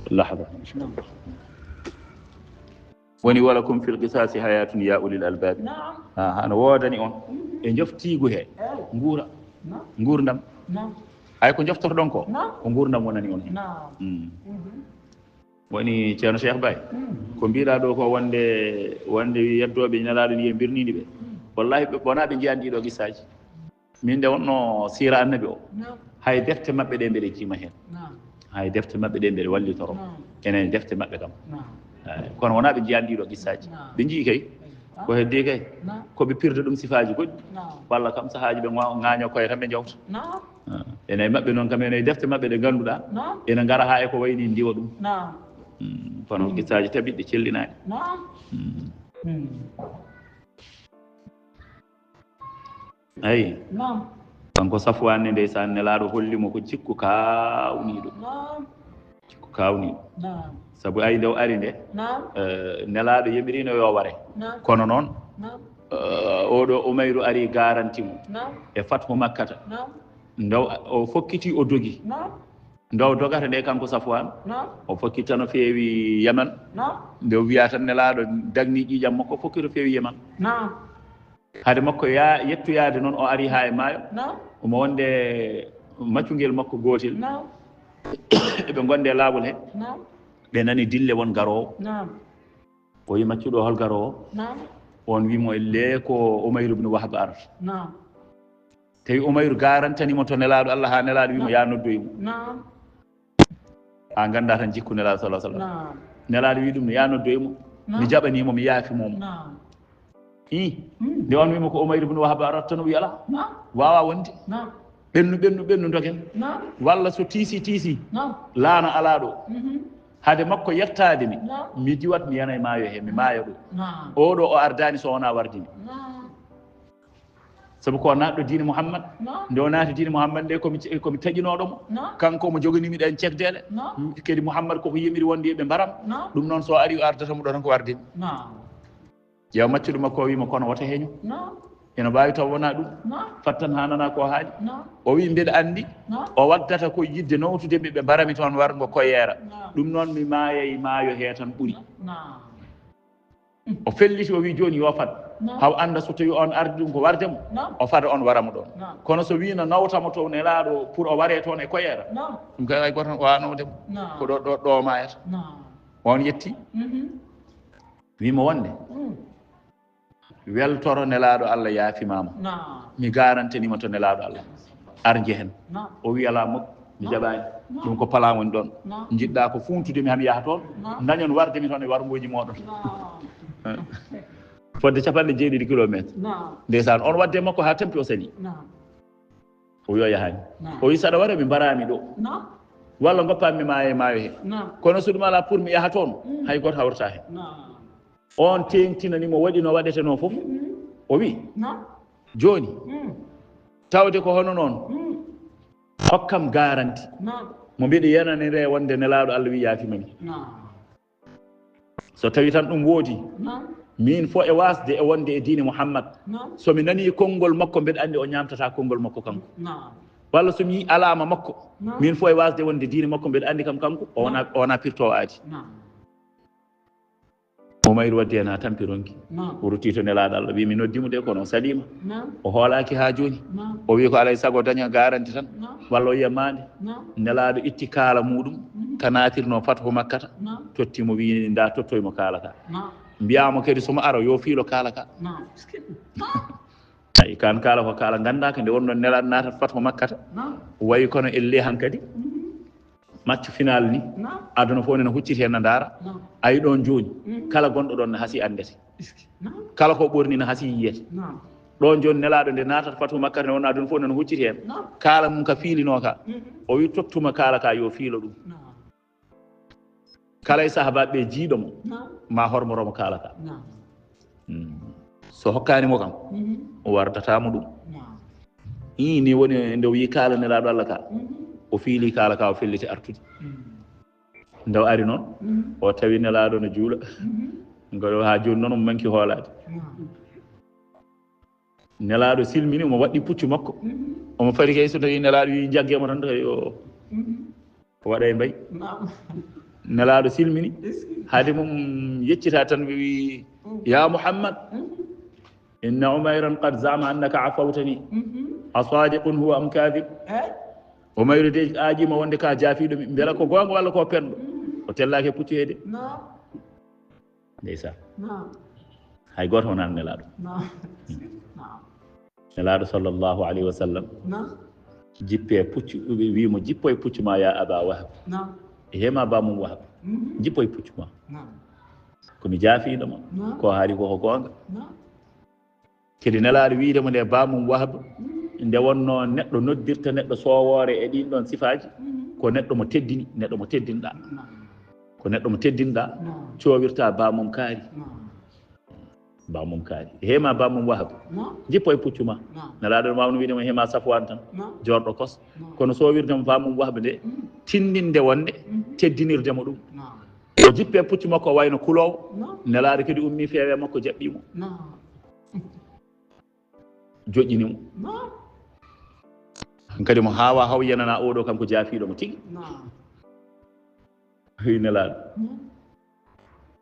Lahda. Woni walakum fil qisasi hayatun ya ulil albabi. Ha, hano woodani on e njoftiigu he nguura, nguurndam. Hay ko njoftorɗon ko, ko nguurndam wonani on hen. Woni Ceerno Cheikh Baye, ko mbiɗa ɗo ko wonde, wonde yeddooɓe nelaaɗo ni e mbirniiɗi ɓe. Wallahi ɓe bona ɓe njiyan ɗiɗo qissaji. Min nde wonno siira annabi o, hay defte maɓɓe ɗe mbeɗe jiima heen. Hay defte maɓɓe ɗe mbeɗe wallitoro. Enen defte maɓɓe kam. Kono wonaa ɓe njiyan ɗiɗo qissaaji. Ɓe njii kay. Ko heddi kay. Ko ɓe pirda ɗum sifaaji goɗɗi. Walla kam sahaaji ɓe ŋa-, ŋaaña koye tan ɓe njawta. Enen maɓɓe noon kam, enen defte maɓɓe ɗe ngannduɗaa, ene ngara haa e ko wayni ndiwa ɗum. Kono qissaaji tabiɗɗi cellinaɗi. Ayi. Kanko Safwaan ne, ndeysaan, Nelaaɗo holli mo ko jikku kaawniiɗo. Jikku kaawniiɗo. Sabu ayi, nde o ari nde, eh, Nelaaɗo yamiriino yo ware. Kono noon, eh, oɗo Umayru ari garanti mo e fathu Makkata. Nde o, o fokkiti, o dogi. Nde o dogata nde, kanko Safwaan, o fokkiti tan o feewi Yaman. Nde o wiya tan Nelaaɗo dagni ƴiiƴam makko, fokkiti o feewi Yaman. Hade makko ya-, yettoyaade noon, o ari haa e maayo. Omo wonde maccungel makko gootel. Eɓe ngonde e laawol he. Ɓe nani dille won garoowo. O wi maccuɗo, hol garoowo? On wi mo, ellee ko Umayr ibn Wahb arata. Tawi Umayr garantani mo to Nelaaɗo Allah, haa Nelaaɗo wi mo, "Ya noddoy mo." A ngannda tan jikku Nelaaɗo sallallahu alaihi wasallam. Nelaaɗo wi ɗum, "Ya noddoy mo. Mi jaɓani mo, mi yaafi mo." Ii. Nde on wi mo ko Umayr ibn Wahab arata tan, o wi, "Alaa. Waawaa wonde. Ɓennu, ɓennu, ɓennu, dogen. Walla so tiisi, tiisi. Laana alaa ɗo. Hade makko yettaade mi, mi diwat, mi yana e maayo he, mi maaya ɗo. Oɗo o ardaani so wonaa wardi mi." Sabu ko naatɗo diine Muhammad. Nde o naati diine Muhammad nde, komi, komi taƴinooɗo mo. Kanko omo joganii mi ɗen cekdeele. Kadi Muhammad koko yamiri wonde yo ɓe mbaram. Ɗum noon, so o ari, o ardata mo ɗo tan ko warde mi. Ƴeewa maccuɗo makko o wi mo, "Kono wota heño. Ene mbaawi taw wonaa ɗum. Fattan haa nana ko haali." O wi, "Mbeɗa anndi o waddata ko yidde nawtude mi, ɓe mbarami toon warngo koyeera. Ɗum noon, mi maayay maayo he tan ɓuri." O felliti, o wi, "Jooni yo fad." Haw annda so tawi on ardi ɗum ko warde mo, o fada, on wara mo ɗon. Kono so wi no nawta mo to Nelaaɗo pour o ware toon e koyeera, ɗum kay hay gooto o waawaa nawde mo. Ko ɗo, ɗo, ɗo o maayata. On yetti. Wi mo wonde, "Weltoro Nelaaɗo Allah, yaafimaama. Mi garantani ma to Nelaaɗo Allah. Ar njehen." O wi, "Alaa mukk, mi jaɓaani. Ɗum ko palaa woni ɗon. Njiɗɗaa ko fuuntude mi, haa mi yaha toon. Dañon warde mi toon e warngooji mooɗon." Fodde capanɗe jeeɗiɗi kilomeetre. Ndeysaan, on wadde makko haa tampi, o sali. O wi o yahaani. O wi, "Saɗa wara mi mbaraami ɗo. Walla ngoppaami mi maaya e maayo he. Kono so ɗum alaa, pour mi yaha toon, hay gooto hawrata he." On teeŋtinani mo, waɗi no waɗetenoo fof. O wi, "Jooni, tawde ko hono noon, hokkam garanti mo mbiɗa yananire wonde Nelaaɗo Allah wi yaafiima mi. So tawi tan ɗum woodi, Min fo e wasde e wonde e diine Muhammad. Naam. So mi nani konngol makko, mbeɗa anndi o ñaamtata konngol makko kanko. Naam. Walla so mi yi alaama makko, naam, min fo e wasde wonde diine makko, mbeɗa anndi kam kanko, o wona, naam, o wona pirtoowo aadi. Naam. Umayru waddi heen haa tampi ronki. Naam. O rutti to Nelaaɗo Allah, wi mi noddi mo de, kono o saliima. Naam. O hoolaaki haa jooni. Naam. O wi ko alay sago daña garanti tan. Naam. Walla o yiya maande. Naam. Nelaaɗo itti kaala muɗum, mhm, ka naatirno fathu Makkata. Naam. Totti mo, wi nda tottoy mo kaala ka. Naam. Mbiyaa mo kadi so mo ara yo fiilo kaala ka. Naam. Naam. Ay, kan kaala ko kaala nganndaaka, nde wonno Nelaaɗo naata fathu Makkata. Naam. Wayi kono elle hankadi. Mhm. Match final ni. Naam. Aduna fof nena hucciti heen na ndaara. Naam. Ay, ɗon jooni, mhm, kala gonɗo ɗon na hasi anndete. Iski. Naam. Kala ko ɓorni na hasi yiyete. Naam. Ɗon jooni Nelaaɗo nde naatata fathu Makkata ne wonno aduna fof nena hucciti heen. Naam. Kaala mum ka fiilinoo ka. Mhm. O wi tottuma kaala ka yo fiilo ɗum. Naam. Kala e sahabaaɓe ɓe jiiɗo mo, naam, ma hormoro mo kaala ka. Naam. Mm. So hokkaani mo kam, mhm, o wardata mo ɗum. Naam. Ii, ni woni nde o yi kaala Nelaaɗo Allah ka. Mhm. O fiili kaala ka, o felliti artude. Mm. Nde o ari noon, mhm, o tawi Nelaaɗo no juula. Mhm. Ngoɗo haa jooni noon omo manki hoolaade. Naam. Nelaaɗo silmini, omo waɗɗi puccu makko. Mhm. Omo fari kay so tawi Nelaaɗo wi jagge mo tan, tawi o, mhm, o waɗa e mbay. Naam. Nelaaɗo silmini. Iski. Haade mum yeccita tan, wi, mm, ya Muhammad, mhm, inna Umayran qad za'ama annaka afawtani. Mhm. Asadiqun huwa am kadhib? Eh? Umayru de aaƴiima wonde ka jaafiiɗo mi. Mbela ko goonga walla ko penɗo? Mhm. O tellaaki e puccu he de. Naam. Ndeysaan. Naam. Hay gooto wonaani Nelaaɗo. Naam. Hmm. Naam. Nelaaɗo sallallahu alayhi wa sallam, naam, jippe e puccu, wi mo, jippo e puccu ma ya Aba Wahab. Naam. E hema ba mum Wahab. Mhm. Jippo e puccu ma. Naam. Ko mi jaafiiɗo ma. Naam. Ko haali ko, ko goonga. Naam. Kadi Nelaaɗo wiide mo nde ba mum Wahab, mhm, nde wonno neɗɗo noddirta neɗɗo soowoore e ɗin ɗon sifaaji, mhm, ko neɗɗo mo teddini, neɗɗo mo teddinɗa. Naam. Ko neɗɗo mo teddinɗa, naam, coowirta ba mum kaari. Naam. Ba mum kaari. Hema ba mum Wahab. Naam. Jippo e puccu ma. Naam. Nelaaɗo no waawno wiide mo hema Safwaan tan. Naam. Joorɗo kos. Naam. Kono soowirde mo ba mum Wahab nde, mhm, tindinde wonde, mhm, teddinirde mo ɗum. Naam. O jippe puccu makko, o wayno kuloowo. Naam. Nelaaɗo kadi ummi feewe makko, jaɓɓi mo. Naam. Joƴƴini mo. Naam. Hankadi mo haawa haw yenana oɗo kanko jaafiiɗo mo tigi. Naam. Heyi Nelaaɗo. Naam.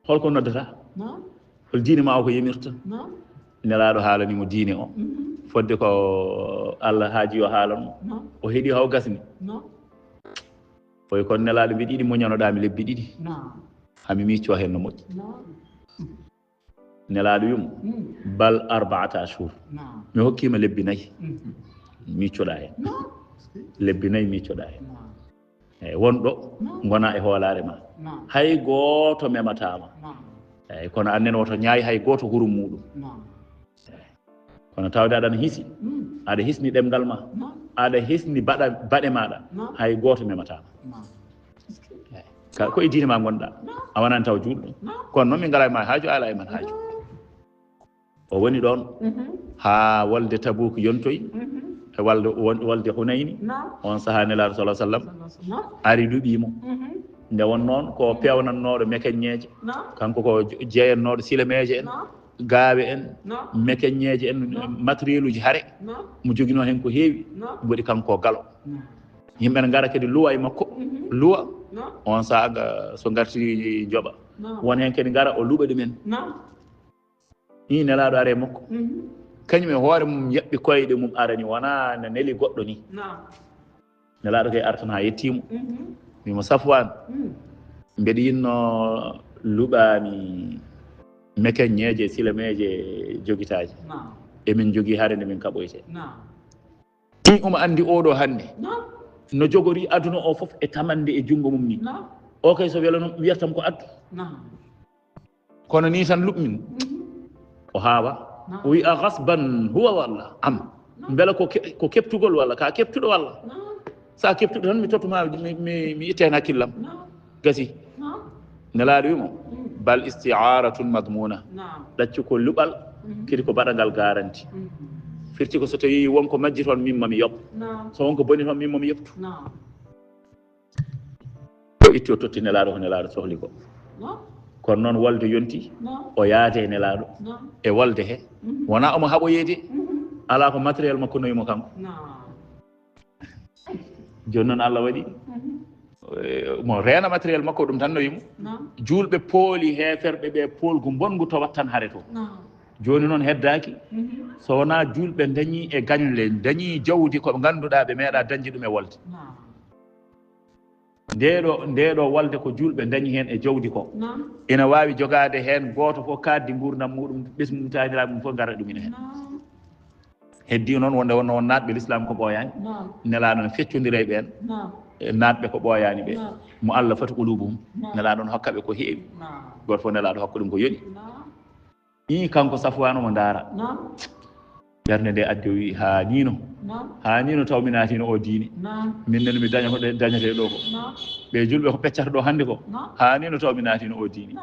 Holko noddata? Naam. Hol diine ma o ko yemirta? Naam. Nelaaɗo haalani mo diine o. Mhm. Fodde ko Allah haaji yo haalan mo. Naam. O heɗi haw gasni. Naam. Oy kon Nelaaɗo, mbiɗa yiɗi muñanoɗaa mi lebbi ɗiɗi. Naam. Hami miccoo heen no moƴƴi. Naam. Nelaaɗo wi'imo, mm, bal arba'ata ashhur. Naam. Mi hokkiima lebbi nayi. Mhm. Miccoɗaa heen. Naam. Lebbi nayi miccoɗaa heen. Naam. Eyi, won ɗo, naam, ngonaa e hoolaare ma. Naam. Hay gooto memataa ma. Naam. Eyi, kono aan nene woto ñaay hay gooto hurum muuɗum. Naam. Eyi. Kono tawde aɗa hisi, mm, aɗa hisni ɗemngal ma, naam, aɗa hisni baɗa-, baɗe maaɗa, naam, hay gooto memataa ma. Naam. Eyi. Ka, ko e diine ma ngonɗaa. Naam. A wonaani taw juulɗo. Naam. Kono noon min ngalaa e ma haaju, a alaa e men haaju. Naam. O woni ɗoon, mhm, haa wolde Tabuuk yontoyi, mhm, e wolde, won-, wolde Hunayni. Naam. Oon sahaa Nelaaɗo sallallahu alaihi wasallam, naam, ari luɓii mo. Mhm. Nde won noon ko, mhm, peewnannooɗo mekeññeeje. Naam. Kanko ko je-, jeyannooɗo silameeje en, naam, gaawe en, naam, mekeññeeje en, naam, matériel uji hare. Naam. Mo joginoo heen ko heewi. Naam. Mboɗi kanko galo. Naam. Yimɓe ne ngara kadi luwa e makko. Mhm. Luwa. Naam. Oon sahaa nga so ngarti njoɓa. Naam. Won heen kadi ngara o luɓa ɗumen. Naam. Nii Nelaaɗo ari e makko. Mhm. Kañum e hoore mum yaɓɓi koyɗe mum arani, wonaa na neli goɗɗo nii. Naam. Nelaaɗo kay artan haa yettii mo. Mhm. Wii mo, Safwaan, mm, mbeɗa yiɗno luɓaa mi mekeññeeje, silameeje jogitaaje. Naam. Emin jogii hare nde min kaɓoytee. Naam. Ɗum omo anndi oɗo hannde. Naam. No jogori aduna o fof e tamande e junngo mum ni. Naam. O kay so welano wiyata tan ko addu. Naam. Kono ni tan luɓmin. Mhm. O haawa. Naam. O wi'a, "Ghasban huwa walla am? Naam. Mbela ko ke-, ko keɓtugol walla ka keɓtuɗo walla? Naam. Sa keɓtuɗo tan mi tottuma, mi, mi, mi itta hen hakkillam." Naam. Gasi. Naam. Nelaaɗo wi mo, mm, "Bal isti'aratun madmuna." Naam. Ɗaccu ko luɓal, mhm, kadi ko baɗangal garanti. Mhm. Firti ko so tawi won ko majji toon, min mami yoɓ. Naam. So won ko boni toon, min mami yoɓtu. Naam. O itti, o totti Nelaaɗo ko Nelaaɗo sohli ko. Naam. Kono noon wolde yonti, o yaade e Nelaaɗo e wolde he. Wonaa omo haɓoyeede, alaa ko matériel makko nawi mo kanko. Jooni noon Allah waɗi, eh, mo reena matériel makko, ɗum tan nawi mo. Juulɓe pooli heeferɓe ɓe poolgu mbonngu towat tan hare to. Jooni noon heddaaki, so wonaa juulɓe ndañii e gañle, ndañii jawdi ko ɓe ngannduɗaa ɓe meeɗaa dañde ɗum e wolde. Ndeeɗo, ndeeɗo wolde ko juulɓe ndañi heen e jawdi ko. Ina waawi jogaade heen gooto fof kaaddi nguurndam muɗum, ɓesngu mum, taaniraaɓe mum fof ngara ɗum ina heen. Heddii noon wonde wonno won naatɓe lislaam ko ɓooyaani. Nelaaɗo ne feccondira e ɓeen. E naatɓe ko ɓooyaani ɓe. Mo Allah fati quluubuhum. Nelaaɗo ne hokka ɓe ko heewi. Gooto fof Nelaaɗo hokka ɗum ko yoni. Ii, kanko Safwaan omo ndaara. Ɓernde nde addi o wii, "Haa nii no. Haa nii no taw mi naatiino o diine. Min nene mi daña ko ɗe-, dañetee ɗo ko. Ɓe juulɓe ko peccata ɗo hannde ko. Haa nii no taw mi naatiino o diine."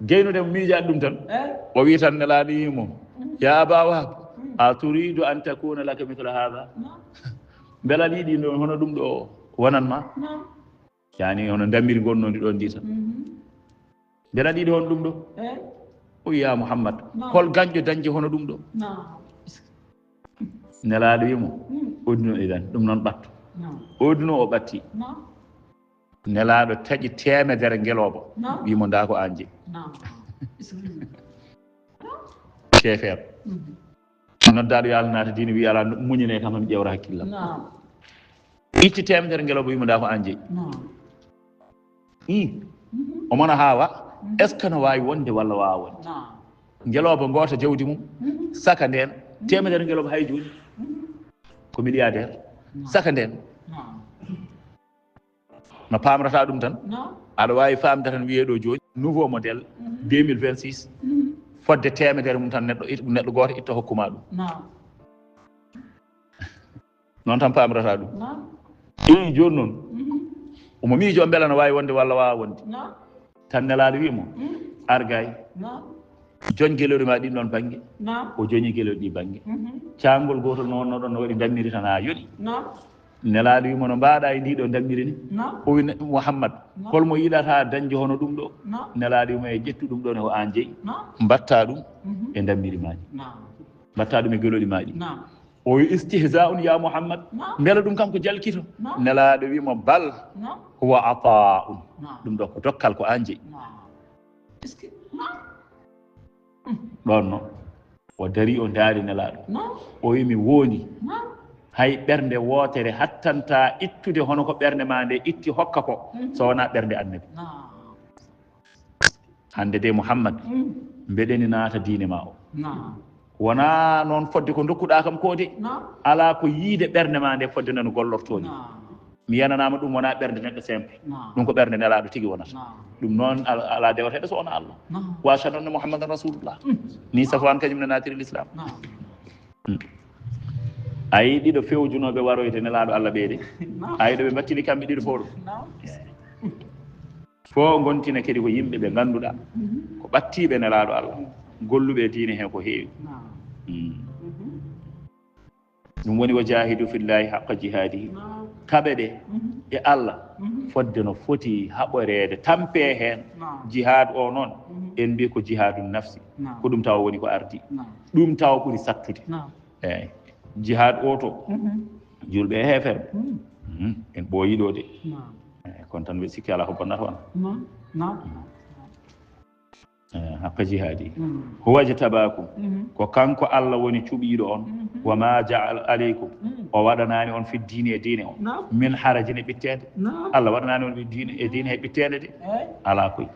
Geynude mo miijaade ɗum tan. O wii tan Nelaaɗo wii mo, "Yaa Abaa Wahab, a turiidu an takuuna laka mithla haada?" Mbela aɗa yiɗi ɗum hono ɗum ɗo wonan ma? Yaani hono ndamiri ngonnondi ɗon ndi tan. Mbela aɗa yiɗi hono ɗum ɗo? O wii, "Yaa Muhammad, hol gañɗo dañde hono ɗum ɗo?" Nelaaɗo wii mo, "Oɗino idan, ɗum noon ɓattu." Oɗino o ɓatti. Nelaaɗo taƴi teemedere ngelooba. Wii mo, "Ndaa ko aan jeyi." Keefeero. Noddaaɗo yo Allah naata diine, wii, "Alaa, muñanee kam, mi ƴeewra hakkillam." Itti teemedere ngelooba, wii mo, "Ndaa ko aan jeyi." Ii. O mona haa wa, est-ce que no waawi wonde walla waawaa wonde? Ngelooba ngoota jawdi mum, saka ndeen, teemedere ngelooba hay jooni. Ko milliardaire. Saka ndeen. No paamrata ɗum tan? Aɗa waawi faamde tan wiyee ɗo jooni, nouveau modèle, deux mille vingt-six, fodde teemedere mum tan neɗɗo it-, neɗɗo gooto itta hokkuma ɗum. Noon tan paamrata ɗum. Ii, jooni noon, omo miijo mbela no waawi wonde walla waawaa wonde. Tan Nelaaɗo wii mo, "Ar gay." Joñ gelooɗi ma ɗin ɗon bannge. O joñi gelooɗi ɗi bannge. Caangol gootol no wonno ɗon no waɗi ndammiri tan haa yoɗi. Nelaaɗo wii mo, "No mbaaɗa e ndi ɗo ndammiri ni?" O wii, "Muhammad, hol mo yiɗata dañde hono ɗum ɗo?" Nelaaɗo wii mo, "E ƴettu ɗum ɗo ne ko aan jeyi. Mbatta ɗum e ndammiri ma ɗi. Mbatta ɗum e gelooɗi ma ɗi." O wi, "Istihza'un ya Muhammad." Mbela ɗum kam ko jalkito? Nelaaɗo wi mo, "Bal huwa ata'un." Ɗum ɗo ko dokkal, ko aan jeyi. Ɗon no o dari, o ndaari Nelaaɗo. O wi, "Mi woondi. Hay ɓernde wootere hattanta ittude hono ko ɓernde ma nde itti hokka ko, so wonaa ɓernde Annabi." Hannde de, Muhammad, mbeɗeni naata diine ma o. Wonaa noon fodde ko ndokkuɗaa kam ko de. Alaa ko yiide ɓernde ma nde fodde no no gollortoo ni. Mi yananaama ɗum wonaa ɓernde neɗɗo simple. Ɗum ko ɓernde Nelaaɗo tigi wonata. Ɗum noon al-, alaa dewateeɗo so wonaa Allah. Wa ashhadu anna Muhammadan Rasulullah. Ni Safwaan kañum ne naatiri Lislaam. Ayi, ɗiɗo fewjunooɓe waroyde Nelaaɗo Allah ɓee de. Ayi, ɗo ɓe mbattini kamɓe ɗiɗo fof ɗo. Fof ngontina kadi ko yimɓe ɓe ngannduɗaa ko ɓattiiɓe Nelaaɗo Allah, golluɓe e diine he ko heewi. Mm. Ɗum woni, "Wa jaahidu fillahi haqqa jihaadihi." Kaɓe ɗe e Allah fodde no foti haɓoreede, tampee heen. Jihaad o noon, en mbii ko jihaadu nafsi. Ko ɗum tawa woni ko ardi. Ɗum tawa ɓuri sattude. Eeyi. Jihaad o to, juulɓe e heeferɓe. Mhm. En ɓooyii ɗo de. Eeyi, kono tan mbiɗa sikki alaa ko bonnata won. Eh, haqqa jihaadi. Huwa jtabaakum. Ko kanko Allah woni cuɓiiɗo on. Wa ma ja'ala alaykum. O waɗanaani on fi diini e diine o. Min harajin e ɓitteende. Allah waɗanaani on fi diine e diine he ɓitteende de. Alaa koy.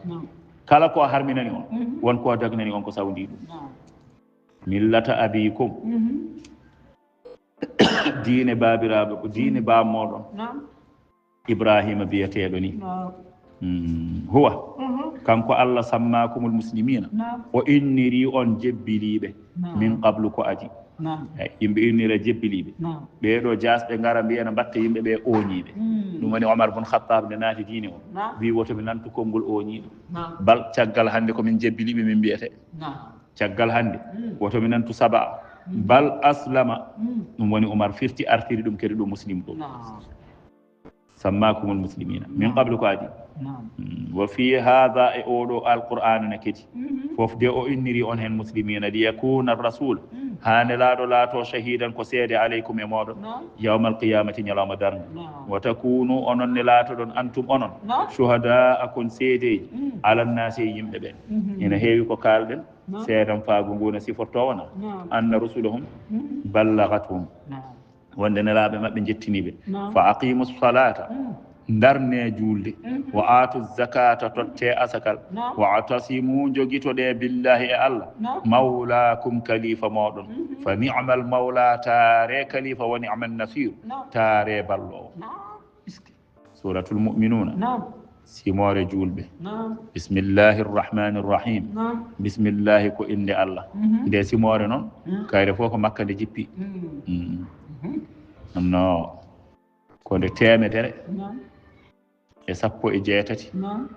Kala ko harminani on, won ko dagnani on ko sawndii ɗum. Millata abikum. Diine baabiraaɓe ko diine baam mooɗon. Ibrahima biyeteeɗo ni. Mm, huwa. Kanko Allah sammaakumul muslimina. O inniri on jebbiliiɓe. Min qablu ko adi. Eyi, yimɓe innira jebbiliiɓe. Ɓee ɗo jaasɓe ngara mbiya na mbatta yimɓe ɓe ooñiiɓe. Ɗum woni Omar bun Khattab nde naati diine o. Wi woto mi nantu konngol ooñiiɗo. Bal caggal hannde ko min jebbiliiɓe min mbiyete. Caggal hannde woto mi nantu saba. Bal aslama. Ɗum woni Omar firti artiri ɗum kadi ɗo muslim ɗo. Sammakumul muslimina min qablu ko adi. Naam. Mm. Wa fi hada, e oɗo alqur'ana ne kedi. Mhm. Fof de o inniri on hen muslimina, li yakuna rasul. Mm. Ha Nelaaɗo laato shahidan ko seede alaykum e moɗon. Naam. Yawmal qiyamati, ñalawma darnga. Naam. Wa takunu, onon ne laatoɗon antum onon. Naam. Shuhada, kon seedeji. Mm. Ala nasi, e yimɓe ɓen. Mhm. Ina heewi ko kaalɗen. Naam. Seedam faago ngu na siforto wona. Naam. Anna rusulahum. Mhm. Ballagathum. Naam. Wonde nelaaɓe maɓɓe njettiniiɓe. Naam. Fa aqimu salata, mm, ndarne juulde. Mhm. Wa aatu zakata, totte asakal. Naam. Wa atasimu, njogitoɗe, billahi, e Allah. Naam. Mawlakum, kalifa moɗon. Mhm. Fa ni'mal mawla, taare kalifa, wa ni'man nasir, naam, taare ballowo. Naam. Suratul Mu'minuna. Naam. Simoore juulɓe. Naam. Bismillahi rrahmani rrahim. Naam. Bismillahi ko innde Allah. Mhm. Nde simoore noon, mm, kayre fof ko Makka nde jippi. Mm. Mm. Mhm. No, ko nde teemedere, naam, e sappo e jeetati. Naam.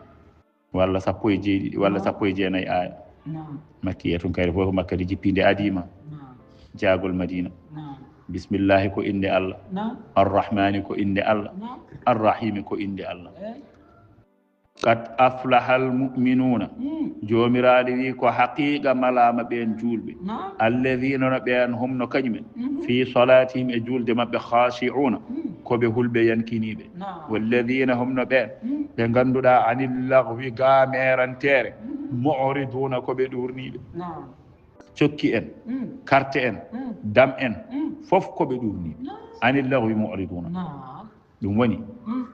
Walla sappo e jeeɗiɗi, walla, naam, sappo e jeenayi aaya. Naam. Makkiya tun kayre fof ko Makka nde jippi, nde adima. Naam. Jaagol Madina. Naam. Bismillahi ko innde Allah. Naam. Arrahmani ko innde Allah. Naam. Arrahimi ko innde Allah. Eh. Qad aflahal mu'minuna. Mm. Joomiraaɗo wi ko haqiiqa malaama ɓeen juulɓe. Naam. Alladhina, no ɓeen, hum, no kañumen. Mhm. Fi salatihim, e juulde maɓɓe, khashi'una. Mm. Ko ɓe hulɓe yankiniiɓe. Naam. Walladhina, hum, no ɓeen, mm, ɓe ngannduɗaa, anil laghwi, gaameeranteere, mm, mu'riduna, ko ɓe ɗuurniiɓe. Naam. Cokki en, mm, karte en, mm, dam en, mm, fof ko ɓe ɗuurniiɓe. Naam. Anil laghwi mu'riduna. Naam. Ɗum woni, mm,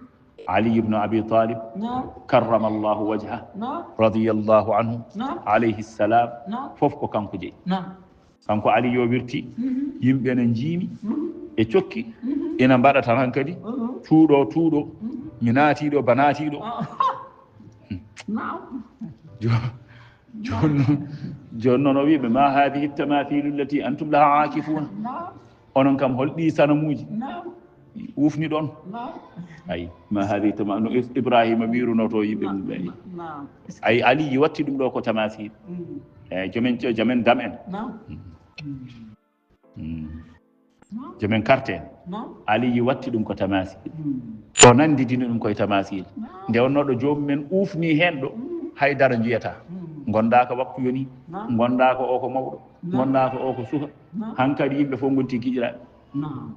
Ali ibn Abi Talib, naam, karramallahu wajhah, naam, radiyallahu anhu, naam, alayhi salam, naam, fof ko kanko jeyi. Naam. Kanko Ali yo wirti, mhm, yimɓe ne njiimi, mhm, e cokki, mhm, ina mbaɗa tan hankadi, mhm, tuuɗo, tuuɗo, mhm, mi naati ɗo, ba naati ɗo. Ah. Naam. Jo-, jooni noon, jooni noon o wiiɓe, ma hadihi tamathilu allati antum laha akifuna. Naam. Onon kam, hol ɗi sanamuuji? Naam. Ufni ɗon. Naam. Ay, ma hadihi tama-, no Is-, Ibrahima wirunoto yimɓe mum ɓe. Naam. Ay, Ali watti ɗum ɗo ko tamasil. Mm. Eh, jomen, jomen dam en. Naam. Mm. Mm. Mm. Naam. Jomen karte en. Naam. Ali watti ɗum ko tamasil. Mm. O nandidini ɗum koye tamasil. Naam. Nde wonno ɗo joomum en ufni hen ɗo, mm, hay dara njiyata. Mm. Gonda ko waktu yoni, naam, gonda ko o ko mawɗo, naam, gonda ko o ko suka. Naam. Hankadi yimɓe fof ngonti giƴiraaɓe. Naam.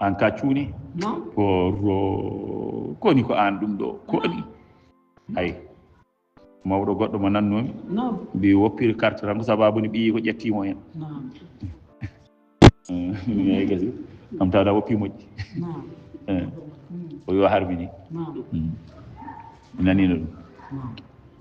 An ka cuuni. Naam. Ko ro-, koni ko an ɗum ɗo. Koni. Naam. Ay. Mawɗo goɗɗo mo nannoomi. Naam. Mbi woppiri carte tan ko sababu ni ɓiyi ko ƴettimo hen. Naam. Mm, mi yahi gasi. Kam tawda woppi moƴƴi. Naam. Eh. Mm. O yo harmini. Naam. Mm. Mi nanino ɗum. Naam.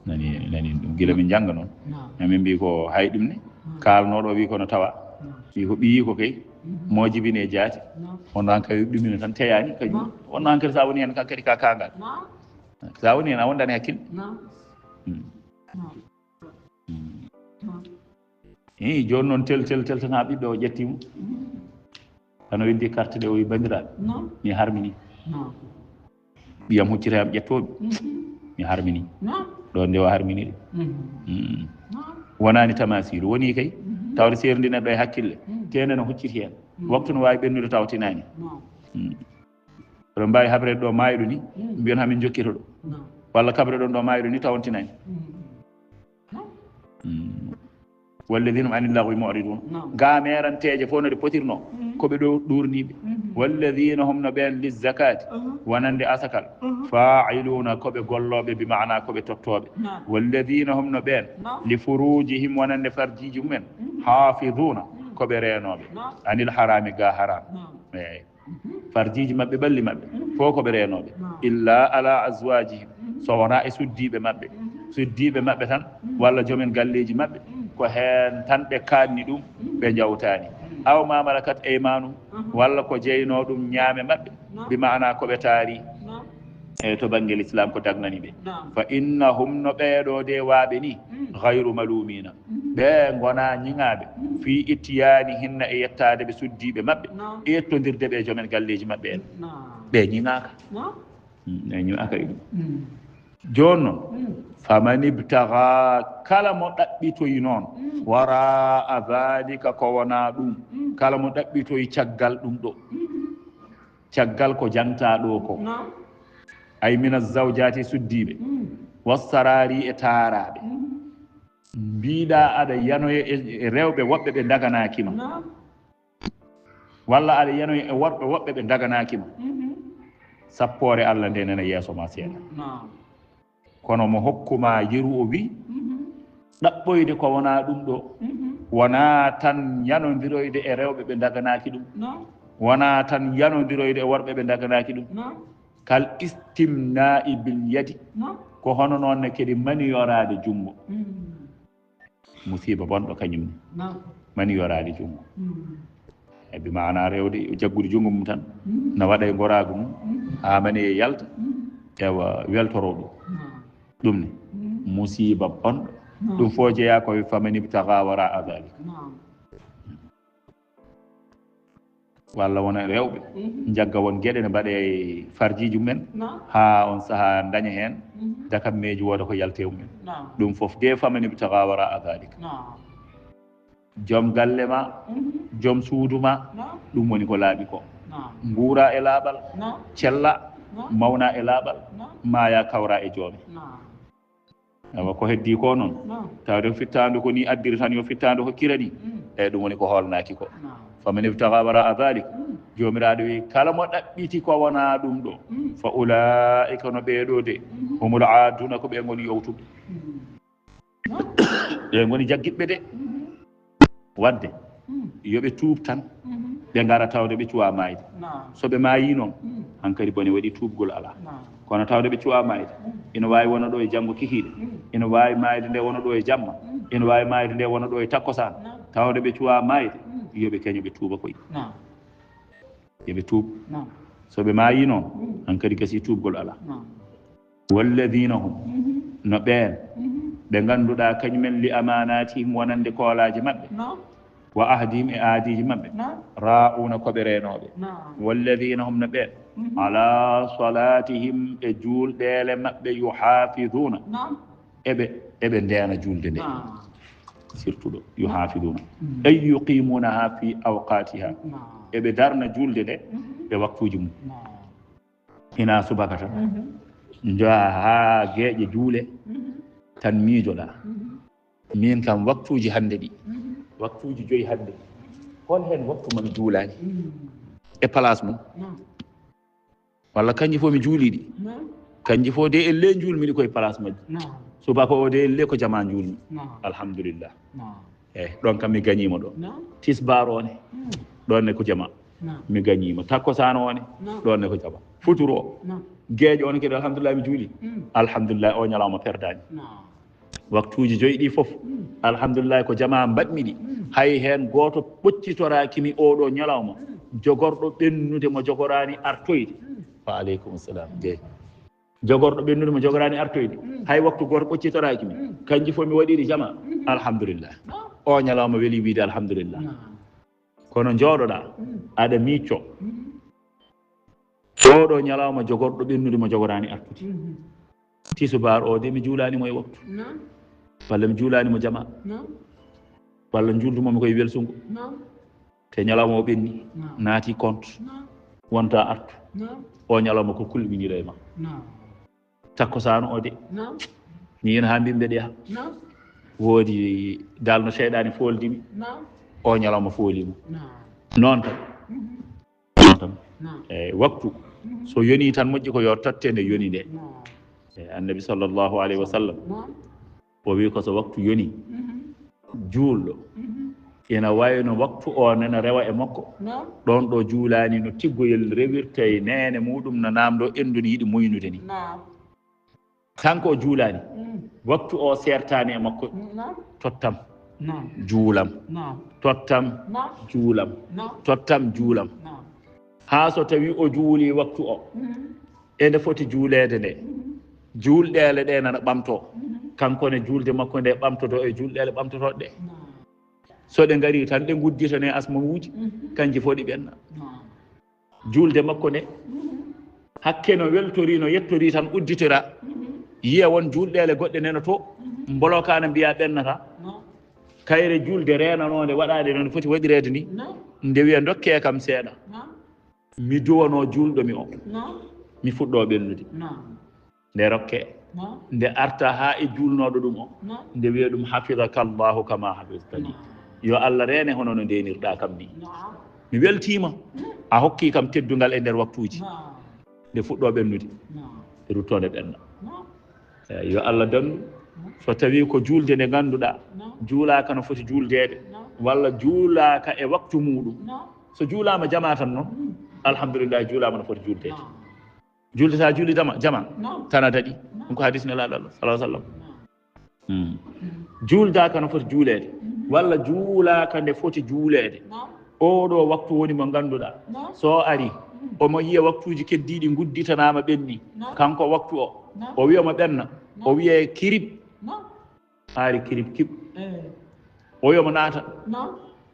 Nani, nani ɗum. Gila min jannga noon. Naam. Min mbi ko hay ɗum ne. Naam. Kaalnoɗo wi kono tawa. Naam. Wi ko ɓiyi ko kay. Mhm. Mo jibine jaati. Naam. On an kay ɗumino tan teyani kadi. Naam. On an kadi sa woni hen kan kadi ka kangal. Naam. Sa woni hen a wondani hakkille. Naam. Mm. Naam. Mm. Naam. Ii, jooni noon tel, tel, tel tan haa ɓiɗɗo o ƴetti mo. Mm. Tan o weddi carte ɗe o wi, "Banndiraaɓe, naam, mi harmini." Naam. Ɓiyam huccita yam ƴettooɓe. Mhm. Mi harmini. Naam. Ɗo nde o harmini ɗe. Mhm. Mm. Naam. Wonaani tamasiilu, woni kay. Mhm. Tawde seerndina ɗo e hakkille. Mm. Tene no hucciti heen. Mm. Waktu no waawi ɓennude tawa tinaani. Naam. Mm. Oɗon mbaawi haɓreede ɗo maayɗo ni, mm, mbiyon hamin jokkito ɗo. Naam. Walla kaɓreɗon ɗo maayɗo ni tawontinaani. Mm. Mm. Walladina hum anil lagwi mu'ridun. Naam. Gaameeranteeje fof no ɗe potirno, mm, ko ɓe ɗo ɗuurniiɓe. Mm. Walladina hum no ɓeen lizzakati, mhm, wonande asakal, mhm, fa'iluna ko ɓe gollooɓe, bi maana ko ɓe tottooɓe. Naam. Walladina hum no ɓeen, naam, li furujihim wonande farjiiji mumen, mhm, hafiduna, mm, ko ɓe reenooɓe. Naam. Anil harami ga haram. Naam. Eey. Mhm. Farjiiji maɓɓe, ɓalli maɓɓe, mhm, fof ko ɓe reenooɓe. Naam. Illa ala azwajihim, mhm, so wonaa e suddiiɓe maɓɓe. Mhm. Suddiiɓe maɓɓe tan, mhm, walla joomen galleeji maɓɓe, mhm, ko heen tan ɓe kaanni ɗum, mhm, ɓe njawtaani. Mhm. Aw ma malakat aymanuhum, mhm, walla ko jeynoo ɗum ñaame maɓɓe, naam, bi maana ko ɓe taari. Naam. E to bannge Lislaam ko dagnani ɓe. Naam. Fa innahum, no ɓeeɗo de waaɓe ni, mm, ghayru malumina. Mhm. Ɓe ngonaa ñiŋaaɓe, mhm, fii ittiyaani hinna e yettaade ɓe suddiiɓe maɓɓe, naam, e yettondirde ɓe joomen galleeji maɓɓe en. Naam. Ɓe ñiŋaaka. Naam. Mm, ɓe ñiŋaaka e ɗum. Mm. Jooni noon, mm, faman ibtaga, kala mo ɗaɓɓitoyi noon, mm, waraa dhalika, ko wonaa ɗum, mm, kala mo ɗaɓɓitoyi caggal ɗum ɗo. Mm. Caggal ko jangtaa ɗoo ko, ay mina zawjaati suddiiɓe, wassaraari e taaraaɓe, mbiiɗaa aɗa yanoya e e rewɓe woɓɓe ɓe ndaganaaki ma, walla aɗa yanoya e worɓe woɓɓe ɓe ndaganaaki ma, sappoore Alla nde nana yeeso ma seeɗa. Kono mo hokku ma yeru o wi, ɗaɓɓoyde ko wonaa ɗum ɗoo, wonaa tan yanondiroyde e rewɓe ɓe ndaganaaki ɗum, wonaa tan yanondiroyde e worɓe ɓe ndaganaaki ɗum. Kal istimnaa'i bil yadi, ko hono noon ne kadi maniyoraade junngo. Musiiba bonɗo kañum ne, maniyoraade junngo. E bi maanaa rewde, jaggude junngo mum tan, na waɗa e ngoraagu mum, haa mani e yalta, ewa weltoroo ɗum. Ɗum ne, musiiba bonɗo. Ɗum fof jeyaa ko e faman ibtagaa waraa dalik. Walla wona rewɓe, njagga won geɗe ne mbaɗe e farjiiji mumen, haa on sahaa ndaña heen dakammeeji, wooda ko yaltee mumen. Ɗum fof de faman ibtagaa waraa dalik. Joom galle ma, joom suudu ma, ɗum woni ko laaɓi ko. Nguura e laaɓal, cella, mawna e laaɓal, maaya kawra e joome. Awa ko heddii ko noon, tawde ko fittaandu ko nii addiri tan, yo fittaandu ko kirani. Eyi, ɗum woni ko hoolnaaki ko. Faman ibtagaa waraa dalik, Joomiraaɗo wi, kala mo ɗaɓɓiti ko wonaa ɗum ɗoo, fa ulaa'ika, no ɓee ɗoo de, humul aaduuna, ko ɓe ngoni yowtuɓe. Ɓe ngoni jaggiɓɓe de. Waɗde, yo ɓe tuub tan, ɓe ngara tawde ɓe cuwaa maayde. So ɓe maayii noon, hankadi bone waɗi, tuubgol alaa. Kono tawde ɓe cuwaa maayde, ina waawi wona ɗoo e janngo kikiiɗe, ina waawi maayde nde wona ɗoo e jamma, ina waawi maayde nde wona ɗoo e takkusaan, tawde ɓe cuwaa maayde, yo ɓe keño, ɓe tuuba koy. Yo ɓe tuub. So ɓe maayii noon, hankadi gasii, tuubgol alaa. Walladiina hum, no ɓeen ɓe ngannduɗaa kañumen, li amaanaatihim, wonande koolaaje maɓɓe, wa ahdihim, e aadiiji maɓɓe, raa'uuna, ko ɓe reenooɓe. Walladiina hum, no ɓeen, alaa salaatihim, e juulɗeele maɓɓe, yuhaafiduuna, eɓe, eɓe ndeena juulde nde. Surtout ɗo, yuhaafiduuna, ay yuqiimuunahaa fii awqaatihaa, eɓe darna juulde nde e waktuuji mum. Hinaa subaka tan, njaha haa geeƴe juule, tan miijoɗaa. Miin kam, waktuuji hannde ɗi, waktuuji joyi hannde ɗi, hol heen waktu mo mi juulaani e place mum? Walla kanji fof mi juulii ɗi? Kanji fof de, elle njuulmi ɗi koye place majji. Subaka o de, elle ko jamaa njuulmi. Alhamdulillah. Eyi, ɗoon kam mi gañiima ɗoon. Tisbaar o ne, ɗoon ne ko jamaa. Mi gañiima. Takkusaan o ne, ɗoon ne ko jamaa. Futuro o, geeƴo o ne kadi, alhamdulillah, mi juuli. Alhamdulillah, o ñalawma perdaani. Waktuuji joyi ɗi fof, alhamdulillah, ko jamaa mbaɗmi ɗi. Hay heen gooto ɓoccitoraaki mi oo ɗoo ñalawma. Jogorɗo ɓennude mo jogoraani artoyde. Wa aleykum salam. Jeey. Jogorɗo ɓennude mo jogoraani artoyde, hay waktu gooto ɓoccitoraaki mi. Kanji fof mi waɗiri jamaa. Alhamdulillah. O ñalawma weli wiyde alhamdulillah. Kono njooɗoɗaa, aɗa miicco. Oo ɗoo ñalawma jogorɗo ɓennude mo jogoraani artude. Tisubaar o de, mi juulaani mo e waktu. Walla mi juulaani mo jamaa. Walla njuuldumo mi koye welsungo. Te ñalawma o ɓenni, naati compte, wonta artu. O ñalawma ko kulɓinira e ma. Takkusaan o de, mi yiina haa mbiimi mbeɗa yaha. Woodi dal no seyɗaani fooldi mi. O ñalawma fooli mo. Noon tan. Noon tan. Eyi, waktu, so yonii tan, moƴƴi ko yo totte nde yoni nde. Eyi, Annabi sallallahu alayhi wa sallam, o wi ko so waktu yonii, juulɗo ina wayno waktu o nana rewa e makko. Ɗoon ɗo juulaani, no tiggoyel rewirta e neene muuɗum, no naamndoo enɗun yiɗi moynude ni. Kanko o juulaani, waktu o seertaani e makko, tottam, juulam, tottam, juulam, tottam, juulam. Haa so tawii o juulii waktu o, e nde foti juuleede nde, juulɗeele ɗe nana ɓamtoo. Kanko ne, juulde makko nde ɓamtotoo e juulɗeele ɓamtotooɗe ɗe. So ɗe ngarii tan, ɗe ngudditane asmawuuji, kanji fof ɗi ɓenna. Juulde makko nde, hakke no weltorii, no yettorii tan, udditora, yiya won juulɗeele goɗɗe nenoto, mbolokaana, mbiya ɓennata. Kayre juulde reenanoonde, waɗaande no nde foti waɗireede ni, nde wiya, ndokkee kam seeɗa. Mi duwanoo juulɗo mi o. Mi fuɗɗoo ɓennude. Nde rokke. Nde arta haa e juulnooɗo ɗum o. Nde wiya ɗum, "Hafidaka Allahu kama hafidtani." Yo Allah reene hono no ndeenirɗaa kam ni. Mi weltiima. A hokkii kam teddungal e nder waktuuji. Nde fuɗɗoo ɓennude. Nde ruttoo nde ɓenna. Eey, yo Allah danndu. So tawii ko juulde nde ngannduɗaa, juulaaka no foti juuldeede, walla juulaaka e waktu muuɗum. So juulaama jamaa tan noon, alhamdulillah, juulaama no foti juuldeede. Juulde so a juuli jama, jama, tan a daɗi. Ɗum ko hadis Nelaaɗo Allah, sallallahu alaihi wasallam. Hmm. Juuldaaka no foti juuleede, walla juulaaka nde foti juuleede. Oɗo waktu woni mo ngannduɗaa, so ari, omo yiya waktuuji keddiiɗi ngudditanaama ɓenni. Kanko waktu o, o wiya mo ɓenna, o wiya kirib, haari kirib kib. O wiya mo naata,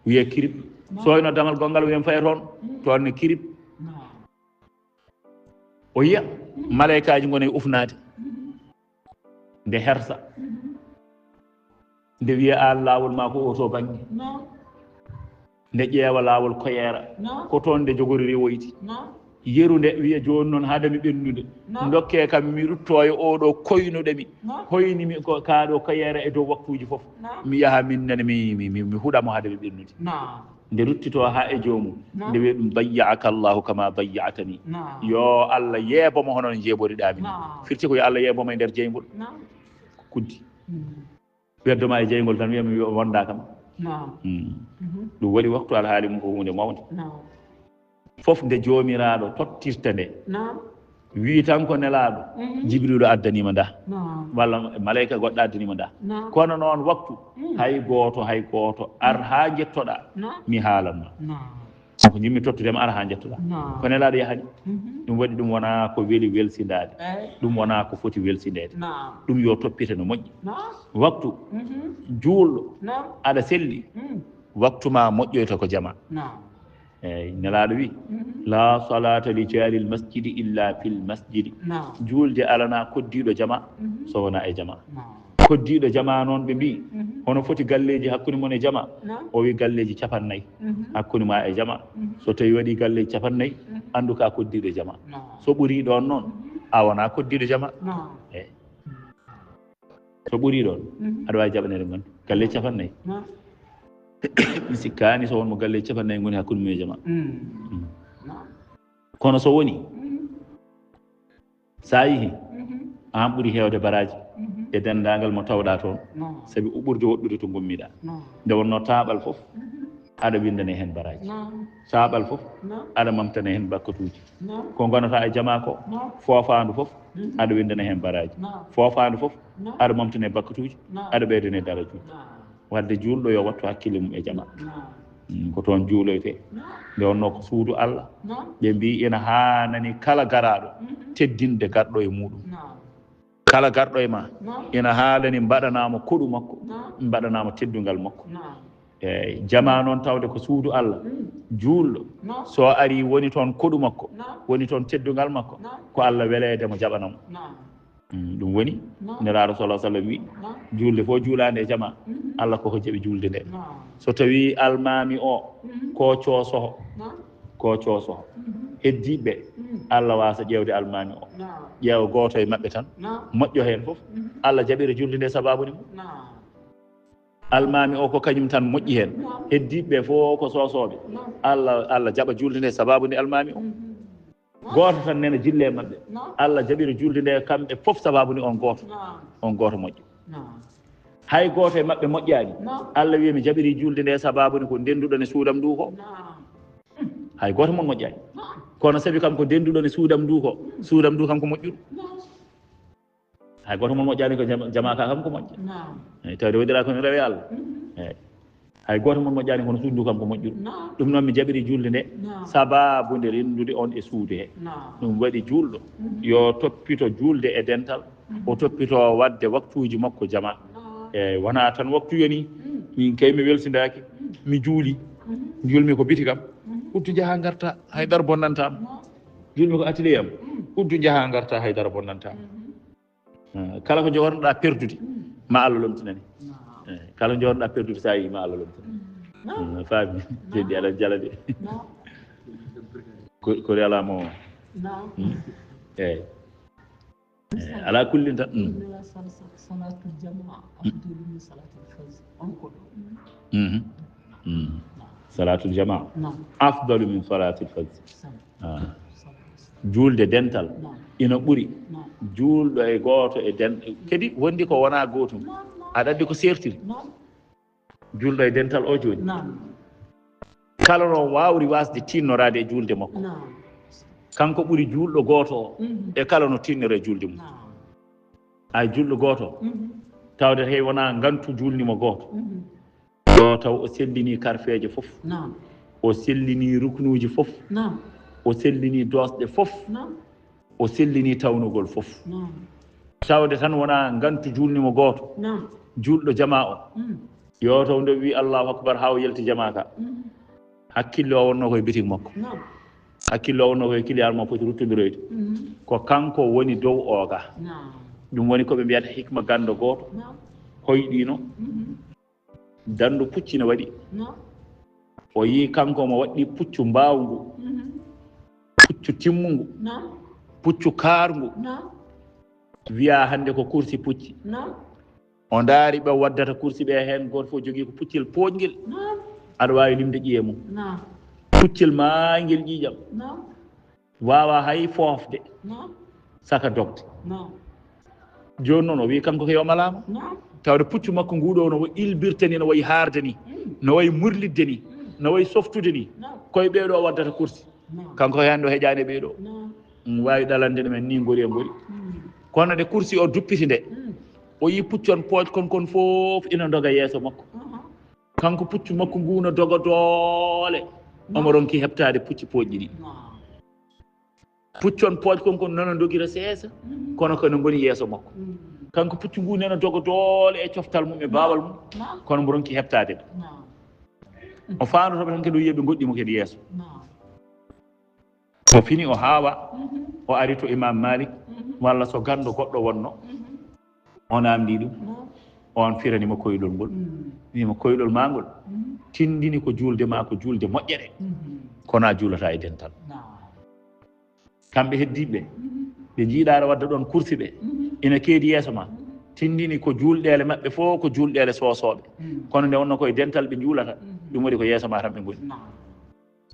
wiya kirib. So wayno damal gonngal wiya mo faye toon, toon ne kirib. O yiya malaykaaji ngona e ufnaade. Nde hersa. Nde wiya aan laawol maa ko oto bannge. Nde ƴeewa laawol koyeera. Ko toon nde jogori rewoyde. Yeru nde wiya, "Jooni noon, hade mi ɓennude. Ndokkee kam mi ruttoo e oɗo koynuɗo mi. Hoyni mi ko kaaɗo koyeera e dow waktuuji fof. Mi yaha min nene mi, mi, mi, mi huɗa mo hade mi ɓennude." Nde ruttitoo haa e joomum, nde wiya ɗum, "Bayya'aka Allahu kama bayya'tani." Yo Allah yeebo mo hono no njeeboriɗaa mi. Firti ko yo Allah yeebo mo e nder jeyngol. Kuddi. Weddo ma e jeyngol tan wiya mi wonda kam. Hmm. Ɗum waɗi waktu alhaali mum ko huunde mawnde. Fof nde Joomiraaɗo tottirta nde. Wii tan ko Nelaaɗo, Jibriilu addanii ma ndaa. Walla maleyka goɗɗo addanii ma ndaa. Kono noon waktu, hay gooto, hay gooto, ar haa njettoɗaa, mi haalan ma. Ko njimmi tottude ma, ar haa njettoɗaa. Ko Nelaaɗo yahani. Ɗum waɗi ɗum wonaa ko weli welsindaade. Ɗum wonaa ko foti welsindeede. Ɗum yo toppite no moƴƴi. Waktu, juulɗo, aɗa selli, waktu ma moƴƴoyta ko jama. Eeyi, Nelaaɗo wi, "La salata li jaaril masjidi illa fil masjidi." Juulde alanaa koddiiɗo jama so wonaa e jama. Koddiiɗo jama noon ɓe mbi, "Hono foti galleeji hakkunde mon e jama?" O wi, "Galleeji capannay hakkunde ma e jama." So tawi waɗi galleeji capannay, anndu ka koddiiɗo jama. So ɓuri ɗoon noon, a wonaa koddiiɗo jama. Eeyi. So ɓuri ɗoon, aɗa waawi jaɓaneede ngon galle capannay. Mi sikkaani so won mo galle capannay ngoni hakkunde mum e jama. Kono so woni, so a yihi, aan ɓuri heewde baraaji e denndaangal mo tawɗaa toon, sabi o ɓurdi woɗɗude to ngummiɗaa. Nde wonnoo taaɓal fof, aɗa winndane heen baraaji. Taaɓal fof, aɗa mamtane heen bakkatuuji. Ko ngonata e jama ko, foofaandu fof, aɗa winndane heen baraaji. Foofaandu fof, aɗa mamtane bakkatuuji, aɗa ɓeydane darajuuji. Wadde juulɗo yo wattu hakkille mum e jama. Mm, ko toon juuloytee. Nde wonnoo ko suudu Allah. Ɓe mbii ina haanani kala garaaɗo teddinde garɗo e muuɗum. Kala garɗo e ma, ina haalani mbaɗanaa mo koɗu makko, mbaɗanaa mo teddungal makko. Eeyi, jama noon tawde ko suudu Allah, juulɗo, so ari woni toon koɗu makko, woni toon teddungal makko, ko Allah weleede mo jaɓana mo. Mm, ɗum woni, Nelaaɗo sallallahu alaihi wasallam wi, juulde fof juulaande e jama, Allah koko jaɓi juulde nde. So tawi almaami o ko coosoho, ko coosoho, heddiiɓe, Allah waasa ƴeewde almaami o, ƴeewa gooto e maɓɓe tan, moƴƴo heen fof, Allah jaɓira juulde nde sabaabu ni mum. Almaami o ko kañum tan moƴƴi heen, heddiiɓe fof ko soosooɓe, Allah, Allah jaɓa juulde nde sabaabu ni almaami o. Gooto tan nena jille e maɓɓe. Allah jaɓira juulde nde kamɓe fof sabaabu ni on gooto. On gooto moƴƴo. Hay gooto e maɓɓe moƴƴaani. Allah wiya mi jaɓiri juulde nde sabaabu ni ko ndenduɗo ne suudam ndu ko. Hay gooto mon moƴƴaani. Kono sabi kam ko ndenduɗo ne suudam ndu ko, suudam ndu kam ko moƴƴuɗo. Hay gooto mon moƴƴaani ko jama-, jama ka kam ko moƴƴa. Eeyi, tawde waɗiraa ko no rewe Allah. Eeyi. Hay gooto mon moƴƴaani kono suudu ndu kam ko moƴƴuɗo. Ɗum noon mi jaɓiri juulde nde sabaabu nde renndude on e suudu he. Ɗum waɗi juulɗo yo toppito juulde e dental, o toppito waɗde waktuuji makko jama. Eeyi, wonaa tan waktu yoni, min kay mi welsindaaki, mi juuli, njulmi ko biti kam, uddu njaha ngarta, hay dara bonnantaam. Njulmi ko atelier am, uddu njaha ngarta, hay dara bonnantaam. Eh, kala ko jogornoɗaa perdude, ma Allah lomtinane. Eh, kala ko jogornoɗaa perdude, so a yii, ma Allah lomtinane. Eh, faami. Jeydi, aɗa jala de. Ko, ko alaa mo. Naam. Hmm? Eeyi. Eeyi, alaa kullin tan. Hmm. Inna sal-, sal-, salatul jamaa afdalu min salatil fajr. On ko ɗo. Mhm. Hmm. Salatul jamaa Naam. afdalu min salatil fajr. Sal-, Ah. sal-, Juulde dental Naam. ina ɓuri Naam. juulɗo e gooto e den, kadi wondi ko wonaa gootum. Naam, naam. Aɗa anndi ko seertiri. Naam. Juulɗo e dental o jooni. Naam. Kala no waawri waasde tinnoraade e juulde makko. Naam. Kanko ɓuri juulɗo gooto o Mhm. e kala no tinnora e juulde mum. Naam. Ay juulɗo gooto o, Mhm. tawde hay wonaa ngantu juulni mo gooto. Mhm. Ɗo taw o sellinii karfeeje fof. Naam. O sellinii ruknuuji fof. Naam. O sellinii doosɗe fof. Naam. O sellinii tawnugol fof. Naam. Tawde tan wonaa ngantu juulni mo gooto. Naam. Juulɗo jamaa o. Mm. Yo taw nde o wii Allahu akbar haa o yalti jamaa ka. Mm. Hakkille o wonnoo koye bitik makko. Naam. Hakkille o wonnoo koye client mo poti ruttondiroyde. Mm. Ko kanko woni dow o ga. Naam. Ɗum woni ko ɓe mbiyata hikma ganndo gooto. Naam. Hoyɗiino. Mhm. Danndu pucci no waɗi. Naam. O yii kanko mo waɗɗi puccu mbaawngu. Mhm. Puccu timmungu. Naam. Puccu kaarngu. Naam. Wiyaa hannde ko kursi pucci. Naam. O ndaari ɓe waddata kursi ɓe heen, gooto fof jogii ko puccel pooƴngel. Naam. Aɗa waawi limde ƴiye mum. Naam. Puccel maayngel ƴiiƴam. Naam. Waawaa hay foofde. Naam. Saka dogde. Naam. Jooni noon o wii kanko ko yo malaama. Naam. Tawde puccu makko nguu ɗoo no ilbirta ni, no wayi haarde ni, Mm. no wayi murlidde ni, Mm. no wayi softude ni. Naam. Koye ɓee ɗoo waddata kursi. Naam. Kanko heen ɗo heƴaani e ɓee ɗoo. Naam. Mm, waawi ɗalande ɗumen ni ngori e ngori. Mm. Kono nde kursi o duppiti nde, Mm. o yii puccon pooƴ kon kon fof ina ndoga yeeso makko. Aha. Kanko puccu makko nguu no doga doole. Omo ronki heɓtaade pucci pooƴɗi ɗi. Naam. Puccon pooƴ kon kon nana dogira seesa, Mhm. kono ko no ngoni yeeso makko. Mm. Kanko puccu nguu nana doga doole e coftal mum e baawal mum, Naam. kono mo ronki heɓtaade ɗe. Naam. O faandoto ɓe tan kadi o yiya ɓe ngoɗɗi mo kadi yeeso. Naam. O fini o haawa, Mhm. o ari to Imam Malik, Mhm. walla so ganndo goɗɗo wonno, Mhm. o naamndii ɗum, Naam. on firani mo koyɗol ngol. Mm. Wii mo koyɗol maa ngol, Mhm. tinndini ko juulde maa ko juulde moƴƴere, Mhm. kono a juulataa e dental. Naam. Kamɓe heddiiɓe ɓe, Mhm. ɓe njiiɗaare wadda ɗoon kursi ɓe, Mhm. ina keedi yeeso ma, Mhm. tinndini ko juulɗeele maɓɓe fof ko juulɗeele soosooɓe. Mm. Kono nde wonnoo ko e dental ɓe njuulata, Mhm. ɗum waɗi ko yeeso ma tan ɓe ngoni. Naam.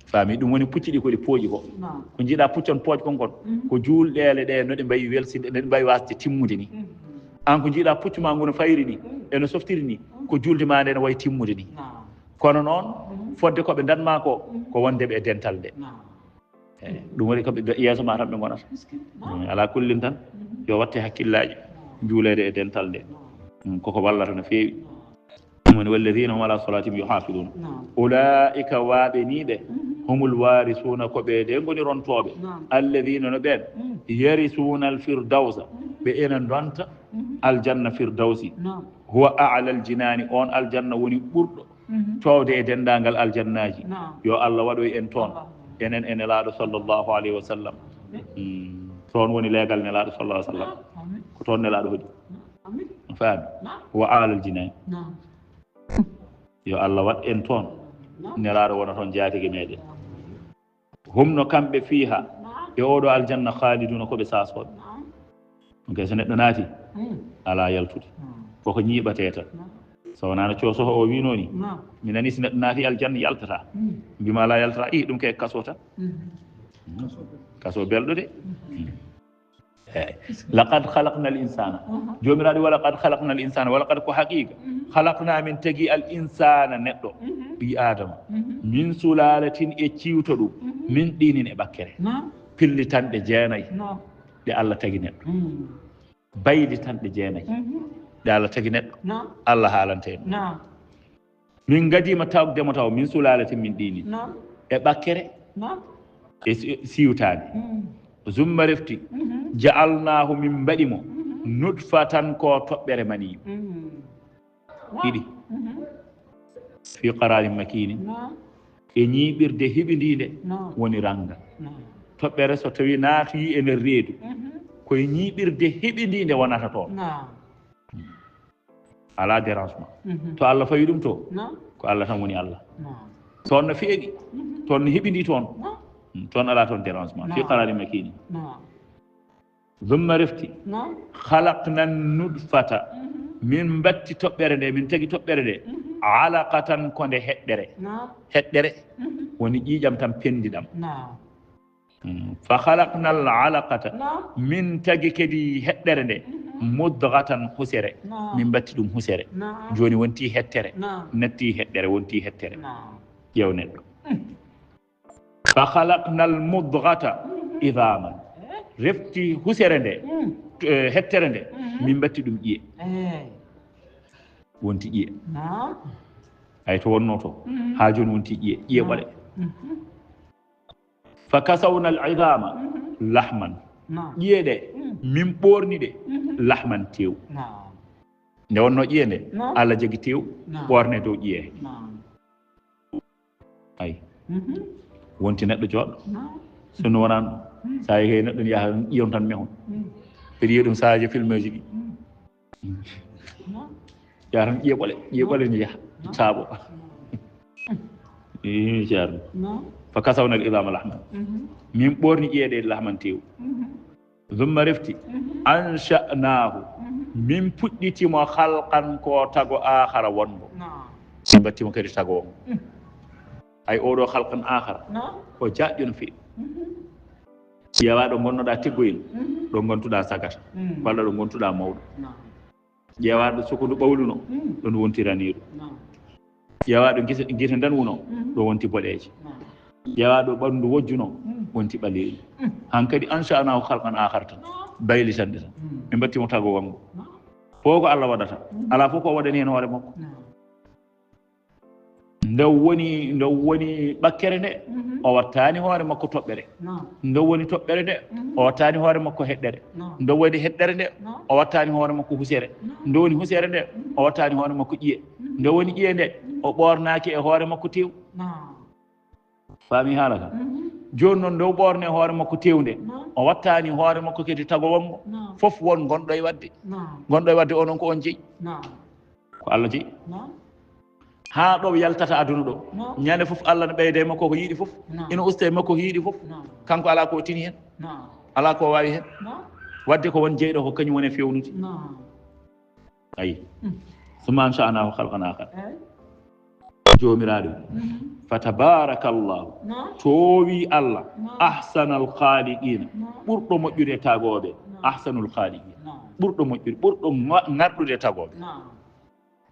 Faami, ɗum woni pucci ɗi ko ɗi pooƴi ko. Naam. Ko njiiɗaa puccon pooƴ kon kon, Mhm. ko juulɗeele ɗe no ɗe mbayi welsinde, no ɗe mbayi waasde timmude ni. Mhm. Aan ko njiiɗaa puccu maa ngu no fayri ni, Mhm. e no softiri ni, ko juulde maa nde no wayi timmude ni. Naam. Kono noon, Mhm. fodde ko ɓe ndan maa ko, Mhm. ko wonde ɓe e dental nde. Naam. Eeyi, ɗum waɗi ko ɓe yeeso ma tan ɓe ngonata. Miskin. Mm, alaa kullin tan, Mhm. yo waɗte hakkillaaji, Naam. juuleede e dental nde. Naam. Mm, koko wallata no feewi. Naam. Ɗum woni, "Walladina hum ala salatihim yuhafidun." Naam. Ulaika, waaɓe ni ɓe, Mhm. humul warisuuna, ko ɓe de ngoni rontooɓe. Naam. Alladina, no ɓeen, Mhm. yarisuuna al firdawsa, Mhm. ɓe ena ndonta Mhm. aljanna firdawsi. Naam. Huwa a'la al jinaani, on aljanna woni ɓurɗo Mhm. toowde e denndaangal aljannaaji. Naam. Yo Allah waɗoy en toon. Allahumma. Enen e Nelaaɗo sallallahu alayhi wa sallam. Mm. Toon woni leegal Nelaaɗo sallallahu alayhi wa sallam. Amin. Ko toon Nelaaɗo hoɗi. Amin. A faami? Naam. Wa a'la al jinaani. Naam. Yo Allah waɗ en toon. Naam. Nelaaɗo wona toon jaatige meɗen. Naam. Hum, no kamɓe, fiiha, Naam. e oɗo aljanna, khaliduna, ko ɓe saasoɓe. Naam. Donc, so neɗɗo naati, Mm. alaa yaltude. Naam. Koko ñiiɓatee tan. Naam. So wonaa no Coosoho o wiinoo ni, Naam. mi nani so neɗɗo naati aljanna yaltataa. Mm. Mbima alaa yaltataa, ih, ɗum kay kaso tan. Mm. Mm. Kaso belɗo de. Mm. Eeyi. Laqad khalaqna al insana. Aha. Joomiraaɗo, wa laqad khalaqna al insana, wa laqad, ko haqiiqa, mhm, khalaqna, min tagi, al insana, neɗɗo, mhm, ɓii Aadama, mhm, min sulalatin, e ciwto ɗum, mhm, min ɗinin, e ɓakkere. Naam. Pillitanɗe jeenayi, naam, ɗe Allah tagi neɗɗo. Mm. Baylitanɗe jeenayi, mhm, ɗe Allah tagi neɗɗo. Naam. Allah haalante en. Naam. Min ngadiima tawde mo taw, min sulalatin min ɗinin. Naam. E ɓakkere. Naam. E si-, siwtaade. Mm. Zumma refti. Mhm. Ja'alnaahu, min mbaɗi mo. Mhm. Nutfatan, ko toɓɓere mani. Mm. Ɗiɗi. Mhm. Fi qararin makinin. Naam. E ñiiɓirde hiɓindiinde. Naam. Woni rannga. Naam. Toɓɓere so tawii naatoyi e nder reedu. Mhm. Ko e ñiiɓirde hiɓindiinde wonata toon. Naam. Alaa dérangement. Mhm. To Allah fawi ɗum to, naam, ko Allah tan woni Allah. Naam. Toon no feewi, mhm, toon no heɓindii toon. Naam. Toon alaa toon dérangement. Fi qararin makin. Naam. Thumma refti. Naam. Khalaqna nutfata. Mhm. Min mbatti toɓɓere nde, min tagi toɓɓere nde. Mhm. Alaqatan ko nde heɗɗere. Naam. Heɗɗere. Mhm. Woni ƴiiƴam tan penndiɗam. Naam. Mm. Fa khalaqna al alaqata. Naam. Min tagi kadi heɗɗere nde. Mhm. Mudghatan husere. Naam. Min mbatti ɗum husere. Naam. Jooni wonti hettere. Naam. Natti heɗɗere, wonti hettere. Naam. Ƴeew neɗɗo. Mm. Fa khalaqna al mudghata idhaman. Eh? Refti husere nde, mm, eh, hettere nde, mhm, min mbatti ɗum ƴiye. Eh. Wonti ƴiye. Naam. Ay to wonno to. Mhm. Haa jooni wonti ƴiye, ƴiye ɓole. Mhm. Fa kasawna al idhama, mhm, lahman. Naam. Ƴiye ɗe, mm, min ɓoorni ɗe, mhm, lahman tew. Naam. Nde wonno ƴiye nde, naam, Allah jagi tew, naam, ɓoorne dow ƴiye. Naam. Ay. Mhm. Wonti neɗɗo jooɗo. Naam. So no wonano, mm, so a yehi neɗɗo ne yaha ƴiyon tan mehon. Mm. Mbeɗa yiya ɗum sahaji filmeji ɗi. Mm. Naam. Yaha tan ƴiye ɓole, ƴiye ɓole ne yaha. Naam. Saaɓo. Naam. Ii, ceerno. Naam. Fa kasawna al idhama lahman. Mhm. Min ɓoorni ƴiye ɗe lahman tew. Mhm. Thumma refti, mhm, ansha'nahu. Mhm. Min puɗɗitimo khalqan ko tago akhara wongo. Naam. Min mbattimo kadi tago wongo. Mm. Ay oɗo khalqan akhara. Naam. Ko jaɗɗo no feewi. Mhm. Ƴeewa ɗo ngonnoɗa tiggoyel, mhm, ɗo ngontuɗa sagata. Mm. Walla ɗo ngontuɗa mawɗo. Naam. Ƴeewa ɗo sukundu ɓawluno, mm, ɗon wontiraniɗo. Naam. Ƴeewa ɗo gite, gite ndanwuno, mhm, ɗo wonti boɗeeje. Naam. Ƴeewa ɗo ɓanndu wojjuno, mm, wonti ɓaleeɗi. Mm. Hankadi ansha'nahu khalqan akhar tan. Naam. Baylitanɗe tan. Mm. Min mbattimo tago wongo. Naam. Fof ko Allah waɗata. Mm. Alaa fof ko waɗani heen hoore makko. Naam. Nde woni, nde woni ɓakkere nde, mhm, o wattaani hoore makko toɓɓere. Naam. Nde woni toɓɓere nde, mhm, o wattaani hoore makko heɗɗere. Naam. Nde woni heɗɗere nde, naam, o wattaani hoore makko husere. Naam. Nde woni husere nde, mhm, o wattaani hoore makko ƴiye. Mhm. Nde woni ƴiye nde, mhm, o ɓoornaaki e hoore makko tew. Naam. Faami haala ka? Mhm. Jooni noon, nde o ɓoorne hoore makko tew nde, naam, o wattaani hoore makko kadi tago wongo. Naam. Fof won gonɗo e waɗde. Naam. Gonɗo e waɗde o noon ko on jeyi. Naam. Ko Allah jeyi. Naam. Haa ɗo yaltata aduna ɗo. Naam. Ñande fof Allah ne ɓeyda e makko ko yiɗi fof. Naam. Ina usta e makko ko yiɗi fof. Naam. Kanko alaa ko o tini heen. Naam. Alaa ko o waawi heen. Naam. Waɗde ko won jeyɗo ko kañum woni e feewnude. Naam. Ayi. Mm. Summa ansha'nahu khalqan akhar. Eey. Joomiraaɗo. Mhm. Fa tabarakallahu. Naam. Toowi Allah. Naam. Ahsanal khaliqina. Naam. Ɓurɗo moƴƴude tagooɓe. Naam. Ahsanul khaliqina. Naam. Ɓurɗo moƴƴude, ɓurɗo nga-, ŋarɗude tagooɓe. Naam.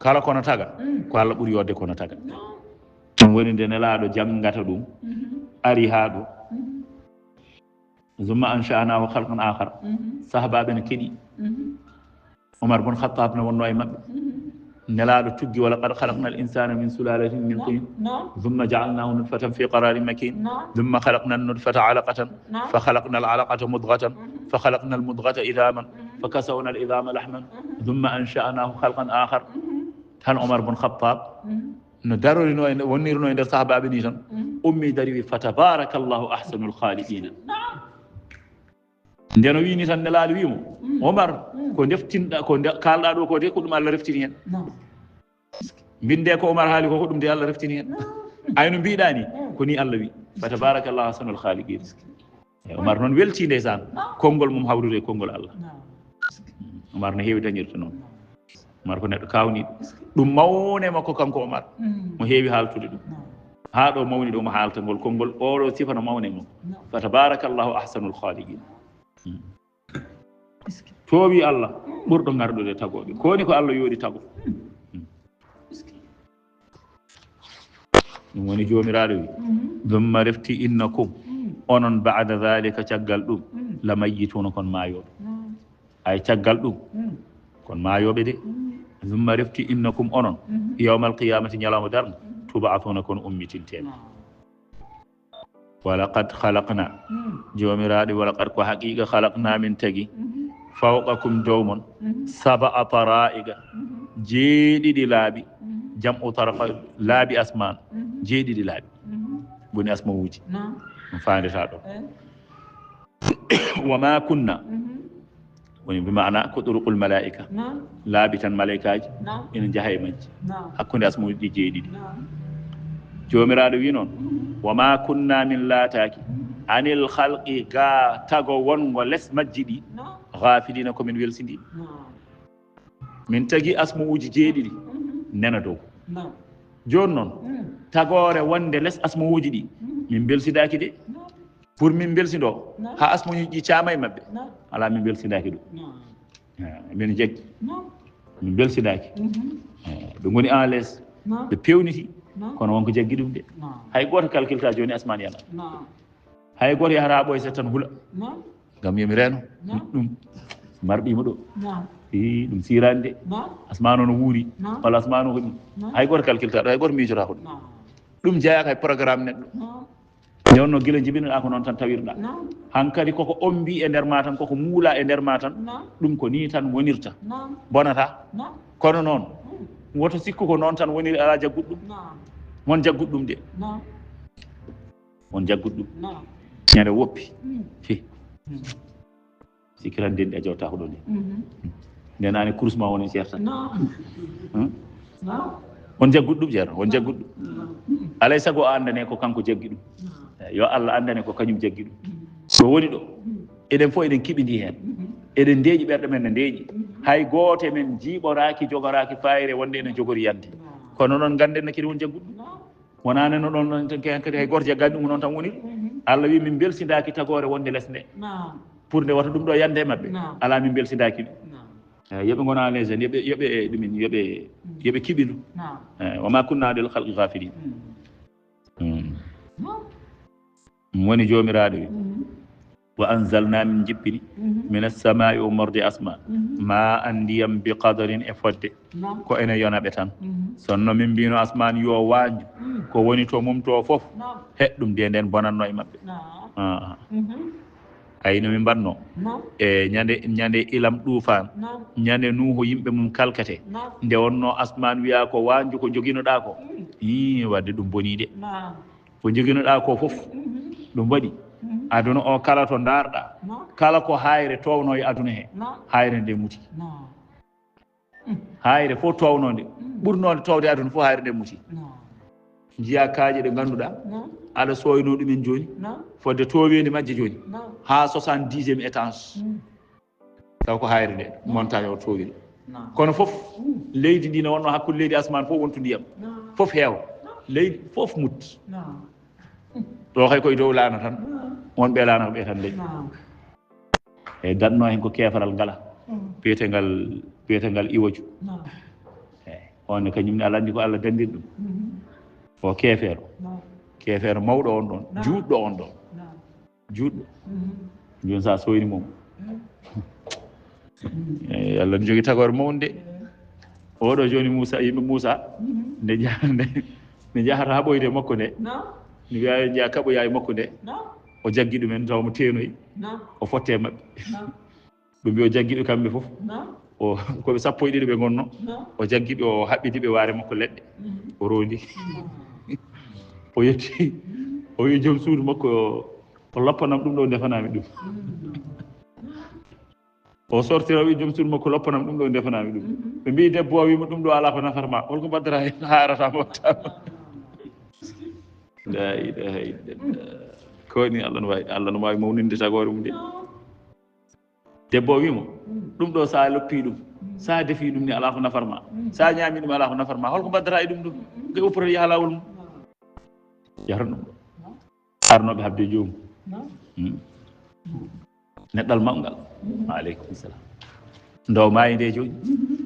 Kala kono taga, mm, ko Allah ɓuri yodde kono taga. Naam. Ɗum woni nde Nelaaɗo janngata ɗum, mhm, ari haa ɗo. Mhm. Summa ansha'nahu khalqan akhar. Mhm. Sahabaaɓe ne keɗi. Mhm. Umar bun Khattab ne wonno e maɓɓe. Mhm. Nelaaɗo tuggi, "Wa laqad khalaqna al insana min sulalatin min, naam, tin. Naam. Thumma ja'alnahu nutfatan fi qararin makin. Naam. Thumma khalaqna an nutfata alaqatan. Naam. Fa khalaqna al alaqata mudghatan. Mhm. Fa khalaqna al mudghata idhaman. Mhm. Fa kasawna al idhama lahman. Mhm. Thumma ansha'nahu khalqan akhar." Mhm. Tan Umar bun Khattab, mhm, no darorino e, wonnirno e nder sahabaaɓe ni tan. Mhm. Ummi dari wi, "Fa tabarakallahu ahsanul khaliqina." Naam. Nde no wii ni tan, Nelaaɗo wii mo, mm, "Omar, mm, ko ndeftinɗa, ko nde kaalɗa ɗo ko de, ko ɗum Allah reftini heen. Naam. Mbinde ko Omar haali ko, ko ɗum de Allah reftini heen. Naam. Ay no mbiɗa ni, mm, ko ni Allah wii. Fa tabarakallahu ahsanul khaliqin." E Omar noon welti ndeysaan. Naam. Konngol mum hawrude e konngol Allah. Naam. Omar no heewi dañirde noon. Naam. Omar ko neɗɗo kaawniiɗo. Ɗum mawne makko kanko Omar. Mm. Mo heewi haaltude ɗum. Naam. Haa ɗo mawni ɗo mo haalta ngol konngol, oɗo sifa no mawne makko. Naam. Fa tabarakallahu ahsanul khaliqin. Mm. Toowi Allah, mm, ɓurɗo ngarɗude tagooɓe. Ko woni ko Allah yooɗi tago. Mm. Mm. Ɗum woni Joomiraaɗo wi. Mhm. Thumma refti innakum, mm, onon ba'da dhalika, caggal ɗum, mm, la mayyituna, kon maayooɓe. Naam. Ay caggal ɗum, mm, kon maayooɓe de. Mm. Thumma refti innakum, onon, mhm, yawmal qiyamati, ñalawma darnga, mm, tub'athuna, kon ummitinteeɓe. Naam. Wa laqad khalaqna. Mm. Joomiraaɗo, wa laqad, ko haqiiqa, khalaqna, min tagi, mhm, fawqakum, dow mon, mhm, sab'a tara'iqa, mhm, jeeɗiɗi laabi, mhm, jam'u taraqa, laabi asmaan, mhm, jeeɗiɗi laabi. Mhm. Woni asmawuuji. Naam. Ɗum faandetaa ɗo. Eh. Wa ma kunna. Mhm. Woni bi maana ko turuqul malaa'ika. Naam. Laabi tan malaa'ikaaji, naam, ina njaha e majji. Naam. Hakkunde asmawuuji ɗi jeeɗiɗi. Naam. Joomiraaɗo wi noon, mhm, wa ma kunna, min laataaki, mhm, Anil khalqi, ga tago wongo les majji ɗi. Ghafilina, ko min welsindi. Min tagi asma'uji jeeɗiɗi, nena dow. Jooni noon, tagoore wonde les asma'uji ɗi, min belsidaki de. Pour min belsindo ha asma'uji ɗi caama e maɓɓe, ala, min belsidaki ɗum. Eh, min jaggi, min belsidaki. Eh, ɓe ngoni en les, ɓe pewniti, kono wonko jaggi ɗum de. Hay gooto calculta jooni asmaan yana. Hay gooto yahata ɓoyse tan hula. Ngam yomi reeno ɗum. Marɗimo ɗo. I, ɗum sirani de. Asmaan o no wuuri. Walla asmaan o hoɗi. Hay gooto calculta ɗo, hay gooto miijota ko ɗum. Ɗum jeyaaka e programme neɗɗo. Nde wonno gila jibinoɗa ko noon tan tawirɗa. Hankadi koko ombi e nder ma tan, koko muula e nder ma tan. Ɗum ko ni tan wonirta. Bonata. Kono noon, woto sikku ko noon tan woniri, ala jagguɗo ɗum. Won jagguɗo ɗum de. Won jagguɗo ɗum. Ñande woppi. Fi. Sikkiran denɗi a jawta ko ɗo nde. Nde nane kurus ma woni serta. Hmm? On jagguɗo ɗum, ceerno, on jagguɗo ɗum. Alay sago o andane ko kanko jaggi ɗum. Eh, yo Allah andane ko kañum jaggi ɗum. Ɗo woni ɗo, eɗen fof eɗen kiɓidi heen. Eɗen ndeeƴi, ɓerɗe men ne ndeeƴi. Hay gooto e men jiiɓoraaki, jogoraaki fayre wonde ene jogori yande. Kono noon, ngannden ne kadi won jagguɗo ɗum. Wonaa ne no ɗon, ɗon tan, kadi hay gooto jaggaani ɗum, ko noon tan woni. Allah wi min mbelsindaaki tagoore wonde les nde. Pour nde wata ɗum ɗo yande e maɓɓe. Alaa, min mbelsindaaki ɗum. Eh, yo ɓe ngona les jeunes, yo ɓe, yo ɓe, eh, ɗumin, yo ɓe, yo ɓe kiɓidu. Eh, wa ma kunna lil khalqi ghafilin. Hmm. Ɗum woni Joomiraaɗo wi. Wa anzalna, min jippini, min as-samaa'i, ummorde asmaan, ma an, ndiyam, bi qadarin, e fodde. Ko ene yona ɓe tan. Sonno min mbino asmaan yo waanju, ko woni to mum to fof, he ɗum de nden bonanno e maɓɓe. Ah, ah. Ay no min mbanno. E ñande, ñande ilam ɗuufaan, ñande Nuuhu yimɓe mum kalkete. Nde wonno asmaan wiya ko waanju ko joginoɗaa ko. Ii, wadde ɗum bonii de. Ko joginoɗaa ko fof, ɗum waɗi. Aduna o kala to ndaarɗaa, kala ko hayre towno e aduna he, hayre nde muti. Hayre fof townonde, ɓurnonde towde aduna fof, hayre nde muti. Njiya kaaƴe ɗe ngannduɗaa, aɗa sooyno ɗumen jooni, fodde tooweendi majje jooni, haa soixante-dixième étage. Taw ko hayre nde, montagne o towiri. Kono fof, leydi ndi ne wonno hakkunde leydi asmaan fof wontu ndiyam. Fof heewa. Leydi fof mutti. Ɗo kay koye dow laana tan. Wonɓe laana ko ɓe tan leydi. E daɗno hen ko keefaral ngala. Biyetengal, biyetengal iwaju. Eyi, on ne kañum ne, aɗa anndi ko Allah danndiri ɗum. O keefeero. Keefeero mawɗo on ɗon, juutɗo on ɗon. Juutɗo. Jooni so a sooyni mum. Eyi, Allah ne jogii tagoore mawnde. Oɗo jooni Muusa, yimɓe Muusa, nde jaha-, nde, nde jahata haɓoyde e makko nde. Ne wiya yo njiya kaɓoya e makko nde. O jaggi ɗumen, tawa mo teenoyi. O fotte e maɓɓe. Ɓe mbi o jaggi ɓe kamɓe fof. O, ko ɓe sappo e ɗiɗo ɓe ngonno. O jaggi ɓe, o haɓɓidi ɓe waare makko leɗɗe. O rondi. O yetti. O wi joom suudu makko, o loppanam ɗum ɗo, ndefanami ɗum. O sortira, o wi joom suudu makko, loppanam ɗum ɗo, ndefanami ɗum. Ɓe mbi debbo o, wimo ɗum ɗo ala ko nafata ma. Holko mbaddata hen, haarata ma, watta ma. La ilaha illallah. Ko ni Allah no wawi, Allah no wawi mawninde tagoore mum de. Debbo o wimo, ɗum ɗo sa loppi ɗum, sa defi ɗum ni, ala ko nafar ma. Sa ñaami ɗum, ala ko nafar ma. Holko mbaddata e ɗum ɗum? Nge uppata yaha lawol mum. Yahata ɗum ɗo. Arnoɓe habde joomum. Hmm. Neɗɗal mawgal. Wa aleykum salam. Ndo maayi nde jooni.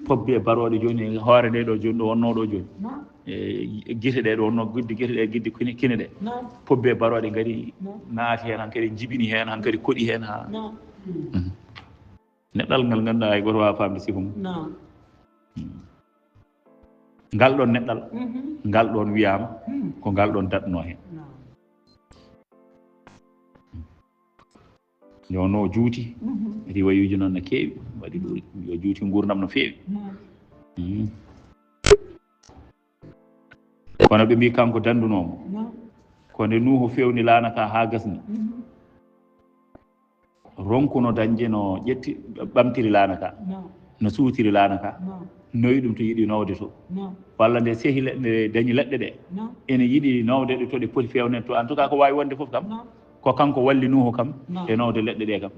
Pobbi e barooɗe jooni, hoore nde ɗo jooni, ɗo wonno ɗo jooni. E gite ɗe ɗo wonno, gidde, gite ɗe, gidde kine, kine ɗe. Pobbi e barooɗe ngari, naati heen, hankadi jibini heen, hankadi koɗi heen haa. Mhm. Neɗɗal ngal ngannduɗaa hay gooto waawa faamde sifa mum. Mhm. Ngal ɗoon neɗɗal, ngal ɗoon wiyaama, ko ngal ɗoon daɗnoo heen. Nde wonno o juuti, riwayuuji noon no keewi, waɗi ɗo, o juuti nguurndam no feewi. Mhm. Kono ɓe mbii kanko danndunoo mo. Ko nde Nuuhu feewni laana ka haa gasni. Ronkuno dañde no ƴetti, ɓamtiri laana ka, no suutiri laana ka, noyi ɗum to yiɗi nowde to. Walla nde sehi le-, nde dañi leɗɗe ɗe, ene yiɗi nowde ɗe to ɗe poti feewneede to. En tout cas, ko waawi wonde fof kam, Ko kanko walli Nuuhu kam e nawde leɗɗe ɗe kam.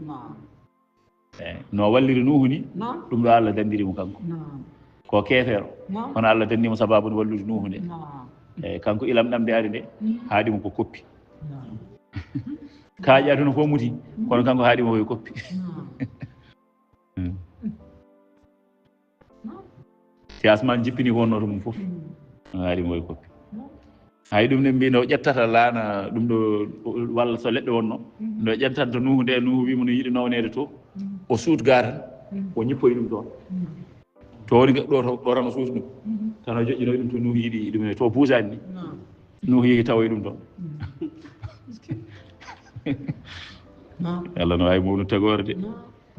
Eyi, no walliri Nuuhu ni, ɗum ɗo Allah danndiri mo kanko. Ko keefeero, kono Allah danndi mo sababu wallude Nuuhu nde. Eyi, kanko ilam ɗam nde ari nde, haaɗi mo ko koppi. Kaaƴe aduna fof muti, kono kanko haaɗi mo ko e koppi. Si asmaan jippini ko wonnoo to mum fof, no haaɗi mo e koppi. Hay ɗum ne mbi no ƴettata laana ɗum ɗo, walla so leɗɗe wonno, no ƴettanta Nuuhu nde, Nuuhu wiimo no yiɗi nawneede to, o suut ga tan, o ñippoyi ɗum toon. To woni ɗo, ɗo tan o suuti ɗum. Tan o joƴƴinoyi ɗum to Nuuhu yiɗi ɗum ne, to buusaani ni. Nuuhu yehi tawoyi ɗum toon. Allah no waawi mawnu tagoore de.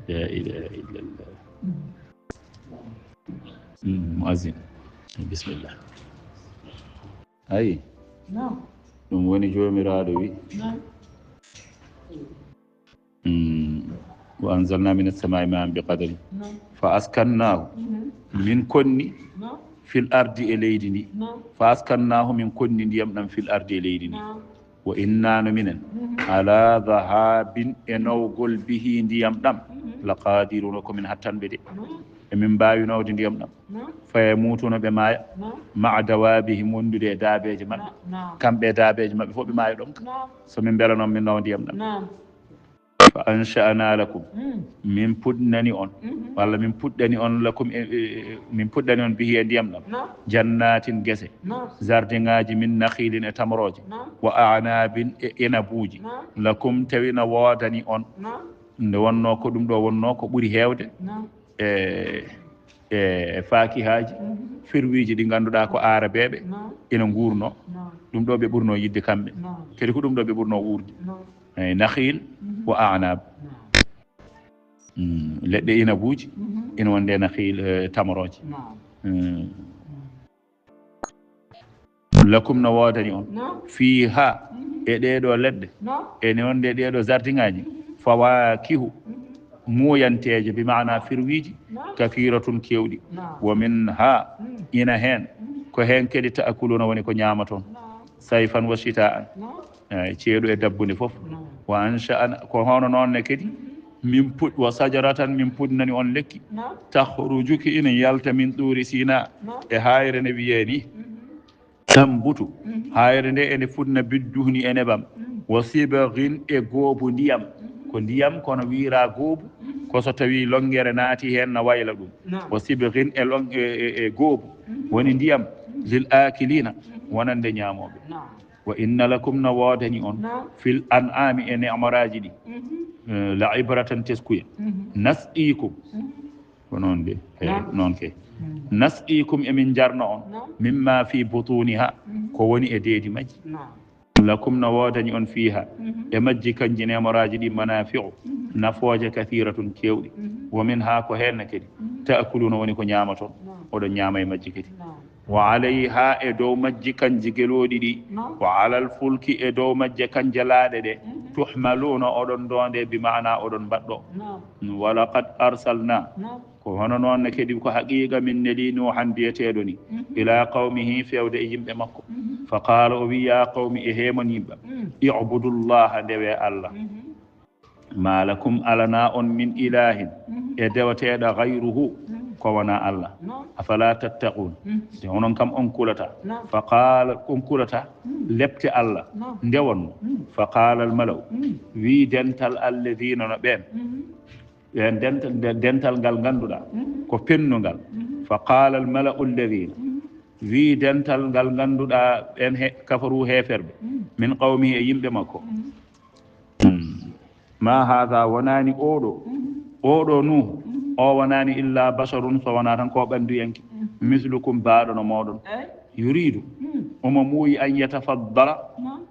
La ilaha illallah. Mm, muazzin. Bismillah. Ayi. Ɗum woni Joomiraaɗo wi. Mm. Wa anzalna min as-samaa'i ma'an bi qadarin. Fa askannaahu. Min konni fil ardi e leydi ndi. Fa askannaahu min konni ndiyam ɗam fil ardi e leydi ndi. Wa inna no minen. Ala dhahabin e nawgol bihi ndiyam ɗam. La qadiruna ko min hattanɓe de. E min mbaawi nawde ndiyam ɗam. Fa yamutu no ɓe maaya. Ma'a dawabihim wondude e daabeeje maɓɓe. Kamɓe e daabeeje maɓɓe fof ɓe maaya ɗon. So min mbela noon min nawa ndiyam ɗam. Fa ansha'na lakum. Min puɗnani on. Walla min puɗɗani on lakum e, e, e, min puɗɗani on bihi e ndiyam ɗam. Jannatin gese. Jardin ngaaji min nakhilin e tamrooje. Wa a'nabin e inabuuji. Lakum tawi na woodani on. Nde wonnoo ko ɗum ɗo wonnoo ko ɓuri heewde. E, e faakihaaji, firwiiji ɗi ngannduɗaa ko aarabeeɓe ina nguurno. Ɗum ɗo ɓe ɓurno yiɗde kamɓe. Kadi ko ɗum ɗo ɓe ɓurno wuurde. Eyi, nakhil wa a'nab. Mm, leɗɗe inabuuji ina wonde nakhil, eh, tamrooje. Mm. Lakum no woodani on. Fiiha, e ɗee ɗo leɗɗe, ene wonde e ɗee ɗo jardin ngaaji, fawakihu, muuyanteeje, bi maana firwiiji, kathiratun keewɗi. Wa minha, ina heen, ko heen kadi ta'kuluna woni ko ñaamaton. Sayfan wa shita'an. Eyi, ceeɗu e dabbunde fof. Wa ansha'na, ko hono noon ne kadi, min puɗ-, wa shajaratan, min puɗnani on lekki. Takhruju ki ina yalta min Tuuri Sina, e haayre nde wiyee ni. Tambutu, haayre nde ene fuɗna bidduhni e nebam. Wa sibghin e goobu ndiyam. Ko ndiyam kono wiyraa goobu, ko so tawii lonngere naati heen na wayla ɗum. Wa sibghin e lon-, e, e, e goobu, woni ndiyam, lil akilina, wonande ñaamooɓe. Wa inna lakum no woodani on, fil an'ami e ne'moraaji ɗi, eh, la ibratan teskuya. Nasqikum. Ko noon de. Eh, noon kay. Nasqikum emin jarna on, mimma fi butuniha, ko woni e deedi majji. Lakum no woodani on fiha, e majji kanji ne'moraaji ɗi manafi'u, nafooje kathiratun keewɗi. Wa minha ko heen kadi, ta'kuluna woni ko ñaamaton. Oɗon ñaama e majji kadi. Wa alayha e dow majji kanji gelooɗi ɗi. Wa alal fulki e dow majje kanje laaɗe ɗe. Tuhmaluna oɗon doonde bi maana oɗon mbaɗɗo. Wa laqad arsalna. Ko hono noon ne kadi ko haqiiqa min neli Nuuhan biyeteeɗo ni. Ila qawmihi fewde e yimɓe makko. Fa qaala o wi ya qawmi e heemon yimɓe. I'budullaha ndewe Allah. Ma lakum alana on min ilahin e dewateeɗo gayruhu ko wona Allah. Afala tattaqun. Te onon kam on kulata. Fa qaala on kulata lepte Allah nde wonno. Fa qaala al mala'u wi dental alladina no ɓeen. Ɓeen dental, dental ngal ngannduɗaa ko pennungal. Fa qaala al mala'u alladina wi dental ngal ngannduɗaa ɓeen he, kafaru heeferɓe min qawmihi e yimɓe makko. Hmm. Ma haada wonaani oɗo, oɗo Nuuhu, o wonaani illa basharun so wonaa tan ko ɓannduyanke, mislukum baaɗo no mooɗon. Yuridu, omo muuyi an yatafaddala,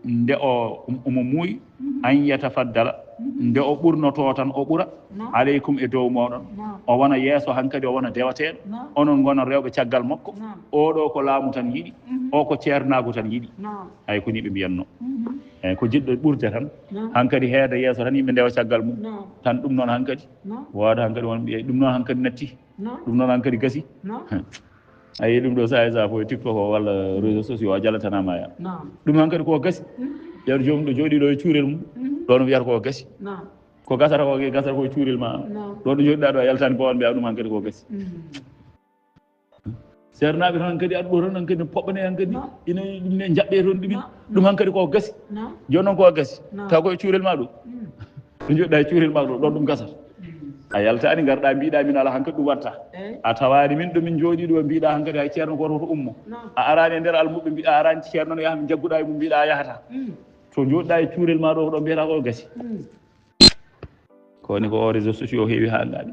nde o, omo muuyi an yatafaddala, nde o ɓurnoto tan o ɓura, aleykum e dow mooɗon. O wona yeeso hankadi, o wona dewateeɗo, onon ngona rewɓe caggal makko. Oɗo ko laamu tan yiɗi, o ko ceernaagu tan yiɗi. Ay ko ni ɓe mbiyanno. Eyi, ko jiɗɗo ɓurde tan. Hankadi heeda yeeso tan yimɓe ndewa caggal mum. Tan ɗum noon hankadi. Wooda hankadi won ɓiye, ɗum noon hankadi natti. Ɗum noon hankadi gasi. Ayi ɗum ɗo saha e saha fof e TikTok o walla réseaux sociaux o jalatanama ya. Ɗum hankadi ko gasi. Ƴeew joomum ɗo jooɗii ɗo e cuurel mum. Ɗo no wiyata ko gasi. Ko gasata ko, gasata ko e cuurel ma. Ɗo no jooɗiɗaa ɗo a yaltaani bowal mbiya ɗum hankadi ko gasi. Seernaaɓe tan hankadi aɗa ɗo tan hankadi no poɓɓane hankadi. Ina ɗum ne jaɓɓe toon ɗumin. Ɗum hankadi ko gasi. Jooni noon ko gasi. Taw ko e cuurel ma ɗo. Ɗo jooɗiɗaa e cuurel ma ɗo, ɗon ɗum gasata. A yaltaani ngarɗaa mbiɗaa min ala hankadi ɗum watta. A tawaani min ɗo min jooɗii ɗo mbiɗaa hankadi hay ceerno gooto hoto ummo. A araani e nder almuɓɓe mbiɗaa araani ceerno no yaha min jagguɗaa e mum mbiɗaa a yahata. To jooɗiɗaa e cuurel ma ɗo ko ɗo mbiyata ko gasi. Ko woni ko o réseaux sociaux heewi haa ngaɗi.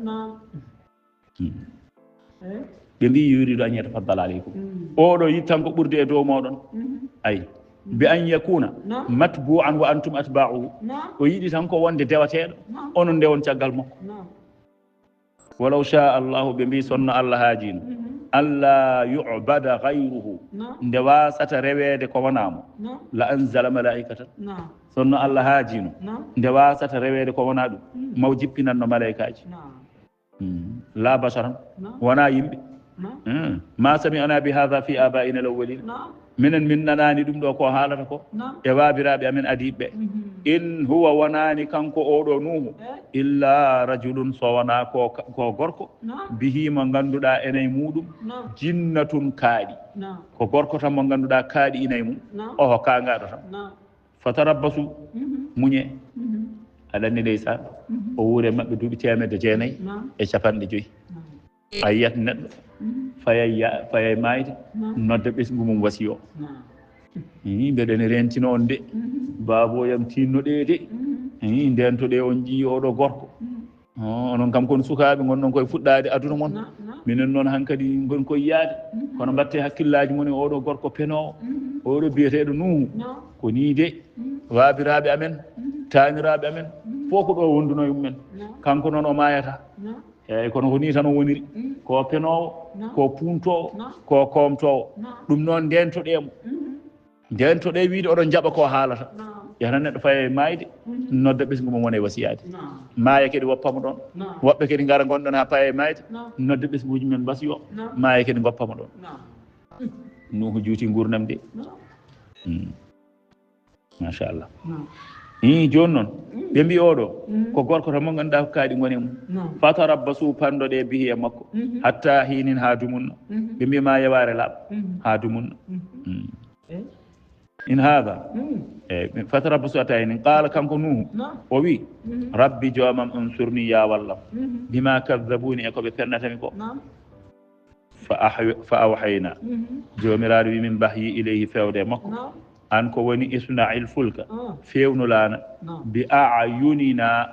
Ɓe mbi yuridu an yatafaddala aleykum. Oɗo yiɗi tan ko ɓurde e dow moɗon. Ay. Bi an yakuna matbu'an wa antum atba'uhu. O yiɗi tan ko wonde dewateɗo, onon ndewon caggal makko. Walaw sha Allahu, ɓe mbi sonno Allah haajino, alla yu'bada ghayruhu, nde wasata rewede ko wona mo, la anzala malaikatan. Sonno Allah haajino, nde wasata rewede ko wona ɗum, maw jippinanno malaikaji. La basharan, wona yimɓe. Ma sami'na bi hadha fi abaina al-awwalin. Minen min nanani ɗum ɗo ko haalata ko e waabiraaɓe amen adiiɓe. In huwa, wonani kanko oɗo Nuhu, illa rajulun, so wona ko, ko gorko, bihi, mo ngannduɗaa ene e muɗum jinnatun, kaaɗi. Ko gorko tan mo ngannduɗaa kaaɗi ina e mum. Oho, kaangaɗo tan. Fatarabbasu, muñe. Aɗa anndi ndeysaan, o wuure maɓɓe duuɓi teemedde jeenayi e capanɗe joyi. A yiyat neɗɗo fayay ya-, fayay maayde, nodda ɓesngu mum wasiyo. Ii, mbeɗen rentino on de. Baabooyam, tinnoɗee de. Ii, ndentoɗee, on ƴii oɗo gorko. Oh, onon kam kon sukaaɓe ngonɗon koye fuɗɗaade aduna mon. Minen noon hankadi ngon koye yaade. Kono mbatte hakkillaaji mon e oɗo gorko penoowo. Oɗo biyeteeɗo Nuuhu. Ko nii de, waabiraaɓe amen, taaniraaɓe amen, fof ko ɗo wonduno e mumen. Kanko noon o maayata. Eeyi, kono ko nii tan o woniri. Ko penoowo, ko puuntoowo, ko koomtoowo. Ɗum noon ndentoɗee mo. Ndentoɗee wiide oɗon njaɓa ko haalata. Yahata neɗɗo faya e maayde, nodda ɓesngu mum wona e wasiyaade. Maaya kadi woppa mo ɗoon. Woɓɓe kadi ngara ngonɗon haa paya e maayde, nodda ɓesnguuji men mbasiyo. Maaya kadi ngoppa mo ɗoon. Nuuhu juuti nguurndam de. Mm. Machallah. Ii, jooni noon, ɓe mbi oɗo, ko gorko tan mo ngannduɗaa ko kaaɗi ngoni e mum. Fatarabbasu, pandoɗee bihi e makko. Hatta hiinin, haa dumunna. Ɓe mbi ma yewaare laaɓa, haa dumunna. Mm. In haada. E, fatarabbasu hatta hiinin. Qaala, kanko Nuuhu, o wi, Rabbi, joomam, unsurni, yaa wallam. Bima kazzabuni, e ko ɓe pennata mi ko. Fa ahw-, fa awhayna. Joomiraaɗo wi min wahyi ilayhi, fewde e makko. An ko woni isna'il fulka, fewnu laana. Bi a'yunina,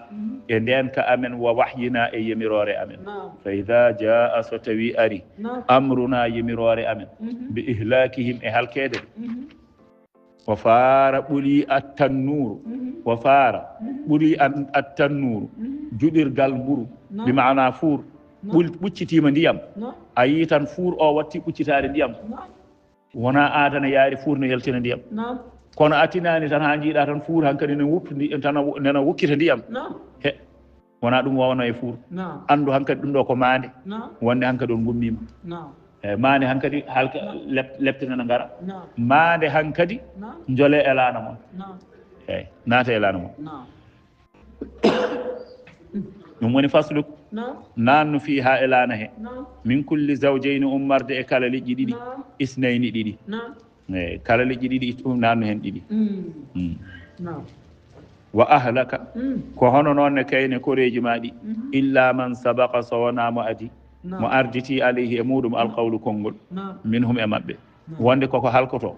e ndeenka amen, wa wahyina, e yamiroore amen. Fa idha jaa, so tawi ari, amruna, yamiroore amen, bi ihlakihim, e halkeede ɓe. Wa faara ɓuli attannuuru. Wa faara ɓuli an-, attannuuru. Juɗirgal mburu. Bi maana fuur. Ɓul-, ɓuccitiima ndiyam. A yii tan fuur o watti ɓuccitaade ndiyam. Wona aadana yaari fuur no yaltina ndiyam. Kono a tinaani tan haa njiiɗaa tan fuur hankadi ne wuppi ndi-, tan wo-, nena wukkita ndiyam. He. Wona ɗum wowno e fuur. Anndu hankadi ɗum ɗo ko maande. Wonde hankadi on ngummiima. E, maande hankadi halka lep-, lepte nana ngara. Maande hankadi njole e laana mon. Eyi, naata e laana mon. Ɗum woni fasluk. Naannu fiiha e laana he. Min kulli zawjayni, ummarde e kala leƴƴi ɗiɗi. Isnayni, ɗiɗi. E, kala leƴƴi ɗiɗi, ɗum naannu heen ɗiɗi. Mm. Wa ahlaka, ko hono noon ne kayne koreeji ma ɗi, illa man sabaqa, so wonaa mo adi, mo arditi, alayhi, e muɗum, alqawlu, konngol, minhum, e maɓɓe. Wonde koko halkoto.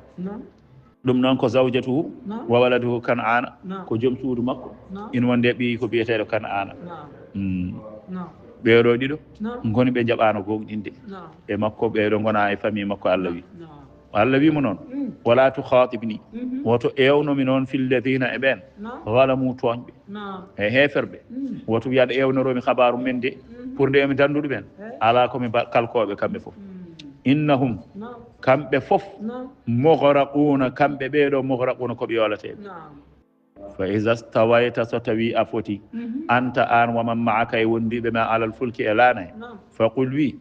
Ɗum noon ko zawjatuhu wa waladuhu Kan'aana, ko joom suudu makko, ina wonde e ɓiyi ko biyeteeɗo Kan'aana. Mm. Ɓeeɗo ɗiɗo ngoni ɓe njaɓaano goongɗinde e makko, ɓeeɗo ngona e famille makko, Allah wi. Allah wi mo noon, wala tukhatibni, woto ewno mi noon, fil ladina, e ɓeen, zalamu, tooñɓe, e heeferɓe. Woto wiyaɗo ewnoro mi xabaaru men de, pour nde mi danndu ɗumen. Alaa, ko mi ba-, kalkooɓe kamɓe fof. Innahum, kamɓe fof, mughraquna, kamɓe ɓeeɗo mughraquna ko ɓe yoolateeɓe. Fa iza stawayta, so tawi a foti, anta, an, wa man ma'aka, e wondiiɓe ma, alal fulki, e laana he, fa qul, wi,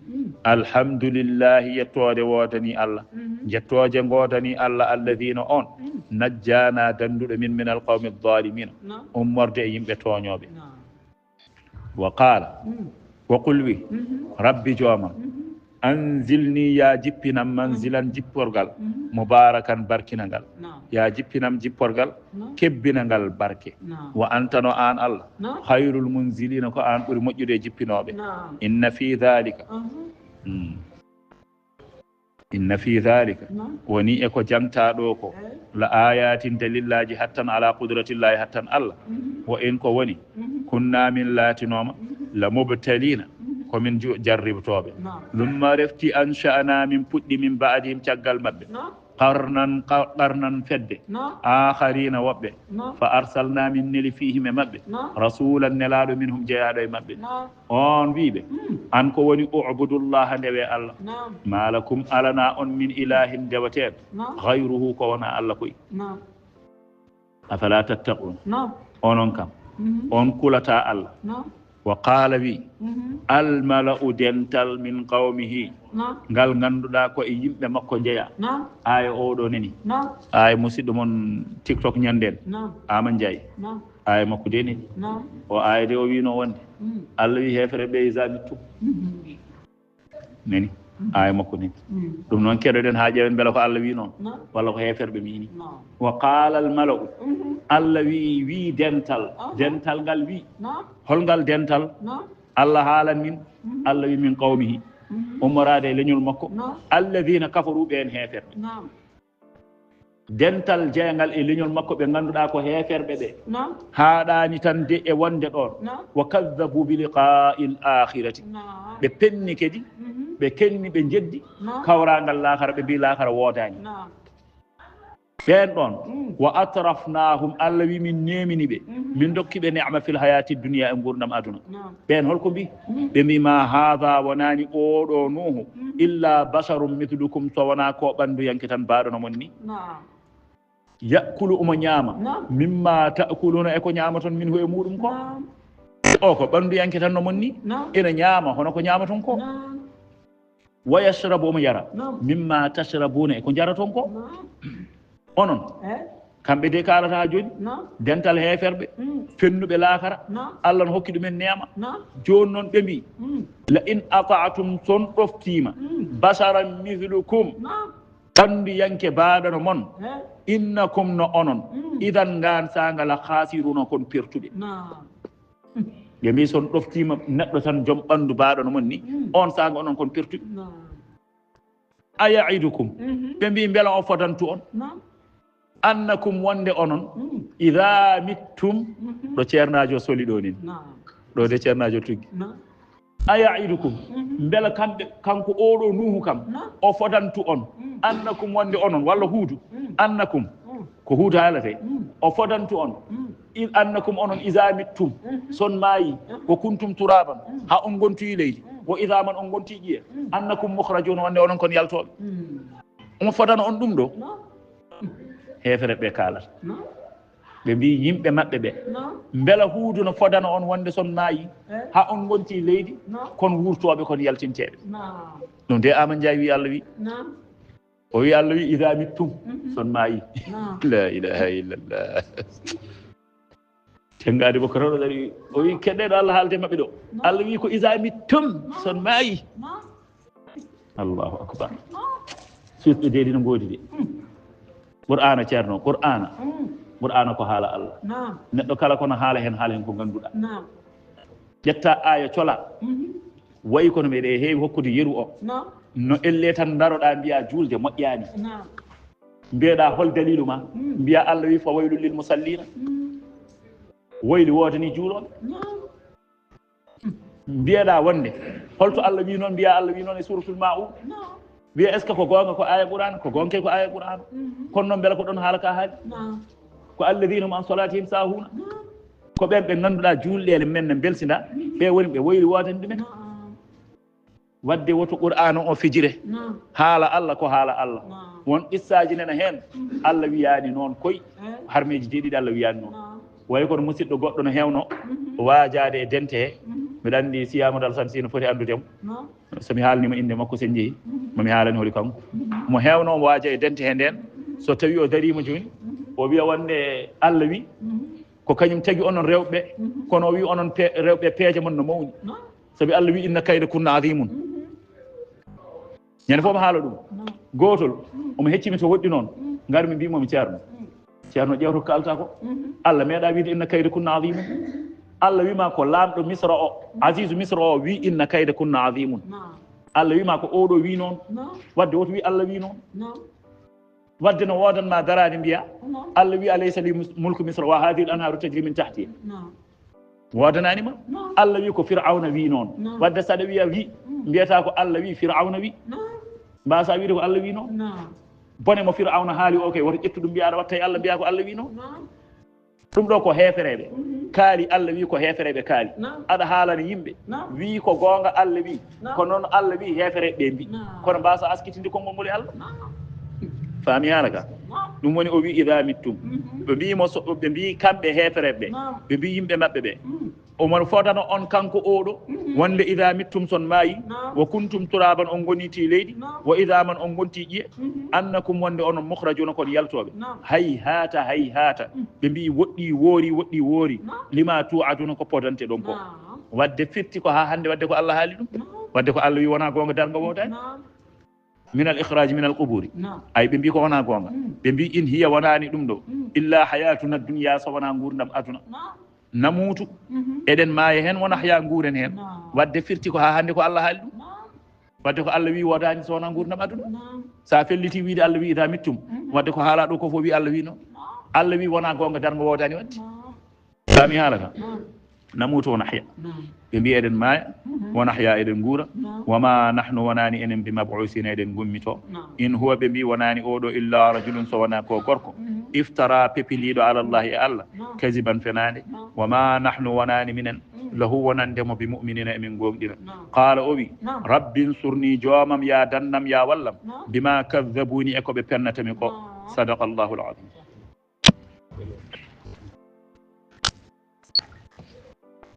alhamdulillahi, yettoode woodani Allah, jettooje ngoodani Allah, alladhina, on, Najjana, dannduɗo min, min alqawmi adh-dhalimin, ummorde e yimɓe tooñooɓe. Wa qala, wa qul, wi, Rabbi, joomam, anzilni, ya jippinam, manzilan, jipporgal, mubarakan, barkinangal. Ya jippinam jipporgal kebbinangal barke. Wa anta, no an Allah, khayrul munzilina, ko an ɓuri moƴƴude e jippinooɓe. Inna fi dhalika, inna fi dhalika, woni e ko jangta ɗo ko, la ayatin, dalillaji, hattan, ala qudratillahi, hattan Allah. Wa in, ko woni, kunna, min laatinooma, la mubtalina, ko min ju-, jarribtooɓe. Thumma, refti, ansha'na, min puɗɗi, min ba'dihim, caggal maɓɓe, qarnan, qa-, qarnan, fedde, akharina, woɓɓe, fa arsalna, min neli, fihim, e maɓɓe, rasulan, nelaaɗo, minhum, jeyaaɗo e maɓɓe. On wiiɓe, an ko woni, u'budullaha, ndewe Allah. Ma lakum, alana on, min ilahin, dewateeɗo, ghayruhu, ko wona Allah koy. Afala tattaqun. Onon kam, on kulata Allah. Wa qala, wi, al mala'u, dental, min qawmihi, ngal ngannduɗaa ko e yimɓe makko njeya. Aya oɗo nani. Aya musidɗo mon TikTok ñanden. Ama Njaay. Aya makko de nani. O aya de o wino wonde, Allah wi, heefere ɓe, iza mittum. Nani? Aya makko nani. Ɗum noon keɗoɗen haa ƴeewen mbela ko Allah wi noon, walla ko heeferɓe mini. Wa qala al mala'u. Allah wi, wi dental. Dental ngal wi. Holngal dental? Allah haalan min. Allah wi, min qawmihi. Ummoraade e leñol makko. Alladhina kafaru, ɓeen heeferɓe. Dental jeyangal e leñol makko, ɓe ngannduɗaa ko heeferɓe ɓe. Haaɗaani tan de e wonde ɗoon. Wa kadhabu bi liqa'il akhirati. Ɓe penni kadi, ɓe kenni, ɓe njeddi kawraangal laakara, ɓe mbi laakara woodaani. Ɓeen ɗoon, wa atrafnahum, Allah wi, min neemini ɓe, min ndokki ɓe neema fil hayati dunya, e nguurndam aduna. Ɓeen holko mbi? Ɓe mbi, ma hadha, wonaani oɗo Nuuhu, illa basharun mithlukum, so wonaa ko ɓannduyanke tan baaɗo no mon ni. Ya'kulu, omo ñaama, mimma ta'kuluna, e ko ñaamaton, minhu, e muɗum ko. O ko ɓannduyanke tan no mon ni, ina ñaama hono ko ñaamaton ko. Wa yashrabu, omo yara, mimma tashrabuna, e ko njaraton ko. Onon, kamɓe de kaalata jooni, dental heeferɓe, fennuɓe laakara, Allah no hokki ɗumen neema. Jooni noon ɓe mbi, la in ata'tum, son ɗoftiima, basharan mithlukum, ɓannduyanke baaɗo no mon, innakum, no onon, idan, ngaan saanga, la khasiruna, kon pertuɓe. Ɓe mbi, son ɗoftiima neɗɗo tan, joom ɓanndu baaɗo no mon ni, on saanga onon kon pertuɓe. Aya'idukum, ɓe mbi, mbela o fodantu on, annakum, wonde onon, idha mittum, ɗo ceernaajo soli ɗo nin, ɗo de ceernaajo tuggi. Aya'idukum, mbela kamɓe, kanko oɗo Nuuhu kam, o fodantu on, annakum, wonde onon, walla Huudu, annakum, ko Huudu haalate, o fodantu on, i-, annakum, onon, iza mittum, son maayi, wa kuntum turaban, ha on ngonti leydi, wa idhaman, on ngonti ƴiye, annakum mukhrajun, wonde onon kon yaltooɓe. Omo fodana on ɗum ɗo? Heefere ɓe kaalata. Ɓe mbi yimɓe maɓɓe ɓe, mbela Huudu no fodana on wonde son maayi, ha on ngonti leydi, kon wurtooɓe, kon yaltinteeɓe? Ɗum de Ama Njaay wi Allah wi. O wi Allah wi, idha mittum, son maayi. La ilaha illallah. Tengaade ko koroɗo dari, o wi, keɗɗeɗo Allah haalde maɓɓe ɗo. Allah wi ko, idha mittum, son maayi. Allahu akbar. Surtout de ɗi no ngoodi de. Qur'aana, ceerno, Qur'aana. Qur'aana ko haala Allah. Neɗɗo kala kono haala heen, haala heen ko ngannduɗaa. Ƴetta aaya, cola. Wayi kono meɗe heewi hokkude yeru o. No elle tan ndaroɗaa, mbiya juulde moƴƴaani. Mbiyeɗaa hol daliilu ma? Mbiya Allah wi, fa waylul lil musallina. Wayli woodani juulooɓe. Mbiyeɗaa wonde, holto Allah wi noon? Mbiya Allah wi noon e Suuratul Maa'uun. Wiya, est-ce que ko goonga ko aaya Qur'aana? Ko goonga kay ko aaya Qur'aana. Kono noon mbela ko ɗoon haala ka haali? Ko alladhina hum an salatihim saahuuna. Ko ɓeen ɓe ngannduɗaa juulɗeele men ne mbelsinda, ɓe woni ɓe wayli woodani ɗumen. Wadde woto Qur'aana o fijire. Haala Allah ko haala Allah. Won qissaaji nana heen. Allah wiyaani noon koy. Harmeeji jeeɗiɗi Allah wiyaani noon. Wayi kono musidɗo goɗɗo no heewno waajaade e dente he. Mbiɗa anndi Siyaamu Dal Sansi no foti anndude mo. So mi haalniima innde makko, so en njehii, ma mi haalani holi kanko. Mo heewno omo waaja e dente he ndeen. So tawii o dariima jooni, O wiya wonde Allah wi, ko kañum tagi onon rewɓe, kono o wi onon pe-, rewɓe peeje mon no mawni. Sabi Allah wi, "Inna kayda kunna azimun." Ñande fof mi haala ɗum. Gootol, omo hecci mi to woɗɗi noon. Ngar mi mbimo mi Ceerno. Ceerno ƴeewto ko kalta ko. Allah meeɗa wiide, "Inna kayda kunna azimun." Allah wi ma ko laamɗo Misra o, Azizu Misra o wi, "Inna kayda kunna azimun." Allah wi ma ko oɗo wi noon. Wadde woto wi Allah wi noon. Wadde no woodan ma daraade mbiya, Allah wi, "Alaysa li mus-, mulku Misra wa hadhihi al-anharu tajri min tahti." Woodanani ma? Allah wi ko Fir'auna wi noon. Wadde saɗa wiya wi, mbiyata ko Allah wi, Fir'auna wi. Mbasa wiide ko Allah wi noon. Bone mo Fir'auna haali o kay, woto ƴettu ɗum mbiya aɗa watta e Allah, mbiya ko Allah wi noon. Ɗum ɗo ko heefereɓe kaali, Allah wi ko heefereɓe kaali. Aɗa haalana yimɓe, wi ko goonga Allah wi, ko noon Allah wi, heefereɓe ɓe mbi. Kono mbasa askitinde konngol ngol e Allah. Faami haala ka? Ɗum woni o wi, "Idha mittum." Ɓe mbi mo so, ɓe mbi kamɓe heefereɓe ɓe, ɓe mbi yimɓe maɓɓe ɓe, "Omo fodano on kanko oɗo, wonde idha mittum son maayi, wa kuntum turaban on ngoniti leydi, wa idha man on ngonti ƴiye, annakum wonde onon mukhrajuna kon yaltoɓe." Hayhata, hayhata. Ɓe mbi woɗɗi woori, woɗɗi woori. Lima tu'aduna ko podante ɗon ko. Wadde firti ko ha hande wadde ko Allah haali ɗum. Wadde ko Allah wi wona goonga darnga wodani. Min al ikhraj min al quburi. Ay ɓe mbi ko wona goonga. Ɓe mbi in hiya wonani ɗum ɗo. Illa hayatuna dunya so wona ngurdam aduna. Namutu. Eɗen maaya hen, wona haya nguren hen. Wadde firti ko ha hande ko Allah haali ɗum. Wadde ko Allah wi wodani so wona ngurdam aduna. Sa felliti wiide Allah wi idha mittum. Wadde ko haala ɗo ko fof wi Allah wi noon. Allah wi wona goonga darnga wodani wadde. Faami haala ka? Namutu wa nahya. Ɓe mbi eɗen maaya, wa nahya eɗen nguura, wa ma nahnu wonani enen bi mab'usina eɗen gummito. In huwa ɓe mbi wonani oɗo illa rajulun so wona ko gorko. Iftara pepiliɗo ala Allah e Allah, kaziban fenande. Wa ma nahnu wonani minen, lahu wonande mo bi mu'minina emin gomɗina. Qala o wi, rabbi nsurni joomam ya dannam ya wallam, bima kazzabuni e ko ɓe pennata mi ko. Sadaqa Allahu al-azim.